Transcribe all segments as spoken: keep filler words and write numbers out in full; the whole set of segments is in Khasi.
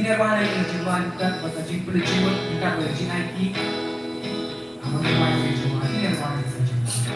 Ngin ïa wan ïa ka jingwan kat bad ka jingpynleit jingmut kat bad ka jingaiti. Aba ngi wan ïa ka jingwan, ngin ïa wan ïa ka jingwan.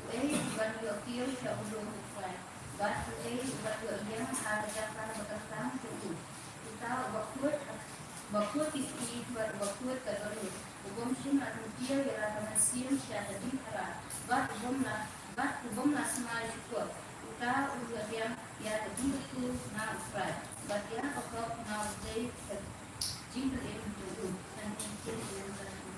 Uei uban ïoh kiew sha u lum u Trai, bad uei uban ïoh ïeng ha ka jaka ba ka khlaiñ jong u? Uta uba kut, uba kut ki kti bad uba kut ka dohnud, u bym shym la kyntiew ïa la ka mynsiem sha ka jingphara, bad u bym la, bad u bym la smai shukor, uta u ïoh biang ïa ka jingkyrkhu na u Trai, bad ïa ka pop na u Blei ka jingkylliang jong u. Tang ïa ka jingkylliang jong u.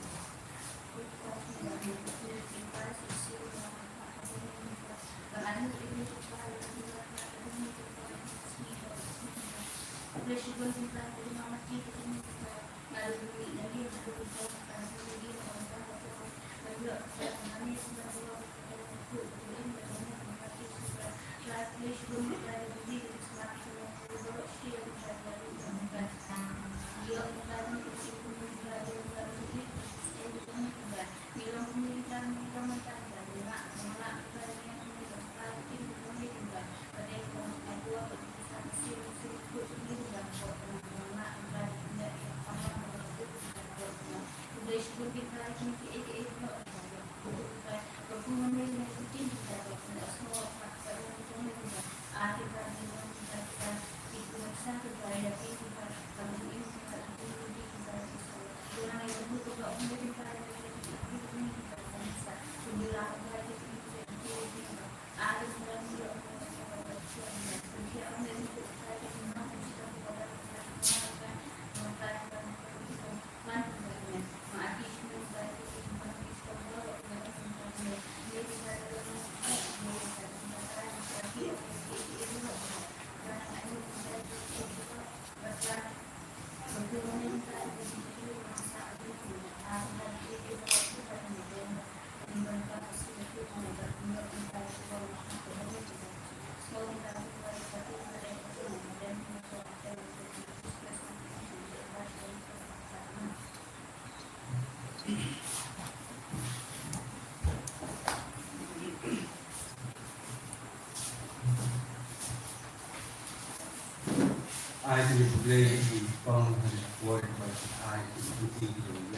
Ai khublei ïa phi Kong ha ka por ba ai khublei ïa phi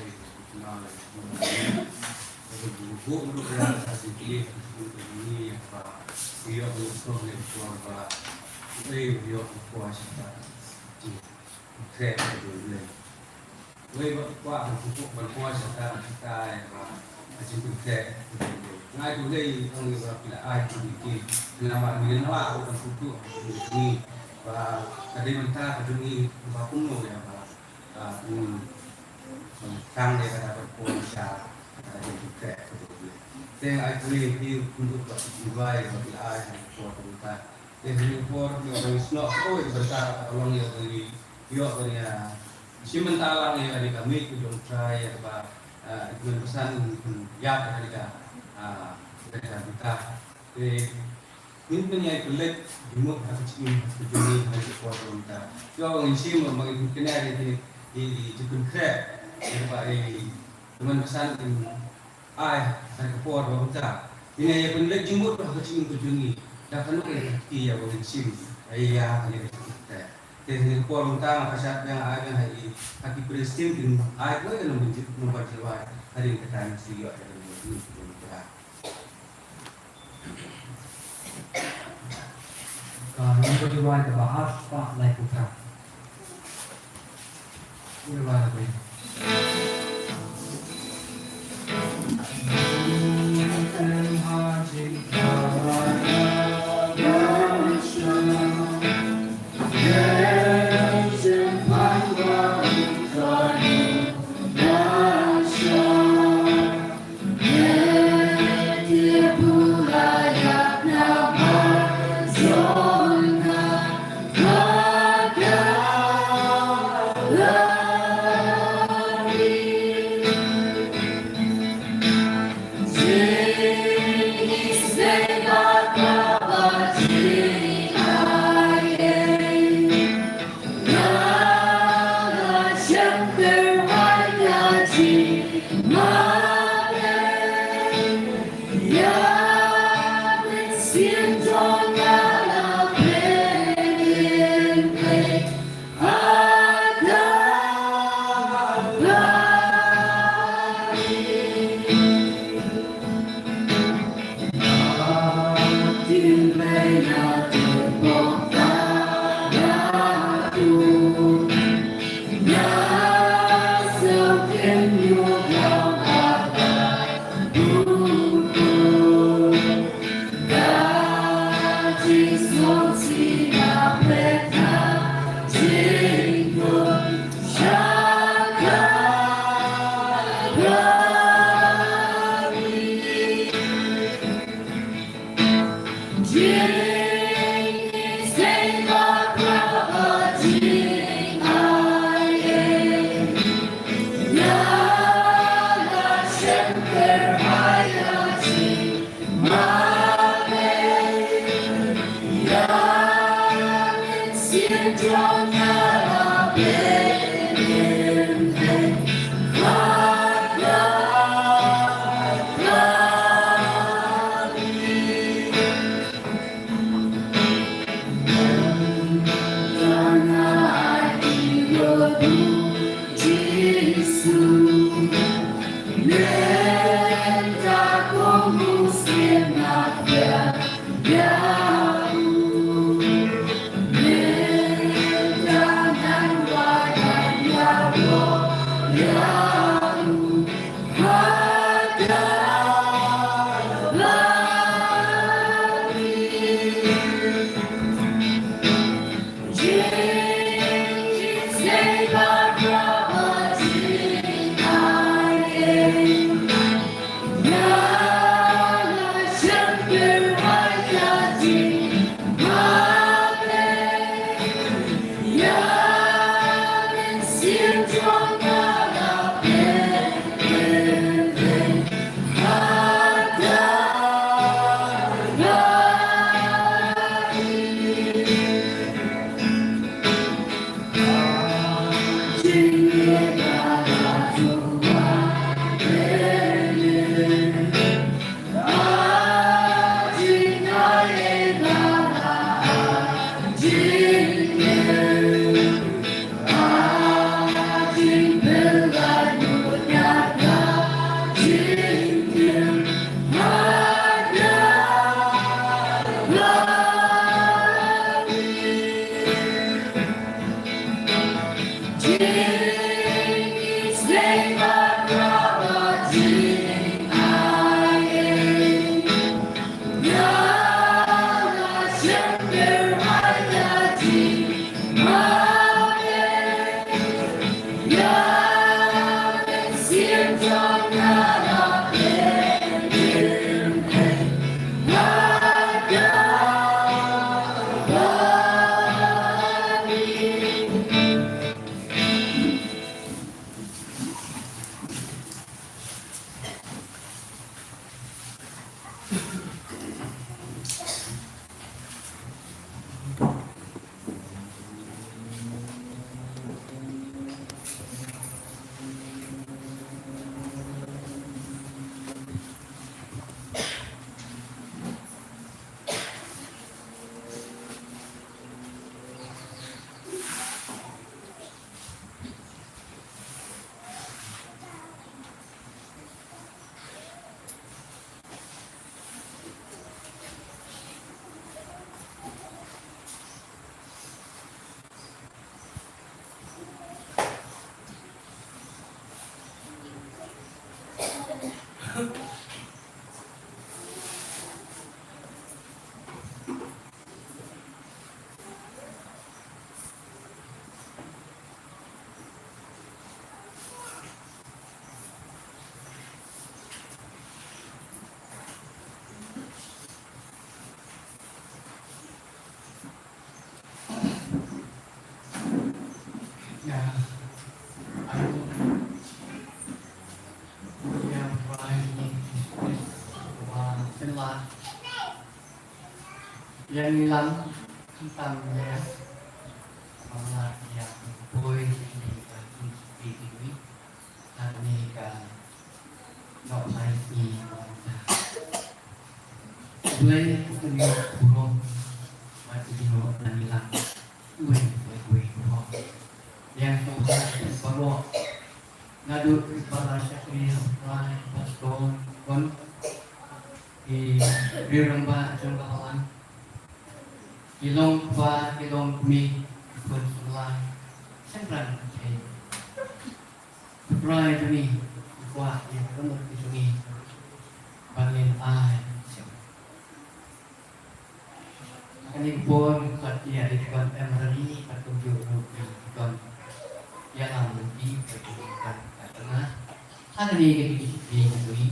Kong. Uwei ba kwah ban poi sha ka jingkhreh ka jong U Blei. Uwei ba kwah ban poi, ban poi sha ka, sha ka, eh, ba ka jingkhreh ka jong U Blei. Nga ai khublei ïa phi ba phi la ai khublei ïa phi. Namar ngi la kwah ban poi ha ka jingkhreh ba ka dei mynta ka jong ngi ba kumno ïa ba, ah, ngi, um, tang ïa ka ban poi sha ka jingkhreh ka jong U Blei. Te ai kane hi kumtu ba ki bai ba ki ai ha ka por kumta. Te hi por ki ong snoh oi berta long ïa ba ngi ïoh ba ngi shim bynta lang ïa ka mih ki dong trai ïa ba i kmen pesan kun ïa ka ka ka bynta. Te Ngin pynïaid pynleit jingmut ha ka jingim ha ka jingim ha ka por ba mynta. Ïoh ngin shim ba ngin pynïaid ïa ki jingpynkhreh ïa ba i Kmen Pesan in ai ha ka por ba mynta. Ngin ïaid pynleit jingmut ha ka jingim ka jingim. Da kano ka jingim ïa ba ngin shim ïa ka jingpynkhreh. Te ha ka por ba mynta nga pynshai biang ai biang ha i ha ki Palestine kin ai ko ïa ka nongpynjah nongpynjah wai ha ri ka time shu ïoh ïa ka nongpynjah. Ka nongpynjah wai kaba arspah laiphew phra. Ïa wai la wai. Ïa ngi lang khamtam ïa, ma nga ïa poi ïa ngi ka jingkyrpad ïa ngi ha kane ka nohphai sngi. Blei u kynnoh burom bad u kynnoh na ngi lang. Uwei uwei uwei uwei. Ïa sngewbha baroh naduh ki para shakri, ki para pastor, ki riew rangbah jong ka balang, ki long kpa, ki long kmie, ki khun samla, shynrang, eh, Trai jong ngi, ki kwah ïa ka longkmie ka jong ngi ba ngin ai. Ha kane ka por ngi khot ïa i Dikon Emery bad kumjuh ruh i Dikon Ïalam Lynti bad kumjuh ka tnga ha kane ka jingshakri ka jong ngi.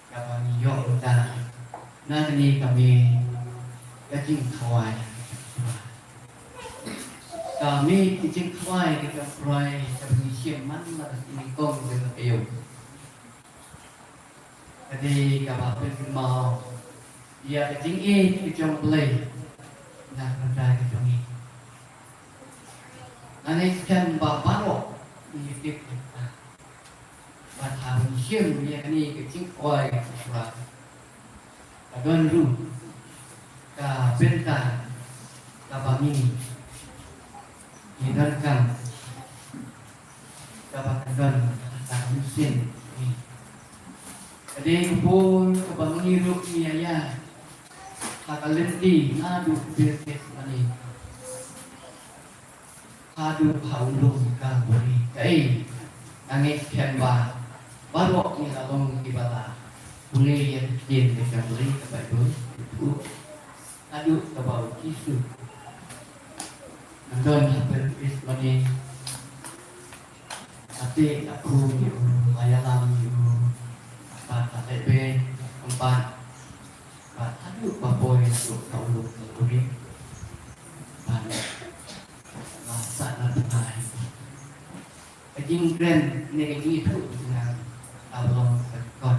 Kaba ngi ïoh mynta na kane ka mei ka jingkhawai. Ka mei ka jingkhawai ka jong U Trai kaba ngi shim man la ka nyngkong jong ka taïew. Ka dei kaba pynkynmaw ïa ka jingïeit ka jong U Blei na ka bynta ka jong ngi. Nga ngeit skhem ba baroh ngi tip ïa kata. Bad haba ngi shim ïa kane ka jingkhawai ka jong U Trai, ka don ruh ka bynta kaba ngi, ngi donkam, kaba ka don ha ka mynsiem. Ka dei ka bor kaba ngi ruh ngi ïa ïa ha ka lynti naduh ka bynta mane haduh ha u lum Kalbari. Kaei, nga ngeit skhem ba baroh ngi la long kiba la pule ïa ka ktien ka jong U Blei ka Baibl. Haduh kaba u Jisu u don ha Gethsemane, u la teh, u la khum ïa u, u la ïalam ïa u, bad u la lehbeiñ, bad, bad haduh ba poi sha u lum Kalbari. Bad u la sah na bnai. Ka jingkren ne ka jingithuh ka jong nga ka long ka jingkren.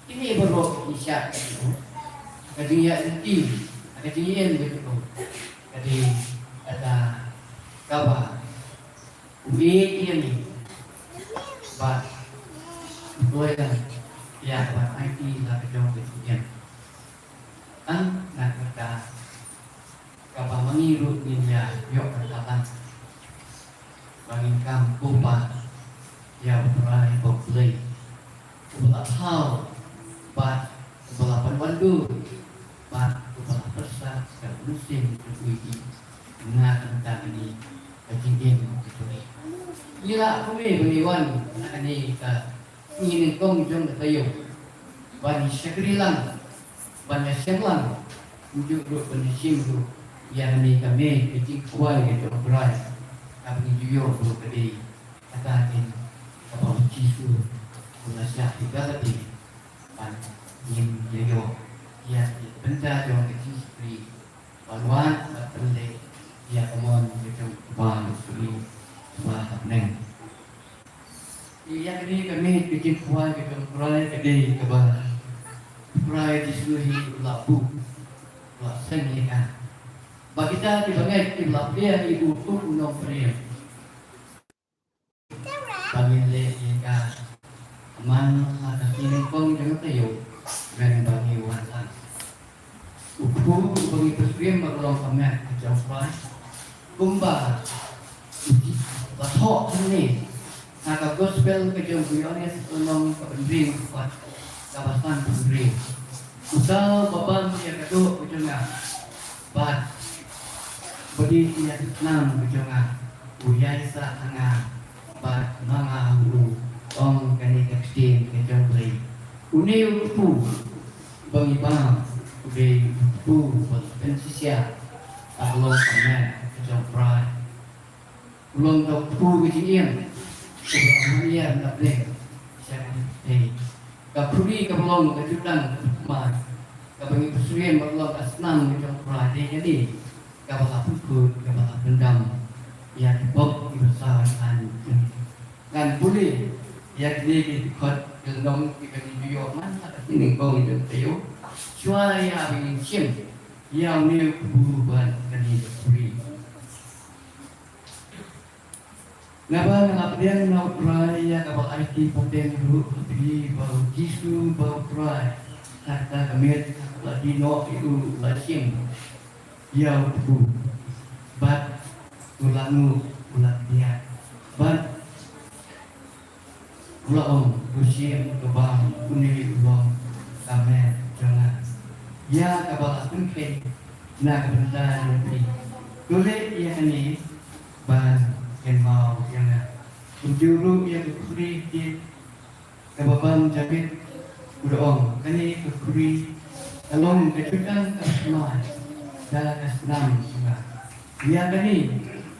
Kine baroh ki shah ka jingithuh, ka jingïaid lynti, ka jingïeng ka jong u, ka dei kata kaba u ïeit ïa ngi bad u pynlong ïa kaba aiti la ka jong ka jingïeng. Tang na kata kaba ma ngi ruh ngin ïa ïoh ka talang ba ngin kam kumba ïa U Trai U Blei, uba la thaw bad uba la pynwandur bad uba la pyrsad ka mynsiem jong u ïa ngi. Na ka bynta kane ka jingim ka jong ngi, ngi la kumne ba ngi wan na kane ka Ngi nyngkong jong ka taïew ban shakri lang, ban ïashem lang, kumjuh ruh ban shim ruh ïa kane ka mei ka jingkhawai ka jong U Trai, kaba ngi ju ïoh ruh ka dei kata kin kaba U Jisu u la shah ïa ka lade ban ngin ïa ïoh ïa ka bynta jong ka jingshakri ban wan ban pynleit ïa ka mon ka jong U Kpa U Jisu uba ha bneng. Ïa kane ka mei ka jingkhawai ka jong U Trai ka dei kaba U Trai Jisu hi u la buh, u la seng ïa ka. Ba kita kiba ngeit kiba la pdiang ïa u kum u nongpdiang, ba ngin leh ïa ka man la ka sngi nyngkong jong ka taïew, ban ba ngi wan lang. U kpu uba ngi pyrshang ba ka long ka met ka jong U Trai. Kumba la thoh hangne ha ka gospel ka jong u Ïoannis, ka lynnong kaba hynriew, dkhot kaba sanphew hynriew. Uta uba bam ïa ka doh ka jong nga bad uba dih ïa ka snam ka jong nga, u ïaisah ha nga bad ma nga ha u, ong kane ka ktien ka jong U Blei. Une u kpu ba ngi bam u dei u kpu ba la pynshisha ha ka long ka met ka jong U Trai. U long ka kpu ka jingim, uba la mane na bneng sha ka pyrthei. Ka khuri kaba long ka jutang kaba thymmai, kaba ngi pyrshang ba long ka snam ka jong U Trai, dei kane kaba la pynkut, kaba la pyndam ïa ki pop kiba saw ïa ngi. Ngan pule ïa kine ki dkhot ki lynnong kiba ngi ju ïoh man la ka sngi nyngkong jong ka taïew. Shuwa ïa ba ngin shim Ïa une u kpu bad kane ka khuri. Naba nga la pdiang na U Trai ïa kaba aiti pateng ruh ha phi ba U Jisu ba U Trai, ha kata ka miet la die noh ïa u, la shim ïa u kpu bad u la nguh, u la kniat bad u la ong, to shim, to bam, une u long ka met jong nga ïa kaba la pynkheiñ na ka bynta jong phi. To leh ïa kane ban kynmaw ïa nga. Kumjuh ruh ïa ka khuri kaba bam jabieng, u da ong, kane ka khuri ka long ka jutang kaba thymmai da ka snam jong nga. Ïa kane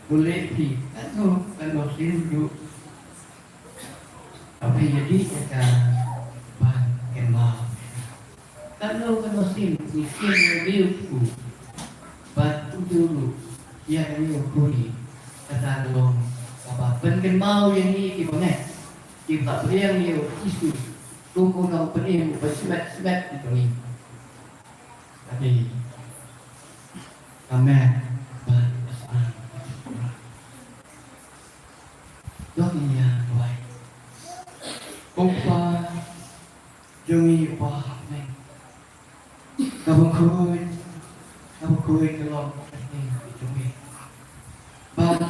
to leh phi katno katno sien ruh. Haba ïa dih ïa ka ban kynmaw. Katno katno sien, ngi shim ïa une u kpu bad kumjuh ruh ïa kane ka khuri, kata ka long kaba pynkynmaw ïa ngi kiba ngeit, kiba pdiang ïa U Jisu kum u nongpynim uba shimet shimet ïa ngi. Ka dei ka met bad ka snam. Dok ïa duwai. Ko Kpa jong ngi uba ha bneng, kaba khuid, kaba khuid ka long ka bneng ka jong ngi. Bad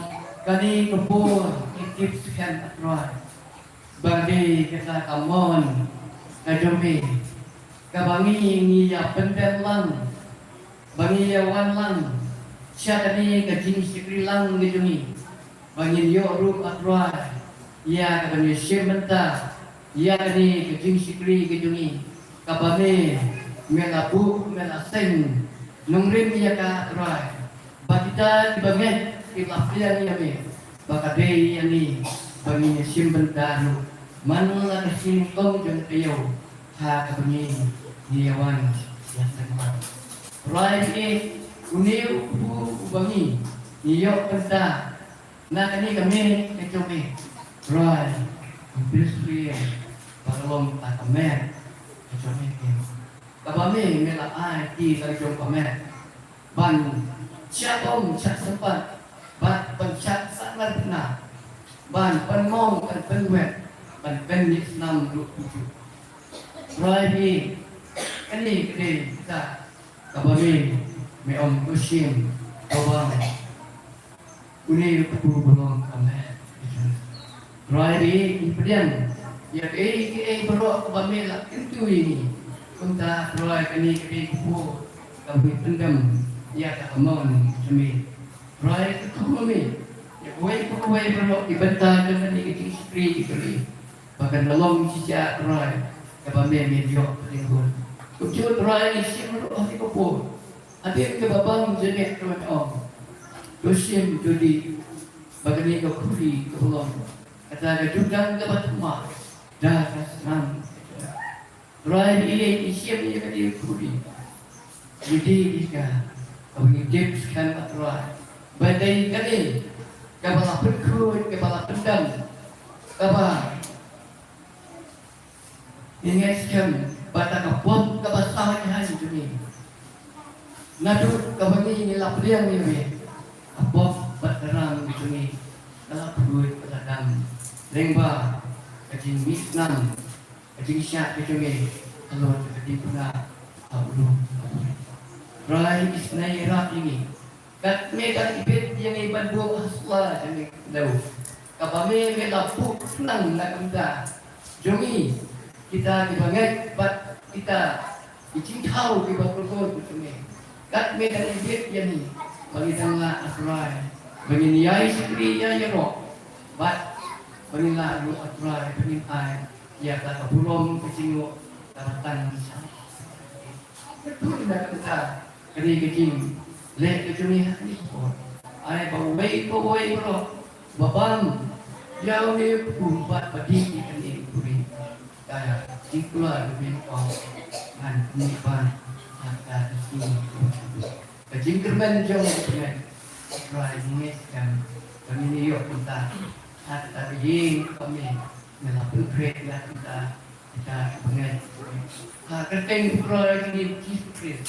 kane ka por ngi tip skhem, A Trai, ba dei kata ka mon ka jong ngi, kaba ngi, ngi ïa pyndem lang, ba ngi ïa wan lang sha kane ka jingshakri lang ka jong ngi, ba ngin ïoh ruh, A Trai, ïa kaba ngi shim bynta ïa kane ka jingshakri ka jong ngi, kaba me, me la buh, me la seng nongrim ïa ka, A Trai, ba kita kiba ngeit, kiba pdiang ïa me, ba ka dei ïa ngi ba ngin ïa shim bynta ruh man la ka shyllangtong jong ka taïew ha kaba ngi, ngi ïa wan ïa seng lang. Trai, une u kpu uba ngi, ngi ïoh bynta na kane ka miet ka jong me, Trai, ngi pynslem ba ka long kata ka miet ka jong me, kaba me, me la ai ïa ka jong ka miet ban shah bom shah sympat, ban, ban shah sahnarphna, ban pynmong ban pynwet, ban pynmih snam ruh kumjuh. Trai, kane ka dei kata kaba me, me ong, to shim, to bam, une u kpu ba long ka met. Trai, ngi pdiang ïa kaei kaei baroh ba me la kyntu ïa ngi. Kumta Trai, kane ka dei ka por kaba ngi pyndem ïa ka mon jong me. Trai, kyrkhu ma me ïa kawei pa kawei baroh ki bynta jong kane ka jingshakri jong me, ba kan da long shisha, Trai, kaba me, me ïoh ka jingkhuslai. Kumjuh Trai, ngi shim ruh ha kane ka por, hadien kaba bam jingeh, Trai, me ong, to shim, to dih, ba kane ka khuri ka long kata ka jutang kaba thymmai da ka snam. Trai, ngi ïeit, ngi shim ïa kane ka khuri, ngi dih ïa ka, kaba ngi tip skhem, A Trai, ba dei kane kaba la pynkhuid, kaba la pyndem, kaba ngi ngeit skhem ba kata ka pop kaba sah jaiñ jong ngi, naduh kaba ngi, ngi la pdiang ïa me, ka pop bad ka ram jong ngi ka la khuid, ka la dam lyngba ka jingmih snam, ka jingshad ka jong me halor ka jingpynah ha u lum. Trai, isynei ïarap ïa ngi, kat me dang ibit ïa ngi ban buh ha sla jong ngi, kaba me, me la buh khnang na ka bynta jong ngi, kita kiba ngeit bad kita ki jingthaw kiba kyrkhu jong me. Kat me dang ibit ïa ngi ba ngi dang lah, A Trai, ba ngin ïai shakri ïa ïaroh, bad ba ngin lah ruh, A Trai, ba ngin ai ïa kata ka burom ka jingïaroh kaba tang sha. Kyrkhu na ka bynta kane ka jingleh ka jong ngi ha kane ka por. Ai ba uwei pa uwei baroh ba bam ïa une u kpu bad ba dih ïa kane ka khuri, ka jingkular, ka jingong, ngan pynmih ban ha kata ka sngi, ka jingkyrmen jong ka bneng. Trai, ngi ngeit skhem ba ngin ïoh kumta ha kata ka ïing kaba me, me la pynkhreh ïa kita, kita kiba ngeit ha ka kyrteng U Trai jong ngi Jisu Khrist.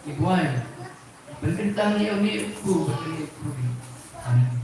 Ibuai. Penentang ia uni uku, bagi uku. Amen.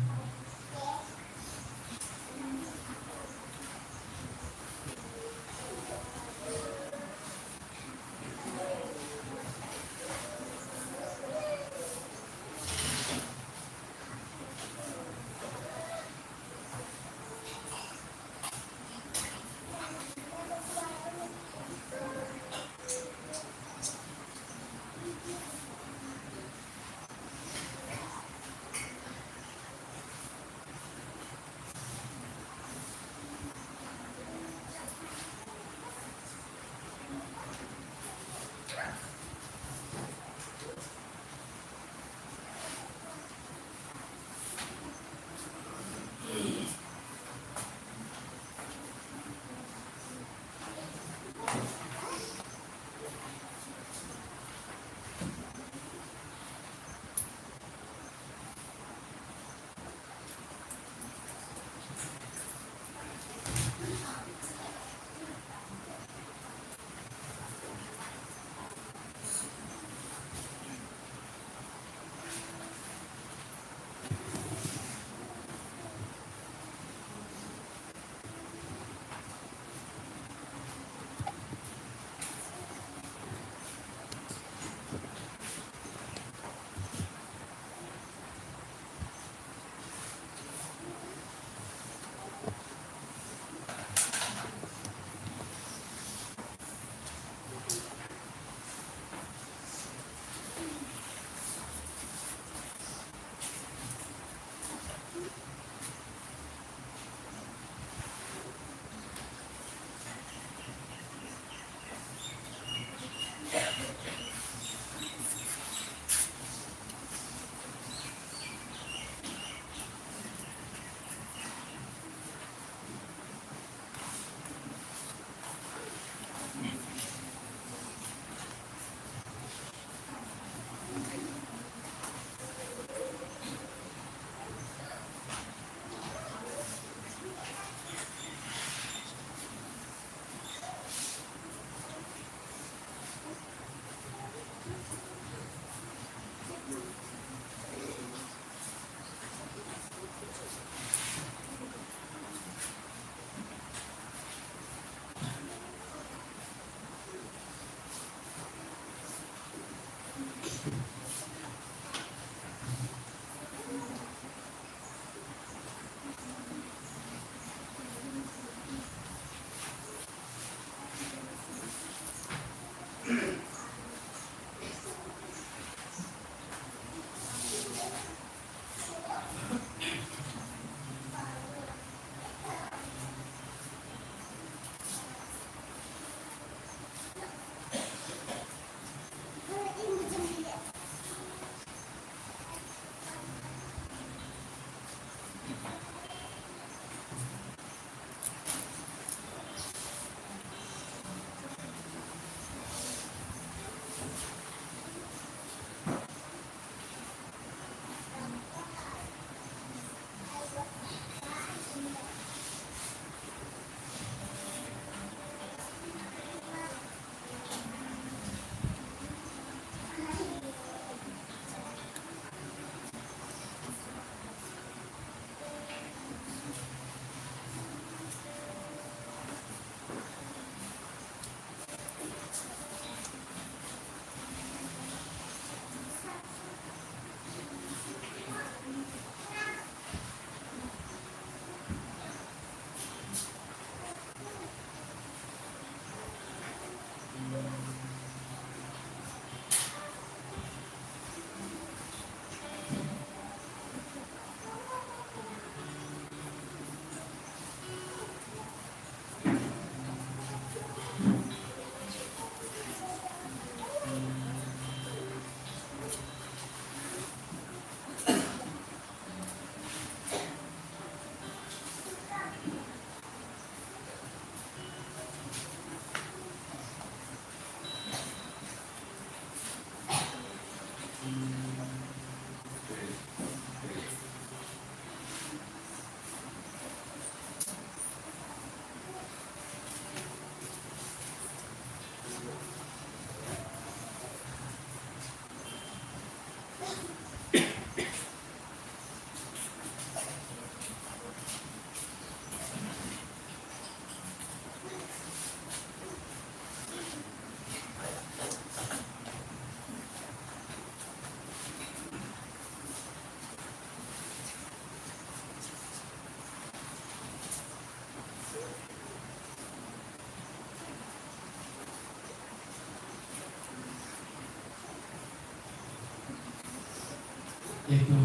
Ito,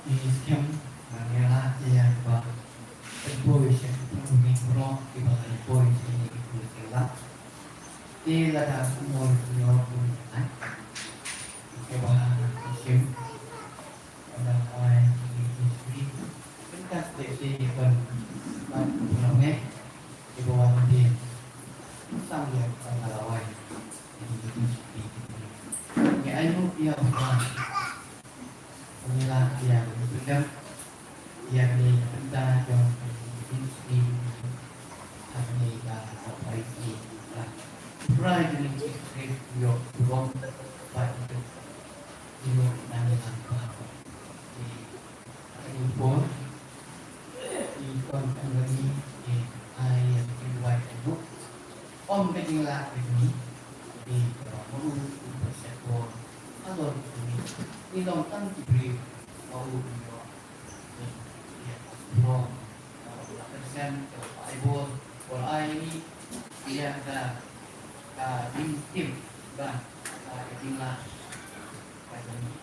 i skem, nang ïa la ïa ba pynpoi sha ki pynpoi baroh kiba la pynpoi sha ine i kynti la. Te lada kumno kumno kumno ai. Kiba shim. Lada ai ki ki suri. Pyntas te te ki pyn. Ba kumno ne. Kiba wan dia. Sam dia pyntas la ai. Ngi ainguh ïa U Blei. Ngi la ïa u pyndonkam ïa kane ka bynta jong ka mynsiem ha kane ka authority. Trai kane ka khreh ïoh burom bad ïoh ïoh nang ïa nang. Kane ka por i Khun Anthony i ai ïa ka jingrwai ka duk. Ym ka jinglah ka jong ngi, i kaba ma u u pynshai bor halor ka jong ngi. Ngi long tang ki briew ba u u ïoh. Ngi ïa ka bor, ka bor ka pynshai, ka bor ai bor, bor ai ngi ïa ka, ka jingtip ba ka jinglah ka jong ngi.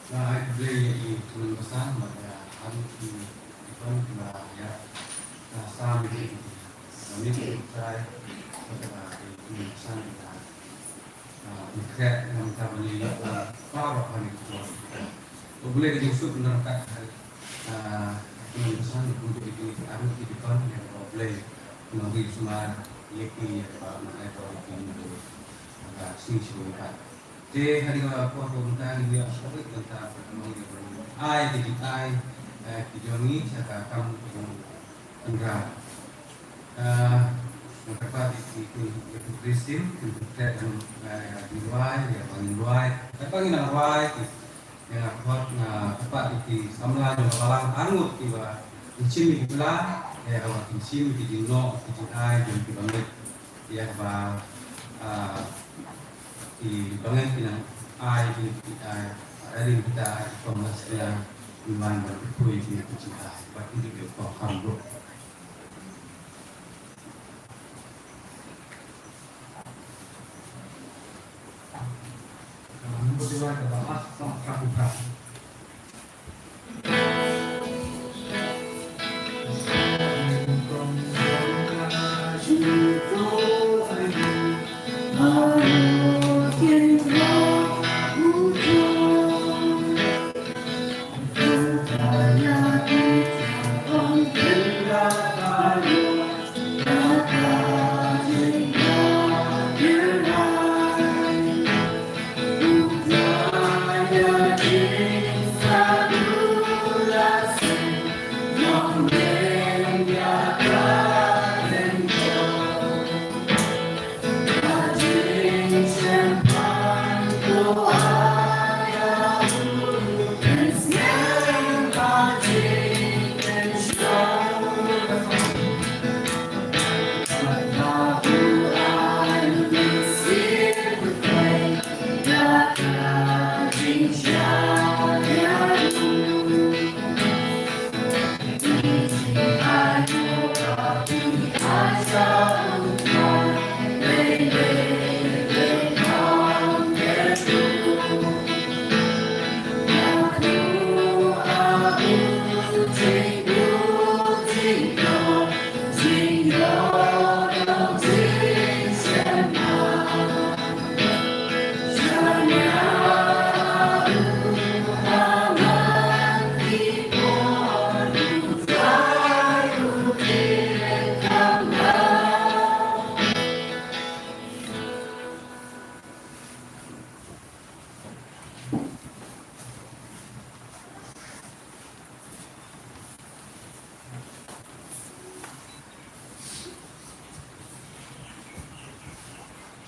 Nga ai khublei ïa i Khynnah Basan bad ïa arngut ki dikon kiba ïa ka sam ïa ki. Nga mut ki trai bad ïa i Khynnah Basan ïa ka, ah, ki khreh na ka bynta ban ïa ïoh baroh kane ki jong. Khublei ka jingsuk nangkat ha, ah, Khynnah Basan ïa kumjuh ïa ki arngut ki dikon ïa ka Blei. Nongri sumar ïa ki ïa ka ba nang ai por ïa ki. Ka sngi shu ïa ka. Te hadien ba por ba mynta ngi ïa sngewbha mynta ba ngi ai ki jingai, eh, ki jong ngi sha ka kam ka jong Tynrai. Eh, nga kyrpad ïa ki, ki, ki Khristan, ki Khristan, eh, ïa ki rwai, ïa ba ngin rwai, ïa ba ngin nang rwai, ki, ïa nga kyrpad, nga kyrpad ïa ki samla jong ka balang arngut kiba shim ïa ki pla, ïa kaba kin shim ïa ki jingnoh, ki jingai jong ki bangeit. Ïa kaba, ah, ki bangeit ki nang ai, ki, ki ai, ah, ri kita ai, ki kong las dia, ki man ban pui ki, ki ai, ba ki, ki kong kham ruh.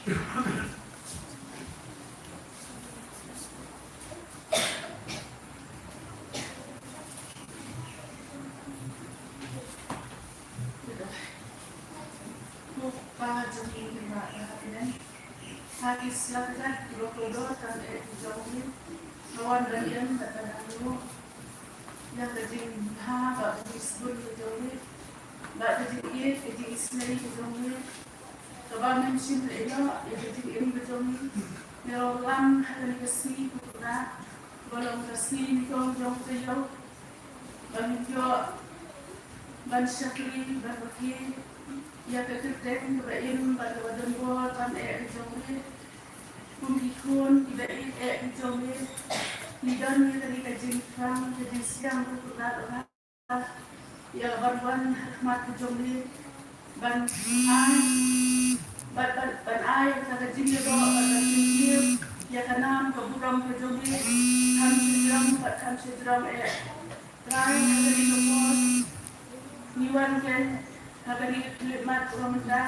Ko Kpa jong ngi ba ha bneng, ha ki slap jait kiba kordor kan eh ki jong ngi, nga wan ban ïeng bad ban angnud ïa ka jingbha bad ka jingsbun ka jong ngi, bad ka jingïeit ka jingisynei ka jong ngi, kaba ngim shym la ïoh ïa ka jingim ka jong ngi. Ngi ïoh lam ha kane ka sngi ko Kpa, ba long ka sngi nyngkong jong ka taïew, ba ngin ïoh ban shakri ban rakhe ïa ka kyrteng kaba im bad kaba don bor ban eh ka jong ngi. Kum ki khun kiba ïeit eh ka jong ngi, ngi don ïa kane ka jingthrang ka jingsiang ko Kpa, ïa ka ban wan ha khmat ka jong ngi ban ai, ban, ban, ban ai ïa ka jingïaroh bad ban jingkyrkhu ïa ka nam ka burom ka jong ngi, kham shu jrong bad kham shu jrong eh. Trai, ha kane ka por ngi wan kein ha kane ka khyllipmat kaba mynta,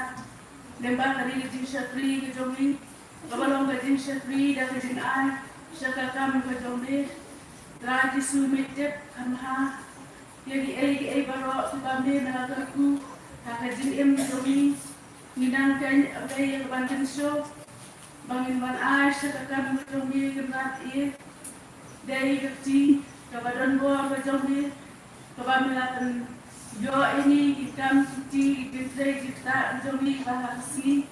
lyngba kane ka jingshakri ka jong ngi, kaba long ka jingshakri da ka jingai sha ka kam ka jong me. Trai Jisu, me tip kham bha ïa kiei kiei baroh kiba me la kyrkhu ha ka jingim jong ngi. Ngi nang kein, A Blei, ïa ka ban kynshew ba ngin wan ai sha ka kam ka jong me, Kynrad, ïa dei ka kti kaba don bor ka jong me, kaba me la pynïoh ïa ngi, ki kam ki kti, ki jingtrei ki ktah ka jong me ba ha ka sngi,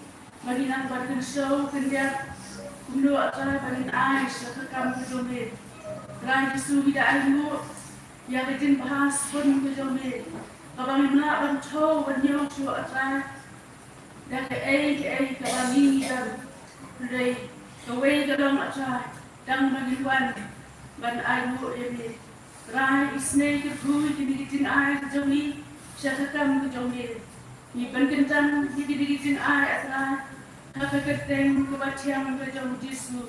ba ngin nang ban kynshew khyndiat kumno, A Trai, ba ngin ai sha ka kam ka jong me. Trai Jisu, ngi da ainguh ïa ka jingbha sbun ka jong me, kaba ngim lah ban thew ban ñiew shuh, A Trai, da kaei kaei kaba ngi don. Hynrei kawei ka long, A Trai, tang ba ngin wan ban ainguh ïa me. Trai, isynei kyrkhu ïa kine ki jingai ka jong ngi sha ka kam ka jong me. Ngi pynkyntang ïa kine ki jingai, A Trai, ha ka kyrteng kaba thiang ka jong U Jisu,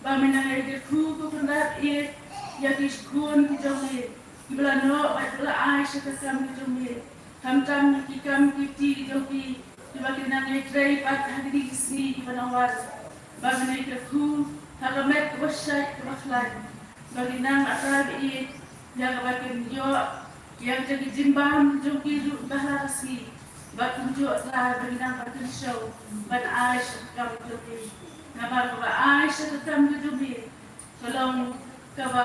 ba me nang ïai kyrkhu, ko Kynrad, ïa, ïa ki khun ki jong me kiba la noh bad ba la ai sha ka kam ka jong me. Khamtam ïa ki kam ki kti ki jong ki kiba ki nang ïai trei pat ha kine ki sngi kiba nang wan, ba me nang ïai kyrkhu ha ka met kaba shait kaba khlaiñ, ba ki nang, A Trai, ba ïeit ïa kaba kin ïoh ïa ka jingbam jong ki ruh ba ha ka sngi, bad kumjuh, A Trai, ba ki nang ban kynshew ban ai sha ka kam ka jong me. Namar kaba ai sha ka kam ka jong me ka long kaba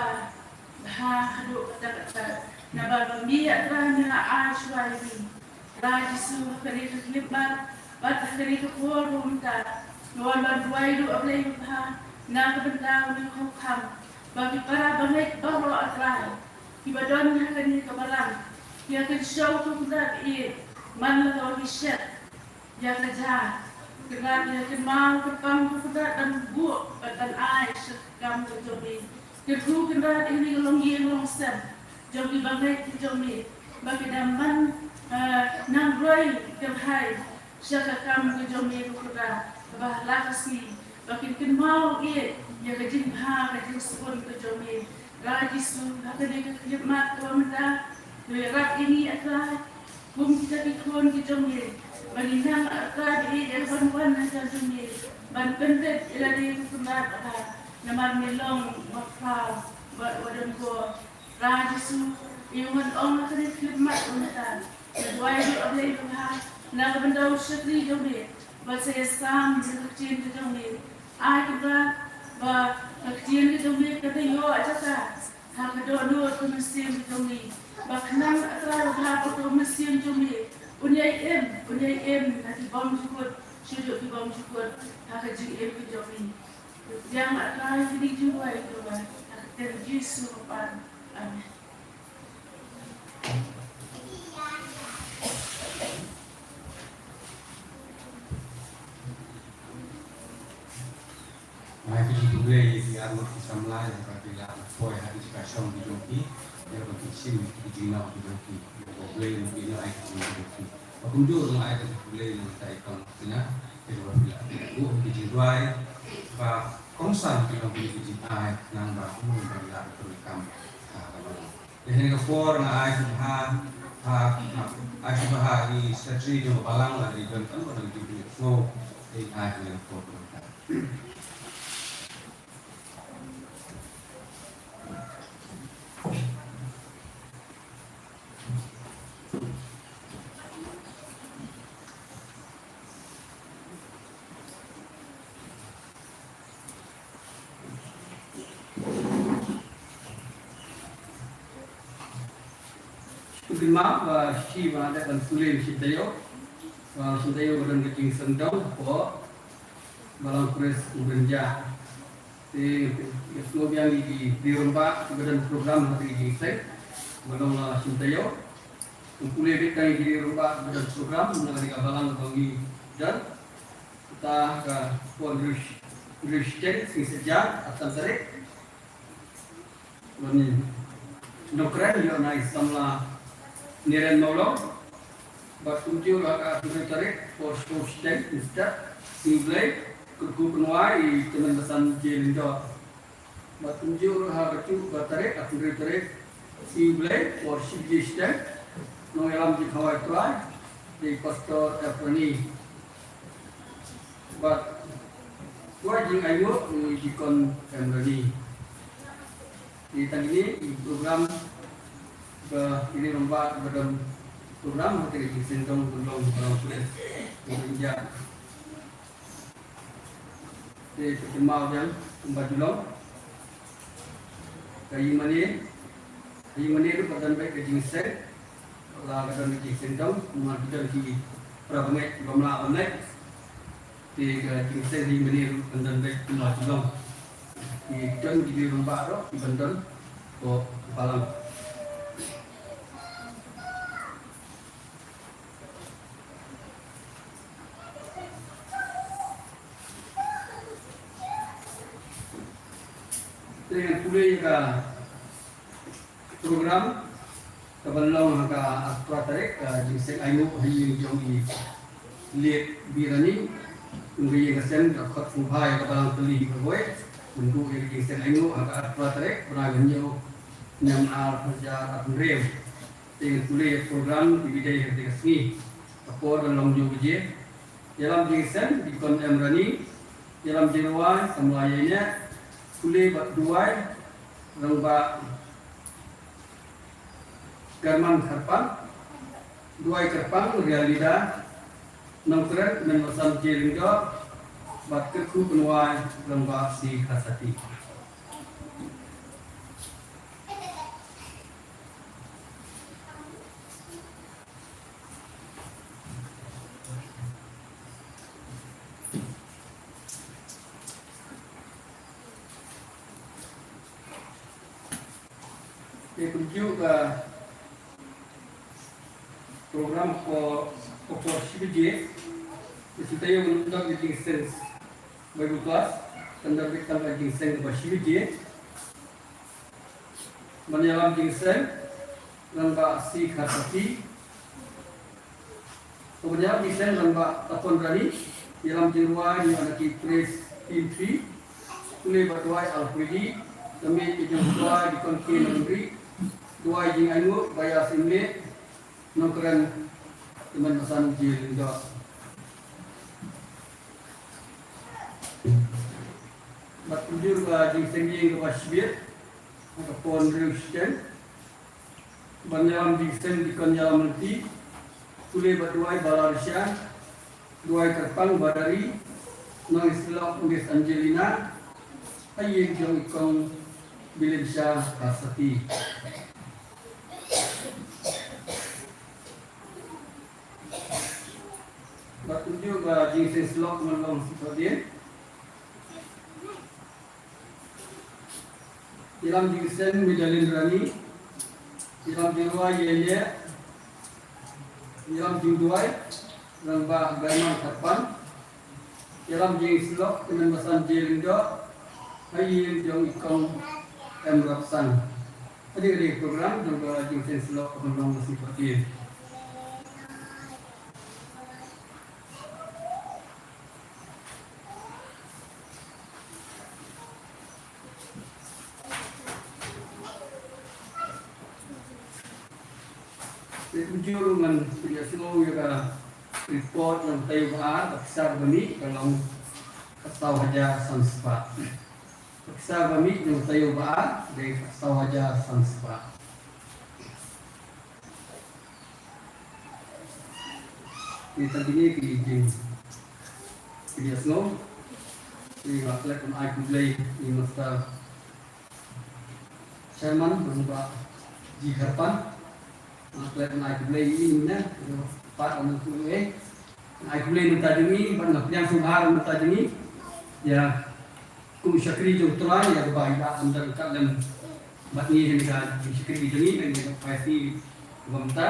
bha haduh katta katta, namar ba me, A Trai, me la ai shuwa ïa ngi. Trai Jisu, ha kane ka khyllipmat bad ha kane ka por ba mynta, nga wan ban duwai ruh, A Blei babha, na ka bynta une u kham, ba ki para bangeit baroh, A Trai, kiba don ha kane ka balang, ki ïa kynshew, ko Kynrad, ïa man la ka wan ki shet ïa ka jar, Kynrad, ïa kynmaw kyrpang, ko Kynrad, ban buh bad ban ai sha ka kam ka jong me. Kyrkhu, Kynrad, ïa kane ka longïing longsem jong ki bangeit ki jong me, ba ki da man, eh, nang roi kyrhai sha ka kam ka jong me, ko Kynrad, kaba ha la ka sngi ba kin kynmaw ïa, ïa ka jingbha ka jingsbun ka jong me. Trai Jisu, ha kane ka khyllipmat kaba mynta, to ïarap ïa ngi, A Trai, kum kita ki khun ki jong me, ba ngin nang, A Trai, ïa ban wan ha ka jong me ban pyndep ïa lade, ko Kynrad, namar me long ba khraw bad ba don bor. Trai Jisu, ïa ngan ong ha kane ka khyllipmat mynta, nga duwai ruh, A Blei babha, na ka bynta u shakri jong me, ba sa ïasam ïa ka ktien ka jong me. Ai, Kynrad, ba ka ktien ka jong me kan ïoh jaka ha ka dohnud ka mynsiem ka jong ngi, ba khnang, A Trai babha, ba ka mynsiem jong me un ïai im, un ïai im na ki bymjukut shaduh ki bymjukut ha ka jingim ka jong ngi. Ïa, A Trai, kine ki jingduwai, Trai, ha ka kyrteng Jisu. Amen. Ngi ai ka jingkhublei ïa ki arngut ki samla ïa kaba ki la poi ha ki jaka shong ki jong ki, ïa kaba ki shim ki jingnoh ki jong ki. Ïa kaba U Blei un pynïoh ai ka jingkhublei ki jong ki. Ba kumjuh ruh nga ai ka jingkhublei na ka bynta i Kong Tina, ïa kaba phi la buh ki jingduwai ba kongsan ki long ki jingai khnang ba kumno ban ïa ka kam ha ka balang. Te ha kane ka por nga ai sngewbha ha, ha, ai sngewbha ha i Secretary jong ka balang, lada i don tang ba dang ju sngew Ai, ai, ai. Kynmaw ba shi ba dei ban pule shim taïew. Ba shim taïew ba don ka jingseng dong ko Balang Chris Umrynjah. Te ïa sngewbha ïa ki rangbah ba don program ha ka jingseng ba long la shim taïew. Pule beit tang ïa ki rangbah ba don program na ka balang ba ngi don. Kata ka por rish rish ten sing sejak atan tarik. Lani Nongkrem ïoh na i samla Niren Mawlong. Bad kumjuh ruh ha ka arphew tarik por shu stem Mister Sing Blei, Kyrkhu Kynwai i Tymmen Basan J Lyngdoh. Bad kumjuh ruh ha ka arphew tarik, arphew tarik Sing Blei por shi baje stem Nongïalam Jingkhawai Trai dei Pastor Efrani. Bad Tuai Jingainguh dei Deacon Emrani. Dei tang kine ki program ba kine rangbah ba don program ha kane ka jingseng dong ba long ba long pule. Dei ïa Te ka kynmaw ïa kumba ju long. Ka ïing mane, ka ïing mane ruh ka don beit ka jingseng. La ka don ka jingseng dong, namar ki don ki para bangeit kiba mlah ban leit. Te ka jingseng ka ïing mane ruh ka don beit kumba ju long. Ki don ki dei rangbah ruh kiban don ko balang. Te ngan pule ïa ka program kaban long ha ka arphew phra tarik, ka jingseng ainguh ha ïing jong i Liet Birani. Kum ka ïing ka sem ka khot sngewbha ïa ka balang tylli ka wei. Mynta ïa ka jingseng ainguh ha ka arphew phra tarik, bnai ba hynñiew, snem ar hajar arphew hynriew. Te ngan pule ïa ka program kiba dei ha kane ka sngi. Ka por ka long hynñiew baje. Ïalam jingseng Deacon Emrani. Ïalam jingrwai samla Ïaineh. Pule bad duwai rangbah German Kharpang. Duwai kyrpang Realida. Nongkren Tymmen Basan J Lyngdoh. Bad Kyrkhu Kynwai rangbah C Kharsati. Te kumjuh ka program ko, ko por shi baje. Te shu taïew ngan ïoh ka jingseng Bible class. Kan don beit tang ka jingseng kaba shi baje. Ban ïalam jingseng rangbah C Kharsati. Ban ïalam jingseng rangbah Tapon Rani. Ïalam jingrwai na ki praise team three. Pule bad duwai Alfredi. Kane ka jingduwai Deacon K Nongri. Duwai jingainguh Baias Imlek. Nongkren Tymmen Basan J Lyngdoh. Bad kumjuh ka jingseng ïing kaba shibit ha ka por hynriew shi stem. Ban ïalam jingseng Deacon Ïalam Lynti. Pule bad duwai Balarisha. Duwai kyrpang Badari, Nongïasyllok Miss Angelina, ha ïing jong i Kong Bilimsha Kharsati. Bad kumjuh ka jingseng syllok ngan long shisha dien. Ïalam jingseng Medalin Rani, ïalam jingduwai Ïaineh, ïalam jingduwai rangbah Gaimang Kharpang, ïalam jingsyllok Tymmen Basan J Lyngdoh, ha ïing jong i Kong M Rapsang. Kane ka dei ka program jong ka jingseng syllok ka ban long ka sngi Pathian. Te kumjuh ruh ngan pynïasngew ïa ka Report jong taïew ba ar, ka pisa ba mih ka long khatsaw hajar san spah. Ka pisa ba mih jong taïew ba ar dei khatsaw hajar san spah. Ïa tang kine ki jing, ki ïa sngew. Ïa nga klet ban ai khublei ïa Master Chairman, Bah G Kharpan. Nga klet ban ai khublei ïa i ne, pat ong khublei. Ai khublei na bynta jong i, bad nga pdiang sngewbha na bynta jong i. Ïa, kum shakri jong U Trai, ïa kaba i la ïaid ryngkat lem bad ngi ha ka jingshakri jong i, ha ka pyrthei kaba mynta.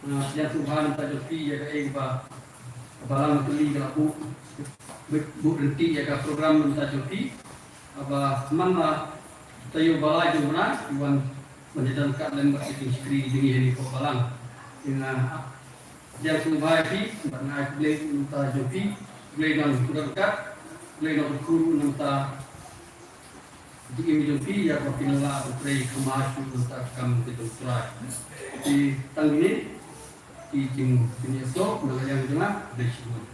Nga pdiang sngewbha na bynta jong phi ïa kaei kaba, kaba lang tylli ka la buh, buh, buh ryntih ïa ka program na bynta jong phi. Haba man la taïew ba lai jong u bnai, phi wan ban ïaid ryngkat lem bad ka jingshakri jong ngi ha kane ka balang. Te nga pdiang sngewbha ïa phi, bad nga ai khublei na bynta jong phi, khublei na u ryngkat, khublei na u kyrkhu na bynta jingim jong phi, ïa ba phin lah ban trei khamar shuh na ka kam ka jong U Trai. Te tang kine ki jing, ki jingïasoh na ka liang jong nga, khublei shibun.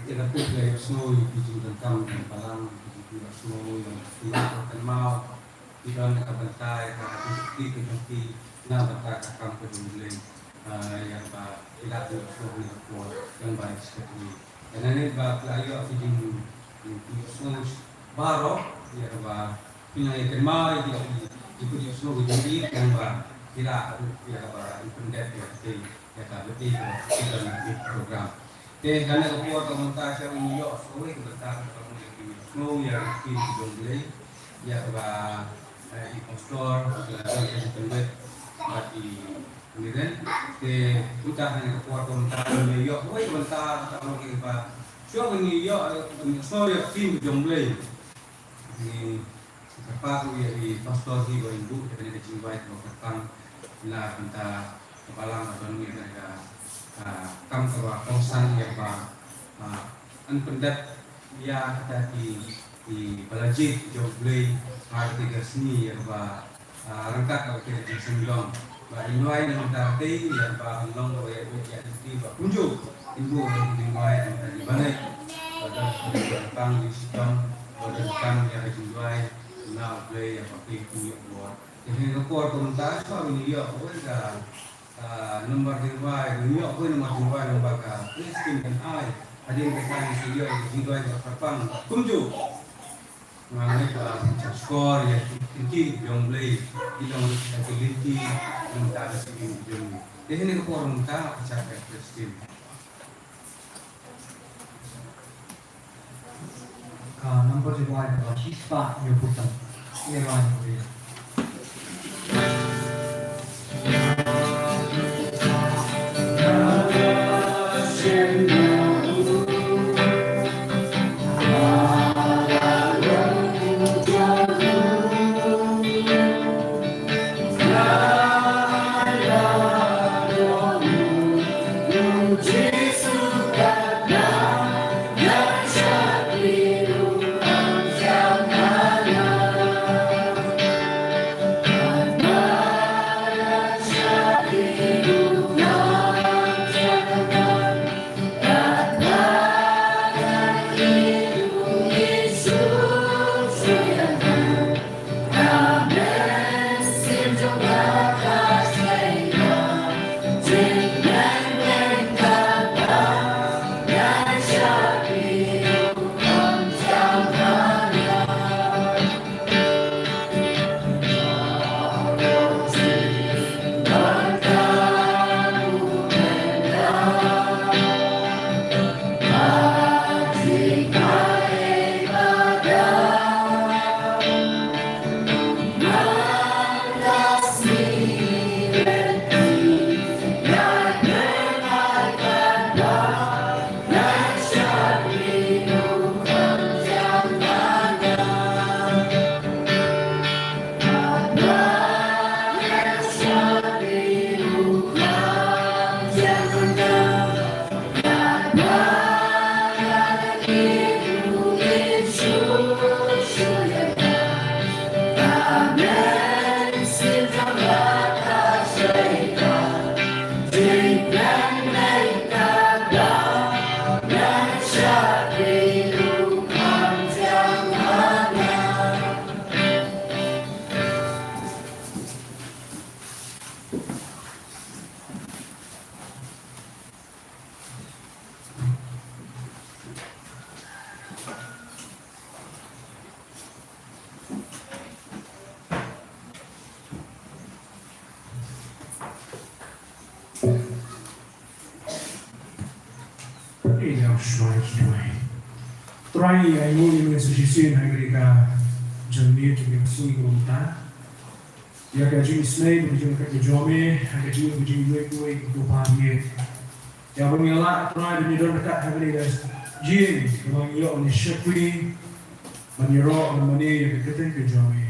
Te nga peit ïa ka sngew ïa ki jingdonkam jong ka balang, ki jingpynïohsngew ïa ki jingpynïoh kynmaw, ki don na ka bynta ïa ka jingpynïoh ka jong ki na ka bynta ka kam ka jong U Blei, ah, ïa kaba ki la pynïohsngew ha kane ka por, ïa kaba secretary. Ïa kane ba ki la ïoh ki jing, jingpynïohsngew baroh, ïa kaba pynïoh ïa kynmaw ïa ki, ïa ki jingpynïohsngew ka jong ki, ïa kaba ki la ruh ïa kaba pyndep ïa ka, ïa ka, ïa ka, ïa ka program. Te kane ka por ka mynta sha u ïoh kawei ka bynta ka long ïa ki jingpynïohsngew ïa ki ktien ki jong U Blei, ïa kaba, eh, i pastor, ïa ka jingpynbeit bad i Amen. Te uta ha kane ka por kumta ngi ïoh kawei ka bynta kata ka long kaba shuwa ba ngi ïoh, eh, ngi ïohsngew ïa ka ktien ka jong U Blei. Ngi kyrpad ïa i pastor hi ba in buh ïa kane ka jingduwai kaba kyrpang na ka bynta ka balang ba don ïa kane ka, ah, kam kaba kongsan ïa kaba, ah, yn pyndep ïa kita ki, ki ba la jied jong U Blei ha kata ka sngi ïa kaba, ah, ryngkat bad ka jingïaseng long. Ba in duwai na ka bynta kata ïa ba kan long kaba ïa, ïa, ïa, ïa ba kumjuh in buh ïa ka jingduwai na ka bynta ki ba ngeit. Ba don ka jingpang, jingshitom, ba donkam ïa ka jingduwai na U Blei ïa ba ki kumjuh buh. Te ha kane ka por ka mynta shuwa ba ngi ïoh kawei ka, ah, number jingduwai, ngi ïoh kawei number jingduwai, number ka Christine kan ai. Hadien kata ngi sa ïoh ka jingduwai kaba kyrpang kumjuh. Nga ngeit ba ka shkor ïa ki ktien ki jong U Blei ki long ruh ka lynti na ka bynta ka jingim jong ngi. Te ha kane ka por mynta ka shah ka Christine. Ka number jingduwai kaba shispah hynñiewphew san. Ngi duwai ïa ka. Ïa u shuwa ki duwai. Trai, ngi ainguh ïa me sa shisien ha kane ka janmiet jong ka sngi kaba mynta. Ïa ka jingisynei bad ka jingkyrkhu ka jong me ha ka jingim ka jong iwei pa iwei ki kpa ki. Ïa ba ngi lah Trai ban ïadon ryngkat ha kane ka jingim kaba ngi ïoh ban ïashakri ban ïaroh ban mane ïa ka kyrteng ka jong me.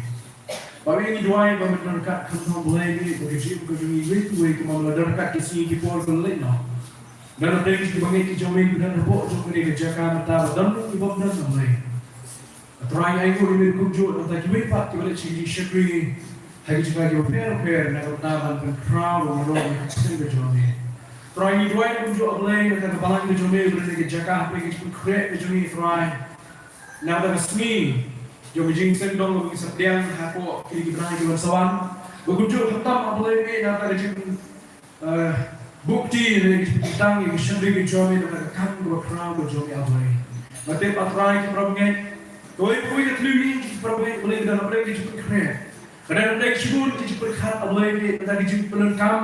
Ba ngi duwai ba men don ryngkat khamtam Blei, ba ka jingim ka jong iwei pa iwei kumba la don ryngkat ki sngi ki por ba la leit noh. Don ryngkat ki bangeit ki jong me ba don hapoh jong kane ka jaka mynta ba don ruh ki bym don, Blei. Trai, ngi ainguh ïa me kumjuh nangta kiwei pat kiba leit sha ki jingshakri ha ki jaka kiba pher pher na ka bynta ban pynkhraw ban ïaroh ïa ka kyrteng ka jong me. Trai, ngi duwai kumjuh, A Blei, nangta ka balang ka jong me ba don ha ka jaka hapdeng ka jingpynkhreh ka jong me, Trai. Nangta ka sngi jong ka jingseng dong kaba ngi sa pdiang hapoh kine ki bnai ki wan sa wan, ba kumjuh khamtam, A Blei, nangta ka jing eh, bukti ne ki tang ïa ka shakri ka jong me, na ka kam kaba khraw ka jong me, A Blei. Nga tip, A Trai, ki para bangeit, kawei kawei ka tliw ïing ki para bangeit, Blei, ka don hapdeng ka jingpynkhreh, ka don hapdeng shibun ka jingpyrkhat, A Blei, ka don ka jingpyndonkam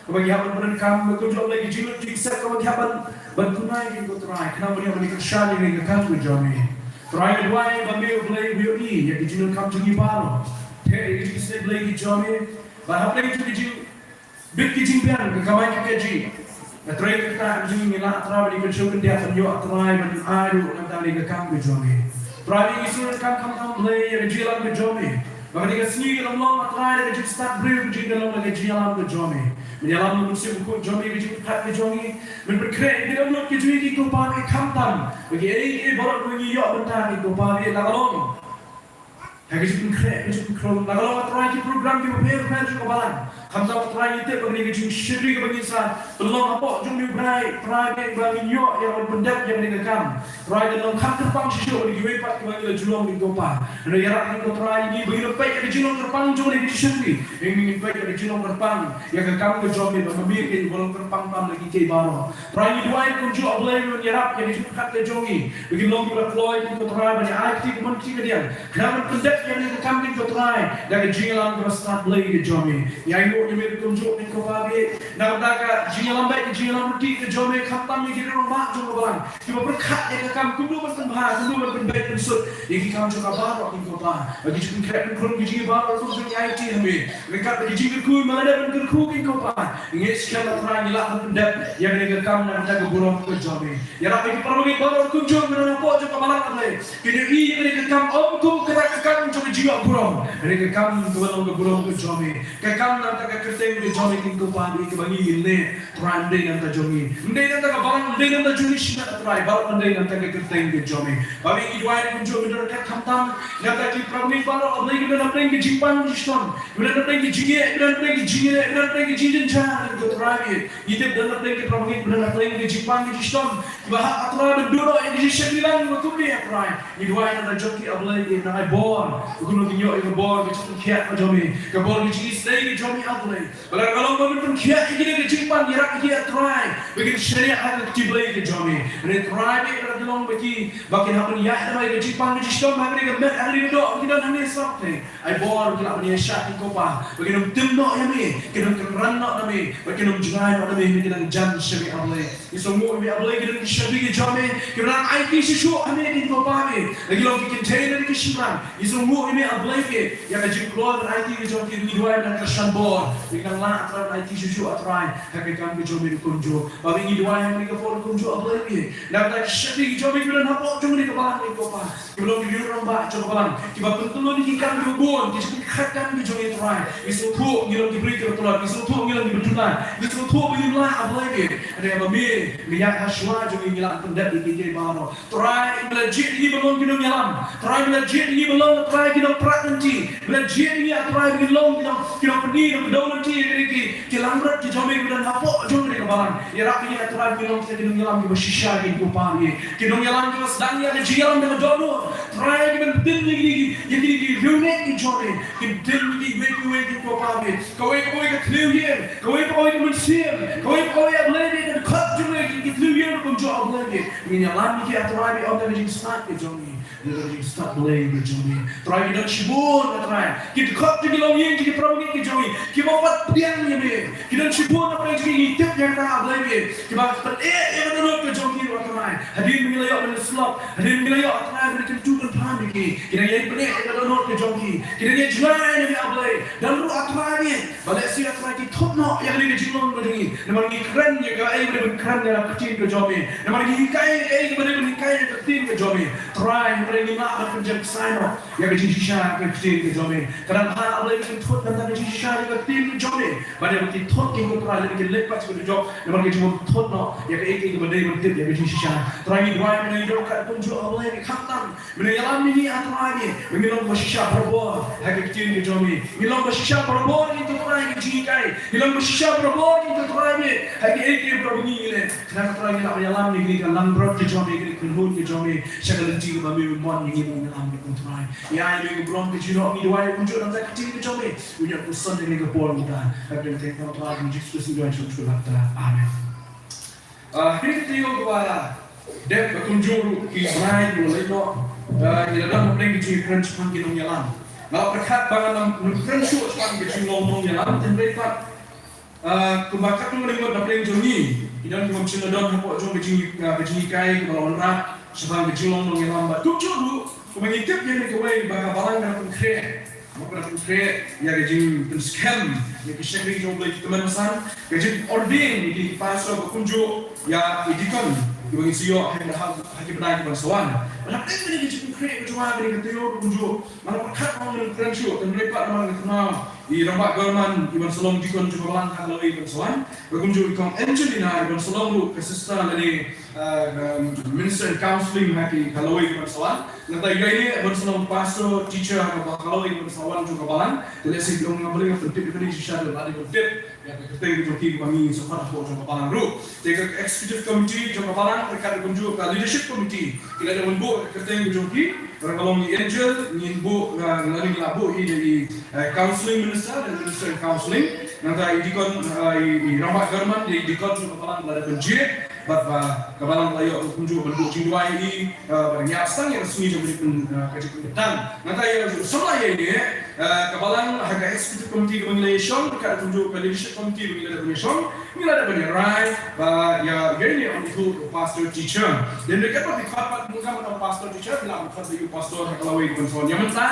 kaba ngi hap ban pyndonkam, ba kumjuh, A Blei, ka jinglut jingsep kaba ngi hap ban, ban pynlait, ko Trai, khnang ba ngi hap ban kyrshan ïa ka kam ka jong me. Trai, nga duwai ba me, A Blei, me ïohi ïa ka jingdonkam jong ngi baroh. Te ïa ka jingsnei, Blei, ka jong me, ba hapdeng jong ka jing bit ki jingbiang, ka kamai ka kajih, ka trei ka ktah ka jong ngi, ngi lah Trai ban ïa kynshew kyndiah ban ïoh Trai ban ai ruh nangta ïa ka kam ka jong me. Trai, ngi sngew donkam khamtam, Blei, ïa ka jingïalam ka jong me. Ba kane ka sngi kan ym long, Trai, da ka jingstad briew ka jong ngi, kan long da ka jingïalam ka jong me. Men ïalam ïa ka mynsiem bakhuid jong me, ka jingpyrkhat ka jong ngi. Men pynkhreh ïa ka dohnud ka jong ngi, ko Pa, khamtam ba kiei kiei baroh ba ngi ïoh mynta, ko Pa, la ka long ha ka jingpynkhreh, ka jingpynkhreh, la ka long, A Trai, ki program kiba pher pher jong ka balang. Khamtam, A Trai, ngi tip ba kane ka jingshakri kaba ngin sa pynlong hapoh jong une u bnai, Trai, ba ngin ïoh ïa ka ban pyndep ïa kane ka kam, Trai, kan long kham kyrpang shisha na kiwei pat kiba ngi la ju long, ko Pa. Hynrei ïarap, ko Trai, ngi ba ngin peit ïa ka jinglong kyrpang jong kane ka jingshakri, ngin peit ïa ka jinglong kyrpang ïa ka kam ka jong me, ba ma me ka long kyrpang tam na kiei kiei baroh. Trai, ngi duwai kumjuh, A Blei, men ïarap ïa ka jingpyrkhat ka jong ngi, ba kin long kiba kloi, ko Trai, ban ïa ai kti ka mon kti ka diang, khnang ban pyndep ïa kane ka kam, ko Trai, da ka jingïalam kaba stad, Blei, ka jong me. Ngi ainguh ïa me kumjuh, ko Pa, ba na ka bynta ka jingïalam beit, ka jingïalam ryntih ka jong me, khamtam ïa ki rangbah jong ka balang kiba pyrkhat ïa ka kam kumno ban pynbha, kumno ban pynbeit pynsut ïa ki kam jong ka baroh, ko Pa. Ba ki jingpynkhreh pynkhrum ka jong ngi baroh, kumjuh, ngi aiti ha me. Ryngkat bad ka jingkyrkhu, ma la dei ban kyrkhu, ko Pa, ngi ngeit skhem, A Trai, ngi lah ban pyndep ïa kane ka kam na ka bynta ka burom ka jong me. Ïarap ïa ki para bangeit baroh kumjuh, men hapoh jong ka balang, A Blei, kin ïohi ïa kane ka kam ym kum kata ka kam jong ka jingïoh burom, kane ka kam kaba long ka burom ka jong me, ka kam na ka bynta ka kyrteng ka jong me, ko Pa, kaba ngi ngin leh, Trai, ym dei na ka bynta jong ngi, ym dei na ka bynta ka balang, ym dei na ka bynta jong ngi shimet, A Trai, bad ym dei na ka bynta ka kyrteng ka jong me. Ba ngi duwai kumjuh, men don ryngkat khamtam na ka bynta ki para bangeit baroh, A Blei, kiba don hapdeng ka jingpang ka jingshitom, kiba don hapdeng ka jingeh, kiba don hapdeng ka jingeh, kiba don hapdeng ka jingjynjar, ko Trai. Ngi tip don hapdeng ki para bangeit kiba don hapdeng ka jingpang ka jingshitom, kiba hap, A Trai, ban duh noh ïa ka jingshakri lang ba kumne, A Trai. Ngi duwai na ka bynta jong ki, A Blei, nang ai bor, ba kin long, kin ïoh ïa ka bor ka jingpynkhiah ka jong me, ka bor ka jingisynei ka jong me, A Blei. Ba la ka long ba men pynkhiah ïa kine ki jingpang, ïarap ïa ki, A Trai, ba kin shaniah ha ka kti Blei ka jong me. Hynrei, Trai, ba la ka long ba ki, ba kin hap ban ïaid ha ka jingpang ka jingshitom, ha kane ka met, ha kane ka doh, ba ki don hangne sawdong. Ai bor ba kin lah ban ïaishah, ko Pa, ba kin ym tim noh ïa me, kin ym kynran noh na me, ba kin ym jngai noh na me, ba kin nang jan sha me, A Blei. Ngi sngewnguh ïa me, A Blei, ki don ki shakri ki jong me kiba nang aiti shuh shuh ha me, ko Pa, me. La ki long ki kynthei ne ki shynrang, ngi sngewnguh ïa me, A Blei, ïa ka jingkloi ban aiti ka jong ki. Ngi duwai, nang kyrshan bor, ba kin nang lah, A Trai, ban aiti shuh shuh, A Trai, ha ka kam ka jong me kumjuh. Ba ngi duwai ha kane ka por kumjuh, A Blei, me, na ka bynta ki shakri ki jong me kiba don hapoh jong kane ka balang, ko Pa, kiba long ki rangbah jong ka balang, kiba pyntyllun ïa ki kam kiba bun, ki jingpynkhreh kam ki jong ngi, Trai. Ngi sngewthuh ngi long ki briew kiba tlot, ngi sngewthuh ngi long kiba duna, ngi sngewthuh ba ngim lah, A Blei, hynrei ba me, me ïaid ha shuwa jong ngi, ngi lah pyndep ïa kiei kiei baroh. Trai, me la jied ïa ngi ban long ki nongïalam. Trai, me la jied ïa ngi ban long, Trai, ki nongpyrkhat lynti. Me la jied ïa ngi, A Trai, ba ngin long ki nong, ki nongpyni, nongkdew lynti ïa kine ki, ki langbrot ki jong me kiba don hapoh jong kane ka balang. Ïarap ïa ngi, A Trai, ba ngin long ki nongïalam kiba shisha, ko Pa, me. Ki nongïalam kiba sdang ïa ka jingïalam da ka dohnud, Trai, kiban pyndem ïa kine ki, ïa kine ki riewngeit ki jong me, kin pyndem ïa kiwei kiwei, ko Pa, me. Kawei kawei ka tliw ïing, kawei kawei ka mynsiem, kawei kawei, A Blei, me, ka dkhot jong me, ki, ki tliw ïing kumjuh, A Blei, me. Ngin ïalam ïa ki, A Trai, me, ym da ka jingstad ka jong ngi, ym da ka jingstad, Blei, ka jong me. Trai, ki don shibun, A Trai, ki dkhot jong ki longïing jong ki para bangeit ki jong ngi kiba pat pdiang ïa me. Ki don shibun, A Blei, jong ngi, ngi tip ïa kata, A Blei, me, kiba pyneh ïa ka dohnud ka jong ki, A Trai. Hadien ba ngi la ïoh ban slap, hadien ba ngi la ïoh, A Trai, ban kyntu kynpham ïa ki, ki dang ïai pyneh ïa ka dohnud ka jong ki, ki dang ïai jngai na me, A Blei. Don ruh, A Trai, ba lehse, A Trai, ki thut noh ïa kane ka jinglong ka jong ngi, namar ngi kren ïa kaei ba dei ban kren ïa ka ktien ka jong me, namar ngi hikai ïa kaei ba dei ban hikai ïa ka ktien ka jong me. Trai, hynrei ngim lah ban pynjah ksai noh ïa ka jingshisha ka ktien ka jong me. Ka dang bha, A Blei, ba kin thut na ka jingshisha ka ktien ka jong me. Ba dei ba ki thut ki, ko Trai, lada ki leit pat sha ka dujok, namar ki ju thut noh ïa kaei kaei kaba dei ban tip ïa ka jingshisha. Trai, ngi duwai mynne ïa ka kumjuh, A Blei, ngi khamtam mynne, ïalam ïa ngi, A Trai, ngi, ba ngin long ba shisha barabor ha ka ktien ka jong me. Ngin long ba shisha barabor ïa, ko Trai, ka jinghikai. Ngin long ba shisha barabor ïa, ko Trai, ha kaei kaei kaba ngi leh. Khnang, Trai, ngin lah ban ïalam ïa kane ka langbrot ka jong me, kane ka kynhun ka jong me sha ka lynti kaba me mon ïa ngi ban ïalam, ko Trai. Ïa, ïa me ka burom ka jingïaroh ngi duwai kumjuh na ka ktien ka jong me. Ngi ïa pynsan ïa kane ka por mynta ha ka kyrteng jong U Trai Jisu Khrist ngi duwai sngewthuh. Amen. Ah, kine ki taïew kiba dep ba kumjuh ruh ki bride ruh leit noh. Ah, ngi la don hapdeng ka jingkren shaphang ki nongïalam. Nga la pyrkhat ba ngam kren shuh shaphang ka jinglong nongïalam, hynrei pat, ah, kumba katto katne ngut hapdeng jong ngi, ki don kiba ym shym la don hapoh jong ka jing, ah, ka jinghikai kaba la wanrah shaphang ka jinglong nongïalam, bad kumjuh ruh kumba ngi tip ïa kane kawei ba ka balang ka dang pynkhreh. Ka dang pynkhreh ïa ka jingpynskhem ïa ka shakri jong U Blei, ki tymmen basan, ka jingordain ïa ki pastor, ba kumjuh ïa ki deacon kiba ngin sa ïoh ha, ha, ha ki bnai kiban sa wan. Bad hapdeng kane ka jingpynkhreh ka jong nga ha kane ka taïew, ba kumjuh, nga la pyrkhat ba ngam kren shuh, hynrei pat namar nga kynmaw ïa i Rangbah German, i ban sa long deacon jong ka balang ha ka lawei kiban sa wan. Ba kumjuh i Kong Angelina, i ban sa long ruh ka sister lane, ah, um, Minister in Counselling ha ki, ha ka lawei kiban sa wan. Nangta ïa ine ban sa long pastor, teacher ha ka, ha ka lawei kiban sa wan jong ka balang. Te lehse ki ong, nga balei nga pyntip ïa kane shisha, lada dei ban tip ïa ka kyrteng ka jong ki, ba ngi sa khot hapoh jong ka balang ruh. Te ka Executive Committee jong ka balang, ryngkat kumjuh ka Leadership Committee, ki la dep ban buh ka kyrteng ka jong ki. Ba ka long i Angel, ngin buh, ah, lane ngi la buh ïa i, eh, Counselling Minister, lane Minister in Counselling. Nangta i Deacon, ah, i, i Rangbah German, i Deacon jong ka balang, la dep ban jied. Bad ba ka balang la ïoh kumjuh ban buh jingduwai ïa i, ah, ba dang ïa sdang ïa ka sngi jong ka jingpyn, ah, ka jingpynkhiah. Nangta ïa u samla ïa ine, ah, ka balang ha ka Executive Committee kaba ngi la ïashong, ryngkat kumjuh ka Leadership Committee ba ngi la dep ban ïashong, ngi la dep ban ïarai ba ïa, ïa ine un ithuh u pastor teacher. Te ryngkat bad ki khot pat, mynta mynta u pastor teacher, ngi la khot ïa u pastor ha ka lawei kiban sa wan. Ïa mynta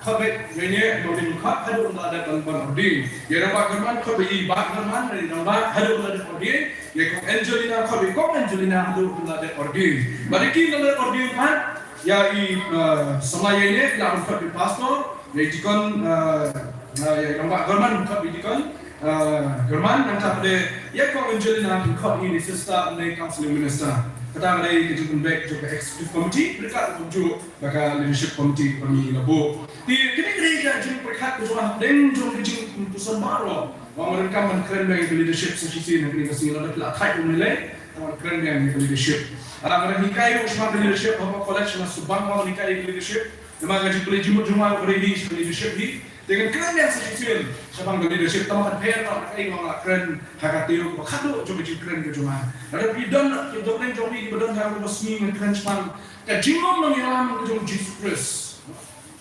khot beit ïa ine, ba ngin khot haduh ba la dep ban, ban ordain. Ïa Rangbah German khot beit ïa i Bah German, ïa i Rangbah, haduh ba la dep ordain. Ïa i Kong Angelina khot beit ïa i Kong Angelina haduh ba la dep ordain. Bad ïa ki la dep ordain pat, ïa i, eh, samla ïa ine, la khot beit ïa i pastor, ïa i deacon, eh, eh, ïa i Rangbah German khot beit ïa i deacon, eh, German, nangta pat de ïa i Kong Angelina khot beit ïa i sister lane counselling minister. Kata ka dei ka jingpynbeit jong ka Executive Committee, ryngkat kumjuh bad ka Leadership Committee ba ngi la buh. Te kane ka dei ka jingpyrkhat ka jong nga hapdeng jong ka jingpynsngew baroh. Ba nga donkam ban kren biang ïa ka leadership sa shisien ha kane ka sngi, lada phi la thait kumne lei, to wan kren biang ïa ka leadership. Ah, nga dang hikai ruh shaphang ka leadership hapoh college, nga shu bang ba ngan hikai ïa ka leadership. Namar ka jingpule jingmut jong nga ka dei hi sha ka leadership hi. Te ngan kren biang sa shisien shaphang ka leadership, tang ba kan pher, tang ba kan, eh, nga la kren ha ka taïew kaba khadduh jong ka jingkren ka jong nga. Lada phi don ki dohnud jong phi kiba don ha kaba sngi, ngan kren shaphang ka jinglong nongïalam ka jong U Jisu Khrist.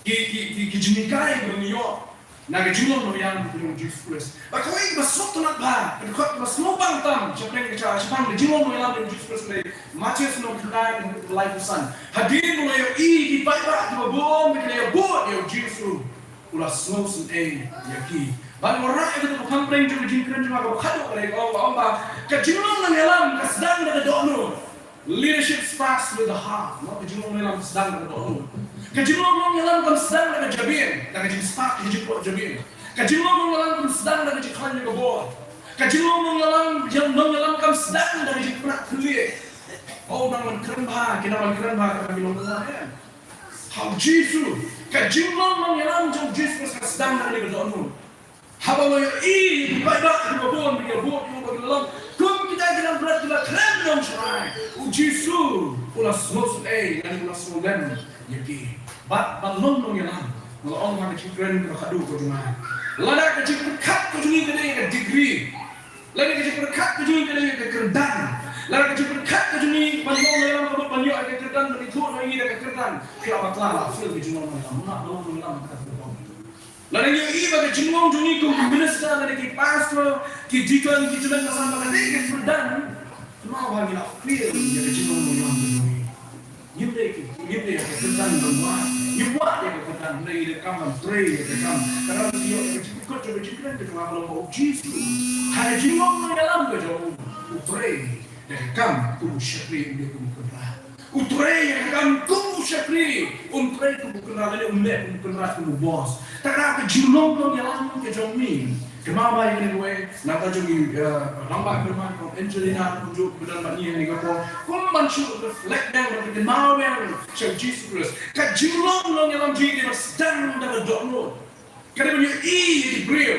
Ki, ki, ki, ki jinghikai kiba ngi ïoh na ka jinglong nongïalam ka jong U Jisu Khrist. Bad kawei kaba sngewtynnat bha, ka dkhot kaba sngewbang tam shaphang ka, shaphang ka jinglong nongïalam ka jong U Jisu Khrist, ka dei Mathaios lynnong khyndai, dkhot laiphew san. Hadien ba u la ïohi ïa ki paidbah kiba bun, ba ki la ïabud ïa U Jisu, u la sngewsynei ïa ki. Bad nga wanrah ïa kata ka phang pdeng jong ka jingkren jong nga kaba khadduh, ka dei, ka ong, ka ong ba ka jinglong nongïalam ka sdang da ka dohnud. Leadership starts with the heart. No, ka jinglong nongïalam ka sdang da ka dohnud. Ka jinglong nongïalam kam sdang da ka jabieng, da ka jingstad, ka jingpluh jabieng. Ka jinglong nongïalam kam sdang da ka jingkhlaiñ ïa ka bor. Ka jinglong nongïalam, jing, nongïalam kam sdang da ka jingpynïaid thylliej. Oh, nang ban kren bha, ki nang ban kren bha, ka nang ban kren bha, eh. Ha U Jisu, ka jinglong nongïalam jong U Jisu ka sdang da ka dohnud. Haba u la ïohi ïa ki paidbah kiba bun, ba ki ïabud, ba ki la long kum kita ki nongbret kiba khlem nongshakri, U Jisu u la sngewsynei, lane u la sngewlem ïa ki. Bad ban long nongïalam, nga la ong ha ka jingkren kaba khadduh ka jong nga, lada ka jingpyrkhat ka jong ngi ka dei ka degree, lada ka jingpyrkhat ka jong ngi ka dei ka kyrdan, lada ka jingpyrkhat ka jong ngi ban long nongïalam ka mut ban ïoh ïa ka kyrdan, ban ithuh ïa ngi da ka kyrdan, ki la bakla, la fail ka jinglong nongïalam, la long nongïalam ka kyrdan. Lada ngi ïohi ba ka jinglong jong ngi kum ki minister, lada ki pastor, ki deacon, ki tymmen basan, lada dei ka kyrdan, Kynmaw ba ngi la fail ïa ka jinglong nongïalam ka jong ngi. Ngim dei ki, ngim dei ïa ka kyrdan ban wad. Ngim wad ïa ka kyrdan, hynrei ngi donkam ban trei ïa ka kam. Ka dang ïoh ïa ka jingpynkut jong ka jingkren ka jong nga ba long ba U Jisu, ha ka jinglong nongïalam ka jong u, u trei ïa ka kam kum u shakri, ym dei kum u kynrad. U trei ïa ka kam kum u shakri, um trei kum u kynrad, lane um leh kum u kynrad, kum u boss. Te ka jinglong nongïalam ka jong ngi, kynmaw ba ïa kane kawei na ka jong ngi, eh, rangbah kyrpang, Angelina, kumjuh ba don bad ngi ha kane ka por, kum ban shu reflect biang, ban kynmaw biang sha U Jisu Khrist. Ka jinglong nongïalam jong ngi ka dei ban sdang da ka dohnud. Ka dei ban ïohi ïa ki briew.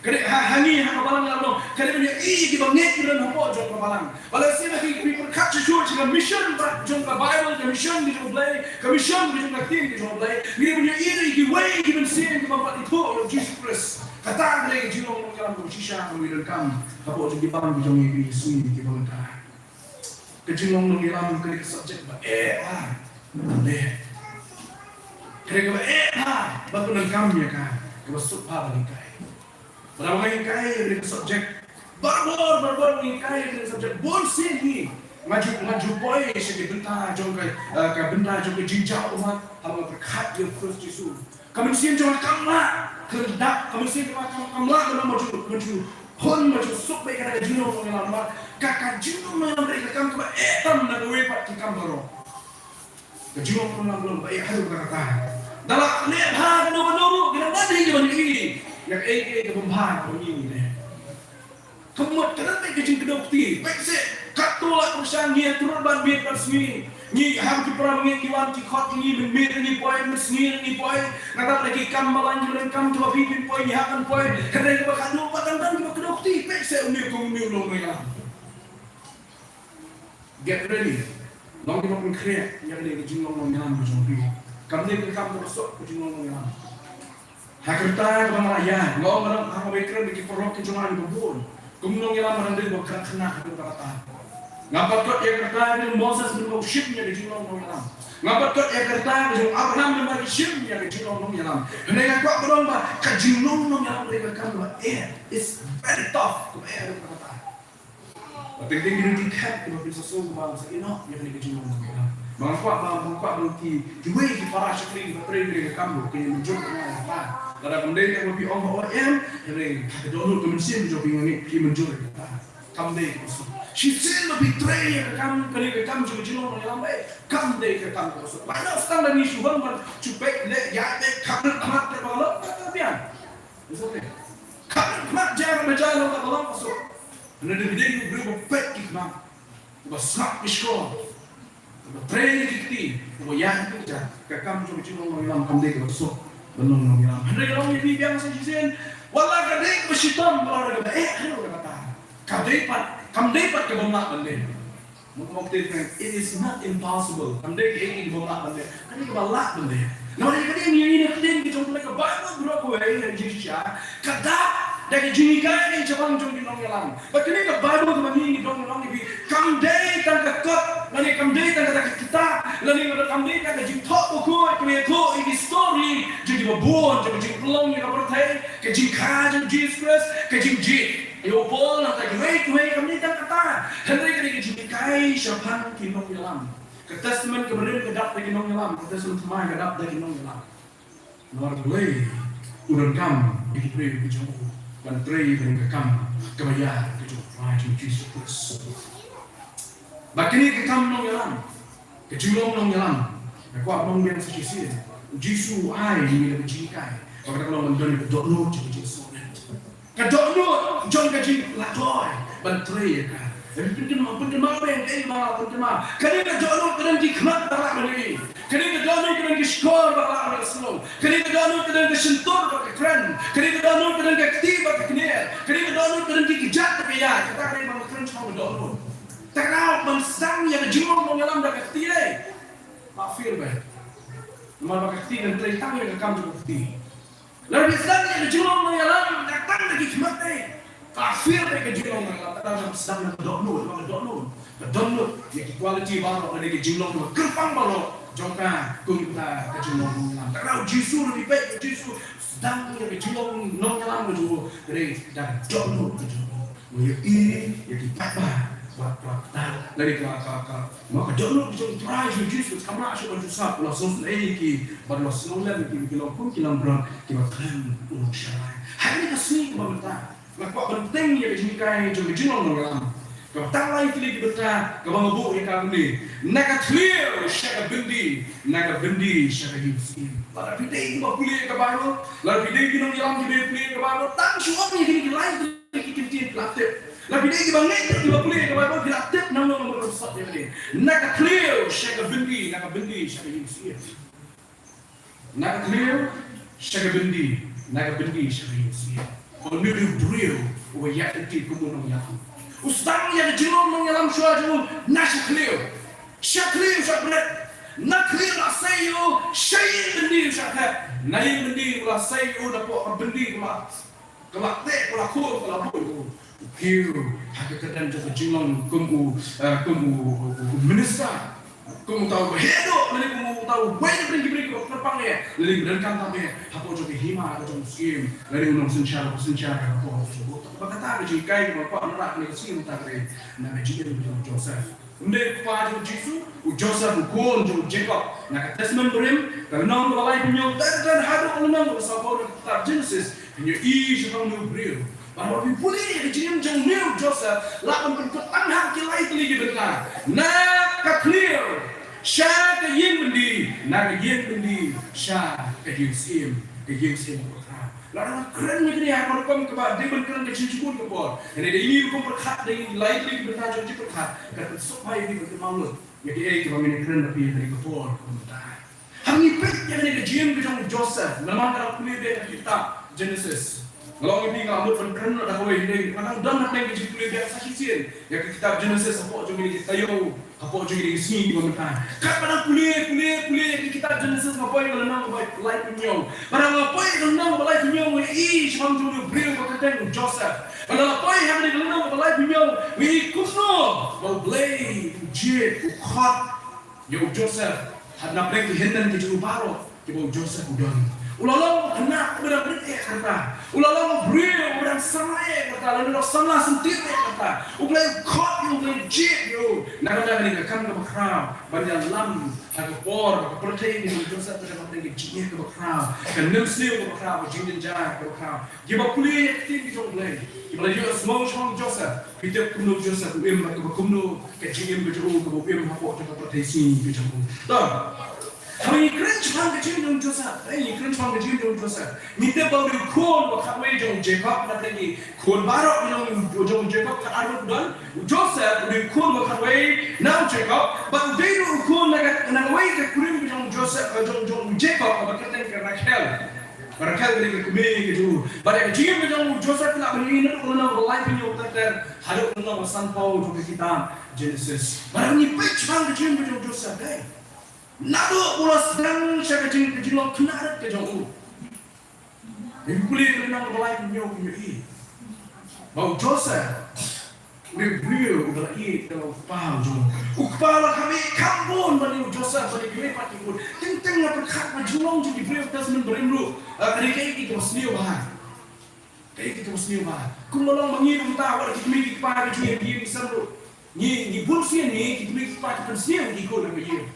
Ka dei ha, ha ngi ha ka balang, ka dei ban ïohi ïa kiba ngeit, kiba don hapoh jong ka balang. Ba lehse ba ki, ki pyrkhat shuh shuh sha ka mission ba jong ka Baibl, ka mission ka jong U Blei, ka mission ka jong ka ktien ka jong U Blei. Ngi dei ban ïohi ïa kiwei ki mynsiem kiba pat ithuh ïa U Jisu Khrist. Kata ka dei ka jinglong nongïalam kaba shisha kaba ngi donkam hapoh jong ki bang ki jong ngi, ki sngi kiba mynta. Ka jinglong nongïalam ka dei ka subject ba eh bha ban leh. Ka dei kaba eh bha ban pyndonkam ïa ka, kaba suk bha ban hikai. Ba dang hikai ïa ka subject, barabor, barabor ngi hikai ïa ka subject. Bun sien ngi, nga ju, nga ju poi sha ki bynta jong ka, eh, ka bynta jong ka jingjaw ummat haba nga pyrkhat ïa U Khrist Jisu. Ka mynsiem jong nga kam lah khyrdop, ka mynsiem jong nga kam, kam lah ban long ba ju, ba ju hun, ba ju suk beit. Kata ka jinglong nongïalam, ka, ka jinglong nongïalam ka dei ka kam kaba eh tam na kawei pat ki kam baroh. Ka jinglong nongïalam kaba eh haduh katta katta. Da lah leh bha kano kano ruh, ki dang dei ban ïohi ïa kaei kaei kaba bha kaba ngi ngi leh. Ka mut ka dang dei ka jingkdew kti. Peit seh, katto la pyrshang ngi, hynriew bad miet bad sngi. Ngi ha ki para bangeit ki wan ki khot ïa ngi, mynmiet ngi poi, mynsngi ngi poi. Nga tip la ki kam balang, ki balang kam, to phi phin poi, ngi hap ban poi. Hynrei kaba khatduh pat tang tang kiba kdew kti. Peit seh, une u kong, une u long nongïalam. Get ready. Long kiba pynkhreh ïa kane ka jinglong nongïalam ka jong phi. Kam dei ka kam kaba suk ka jinglong nongïalam. Ha ka rta kaba nga la ïaid, nga ong, nga ong, ha kaba ïakren bad ki paralok ki jong nga kiba bun, kum nongïalam nga dang dei ban kren khynnah haduh katta katta. Nga pat kot ïa ka rta ka jong u Moses, mynba u shim ïa ka jinglong nongïalam. Nga pat kot ïa ka rta ka jong u Abraham, mynba ki shim ïa ka jinglong nongïalam. Hynrei nga kwah ban ong ba ka jinglong nongïalam ka dei ka kam kaba eh, it's very tough, kaba eh haduh katta katta. Ba teng teng ki dei ki khet kiba phin sa sngewbha ban sa ïehnoh ïa kane ka jinglong nongïalam. Ba nga kwah, ba nga kwah ba ki, kiwei ki para shakri kiba trei kane ka kam ruh kin ïamynjur ïa nga. Lada kam dei tang ba phi ong ba oh em, hynrei ha ka dohnud ka mynsiem jong phi nga ngeit phi mynjur ïa kata. Kam dei kaba suk. Shisien ba phi trei ïa ka kam, kane ka kam jong ka jinglong nongïalam, eh, kam dei ka kam kaba suk. Lada sdang da ngi shu wan ban shu peit leh ïa, eh, kham rit khmat kaba long kata biang. It's okay. Kham rit khmat, jia kaba jia long kaba long kaba suk. Hynrei da phi dei u briew uba peit ki khmat, uba sngap ki shkor, uba trei ki kti, uba ïaid ki kjat, ka kam jong ka jinglong nongïalam kam dei kaba suk ban long nongïalam. Hynrei ka long ïa phi biang sa shisien, wat la ka dei kaba shitom, wat la ka dei kaba eh haduh katta katta, ka dei pat, kam dei pat kaba ym lah ban dei. Mut mo kti, friend, it is not impossible. Kam dei kaei kaei kaba ym lah ban leh. Ka dei kaba lah ban leh. Namar ïa ka dei, ïa kane ka ktien ka jong U Blei, ka Baibl baroh kawei, ïa ka jingshisha ka dap da ka jinghikai shaphang jong ki nongïalam. Bad kane ka Baibl kaba ngi ngi don ngi don ngi phi, kam dei tang ka kot, lane kam dei tang kata ka kitab, lane kam dei tang ka jingthoh bakhuid kaba ïathuh ïa ki story jong kiba bun, jong ka jingpynlong ïa ka pyrthei, ka jingkha jong Jisu Khrist, ka jingjied ïa u Paul, nangta kiwei kiwei, kam dei tang kata. Hynrei ka dei ka jinghikai shaphang ki nongïalam. Ka Testament kaba rim ka dap da ki nongïalam, ka Testament Thymmai ka dap da ki nongïalam. Namar U Blei u donkam ïa ki briew ki jong u ban trei ïa ka kam kaba ïar ka jong u Trai jong u Jisu Khrist. Bad kane ka kam nongïalam, ka jinglong nongïalam, nga kwah ban ong biang sa shisien, U Jisu u ai ïa ngi ka jinghikai ba ka dei ban long ban don ka dohnud jong ka jingsngewrit. Ka dohnud jong ka jingla doi ban trei ïa ka. Phin kynmaw, phin kynmaw biang, eh, ma, phin kynmaw. Kane ka dohnud ka don ki khmat ba lah ban ïohi. Kane ka dohnud ka don ki shkor ba lah ban sngew. Kane ka dohnud ka don ka shyntur ba ka kren. Kane ka dohnud ka don ka kti ba ka kner. Kane ka dohnud ka don ki kjat ba ka ïaid. Kata ka dei ba nga kren shaphang ka dohnud. Te ka dei ban sdang ïa ka jinglong nongïalam da ka kti, eh. Ba fail bha. Namar ba ka kti kan trei tang ïa ka kam jong ka kti. Lada phi sdang ïa ka jinglong nongïalam da tang da ki khmat, eh, ka fail bha ka jinglong nongïalam. Ka dei ban sdang da ka dohnud, ka dohnud, ka dohnud ïa ki quality baroh, lane ka jinglong kaba kyrpang baroh jong ka, kumta ka jinglong nongïalam. Ka dei U Jisu, lada phi peit U Jisu sdang ïa ka jinglong nongïalam ka jong u, ka dei da ka dohnud ka jong u. U ïohi ïa ki paidbah. Bad ka, ka, lane ka, ka, ka, ma ka dohnud jong u Trai Jisu Khrist kam lah shuh ban jubab, u la sngewsynei ïa ki, bad u la sngewlem ïa ki, ki long kum ki langbrot kiba khlem shai. Ha kane ka sngi kaba mynta, nga kwah ban teng ïa ka jinghikai jong ka jinglong nongïalam kaba tang lai tylli ki bynta, kaba nga buh ïa ka kumne: Na ka thliew sha ka byndi, na ka byndi sha ka ïing syiem. Lada phi dei kiba pule ïa ka Baibl, lada phi dei ki nongïalam kiba pule ïa ka Baibl, tang shu ong ïa kine ki lai tylli ki kyntien phi la tip. Lada phi dei kiba ngeit, kiba pule ïa ka Baibl, phi la tip nangno nangno ba sot ïa kane. Na ka thliew sha ka byndi, na ka byndi sha ka ïing syiem. Na ka thliew sha ka byndi, na ka byndi sha ka ïing syiem. Une u briew uba ïaid lynti kum u nongïalam, u sdang ïa ka jinglong nongïalam shuwa jong u na sha thliew, sha thliew sha bret. Na thliew la sei ïa u, sha ïing byndi u shah thep. Na ïing byndi u la sei ïa u, napoh ka byndi ka la, ka la teh, ka la khur, ka la buh ïa u. U kiew ha ka kyrdan jong ka jinglong kum u, eh, kum u, u, u minister, kum uta uba heh duh, lane kum uta uwei na pdeng ki briew kiba kyrpang ïa u, lane uba donkam tam ïa u hapoh jong ka hima ka jong u syiem, lane u nongsynshar, u synshar hapoh jong u. Ba kata ka jinghikai kaba kwah ban rah ha kane ka sngi mynta ka dei na ka jingim jong u Joseph. Um dei u kpa jong u Jisu, u Joseph u khun jong u Jacob. Na ka Testament Barim, ka lynnong kaba laiphew hynñiew, ter ter haduh ka lynnong kaba sawphew na ka kitab Genesis, phin ïohi shaphang une u briew. Bad haba phi pule ïa ka jingim jong une u Joseph, lah ban pynkut tang ha ki lai tylli ki bynta. Na ka thliew sha ka ïing byndi, na ka ïing byndi sha ka ïing syiem, ka ïing syiem kaba khraw. Lada ngan kren ïa kane ha ka rukom kaba dei ban kren ka jingshukor ka por, kane dei ine i rukom pyrkhat, dei lai tylli ki bynta jong jingpyrkhat, ka pynsuk bha ïa phi ban kynmaw lut ïa kaei kaba ngin ïakren ha phi ha kane ka por kaba mynta. Haba ngi peit ïa kane ka jingim ka jong u Joseph, namar nga dang pule beit ha ka kitab Genesis. Nga la ong ïa phi nga mut ban kren lut da kawei, hynrei nga dang don hapdeng ka jingpule beit sa shisien ïa ka kitab Genesis hapoh jong kine ki taïew, hapoh jong kine ki sngi kiba mynta. Katba nga dang pule, pule, pule ïa ka kitab Genesis, nga poi ha ka lynnong kaba laiphew hynñiew. Bad haba nga poi ha ka lynnong kaba laiphew hynñiew, nga ïohi shaphang jong une u briew ba kyrteng u Joseph. Bad haba nga poi ha kane ka lynnong kaba laiphew hynñiew, nga ïohi kumno ba U Blei u jied, u khot ïa u Joseph ha, na pdeng ki hynmen ki jong u baroh kiba u Joseph u don. U la long u khynnah uba dang rit eh ka rta. U la long u briew uba dang samla eh ka rta, lane u la samla syntiew eh ka rta. U Blei u khot ïa u, U Blei u jied ïa u. Na ka bynta kane ka kam kaba khraw ban ïalam ha ka por ba ka pyrthei ka jong u Joseph ka dang hapdeng ka jingeh kaba khraw, ka nemsniew kaba khraw, ka jingjynjar kaba khraw. Kiba pule ïa ka ktien ka jong U Blei, kiba la ïohsngew shaphang u Joseph, phi tip kumno u Joseph u im bad kaba kumno ka jingim ka jong u kaba u im hapoh jong ka pyrthei sngi ka jong u. To, haba ngi kren shaphang ka jingim jong u Joseph, eh, ngi kren shaphang ka jingim jong u Joseph, ngi tip ba u dei u khun uba khatwei jong u Jacob, na pdeng ki khun baroh jong u, jong u Jacob khatar ngut u don, u Joseph u dei u khun uba khatwei na u Jacob, bad u dei ruh u khun na ka, na kawei ka kurim ka jong u Joseph, eh, jong, jong u Jacob, kaba kyrteng ka Rachel. Ka Rachel ka dei ka kmie ka jong u. Bad ïa ka jingim ka jong u Joseph ngi lah ban ïohi naduh ka lynnong kaba laiphew hynñiew ter ter haduh ka lynnong kaba sanphew jong ka kitab Genesis. Bad ngi peit shaphang ka jingim ka jong u Joseph, dei naduh ba u la sdang sha ka jing, ka jinglong khynnah rit ka jong u. Ngi pule ka lynnong kaba laiphew hynñiew, ngi ïohi ba u Joseph u dei u briew uba la ïeit da u kpa u jong u. U kpa u la kham ïeit kham bun ban ïa u Joseph, ban ïa kiwei pat ki khun. Teng teng nga pyrkhat ba jinglong jong ki briew Testament Barim ruh, ah, ka dei kaei kaei kaba sniew bha. Kaei kaei kaba sniew bha. Kumba long ma ngi mynta, wat la ki kmie ki kpa ki jong ngi ha ka ïing ka sem ruh, ngi, ngi bun sien ngi, ki kmie ki kpa ki pynsniew ïa ki khun ha ka ïing.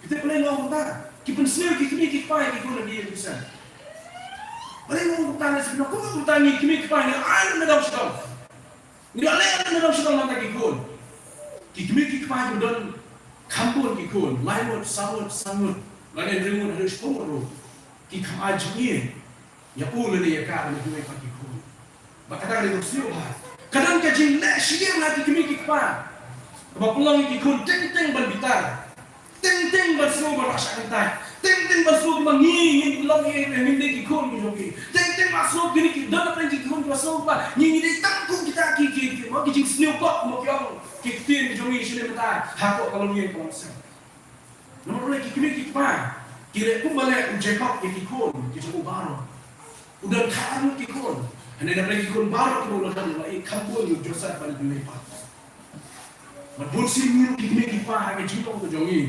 Phi tip balei nga ong kumta? Ki pynsniew ki kmie ki kpa ïa ki khun ha ka ïing ka sem. Balei nga ong kumta? Lehse phin ong, kumno kumta, ngi kmie ki kpa ngi la ai lut nadong shadong. Ngi la leh lut nadong shadong namar ki khun. Ki kmie ki kpa kiba don kham bun ki khun, lai ngut, saw ngut, san ngut, lane hynriew ngut haduh shiphew ngut ruh, ki kham ai jingïeit ïa u lane ïa ka lane kiwei pat ki khun. Bad kata ka dei kaba sniew bha. Ka don ka jingleh shiliang ha ki kmie ki kpa kaba pynlong ïa ki khun teng teng ban bitar, teng teng ban sngew ban rah shah kyntait, teng teng ban sngew ba ngi ngin long ïa, ngin dei ki khun ki jong ki. Teng teng ban sngew kine ki don hapdeng ki khun kiba sngew ba ngi, ngi dei tang kum kita ki, ki, ki, ki jingsniew pop, kumba ki ong ki ktien ki jong ngi shane mynta hapoh ka longïing ka longsem. Namar balei? Ki kmie ki kpa ki leh kumba leh u Jacob ïa ki khun ki jong u baroh. U don khatar ngut ki khun. Hynrei na pdeng ki khun baroh kiba u la don, u la ïeit kham bun ïa u Joseph bad ïa kiwei pat. Bad bun sien ngi ruh ki kmie ki kpa ha ka jinglong ka jong ngi,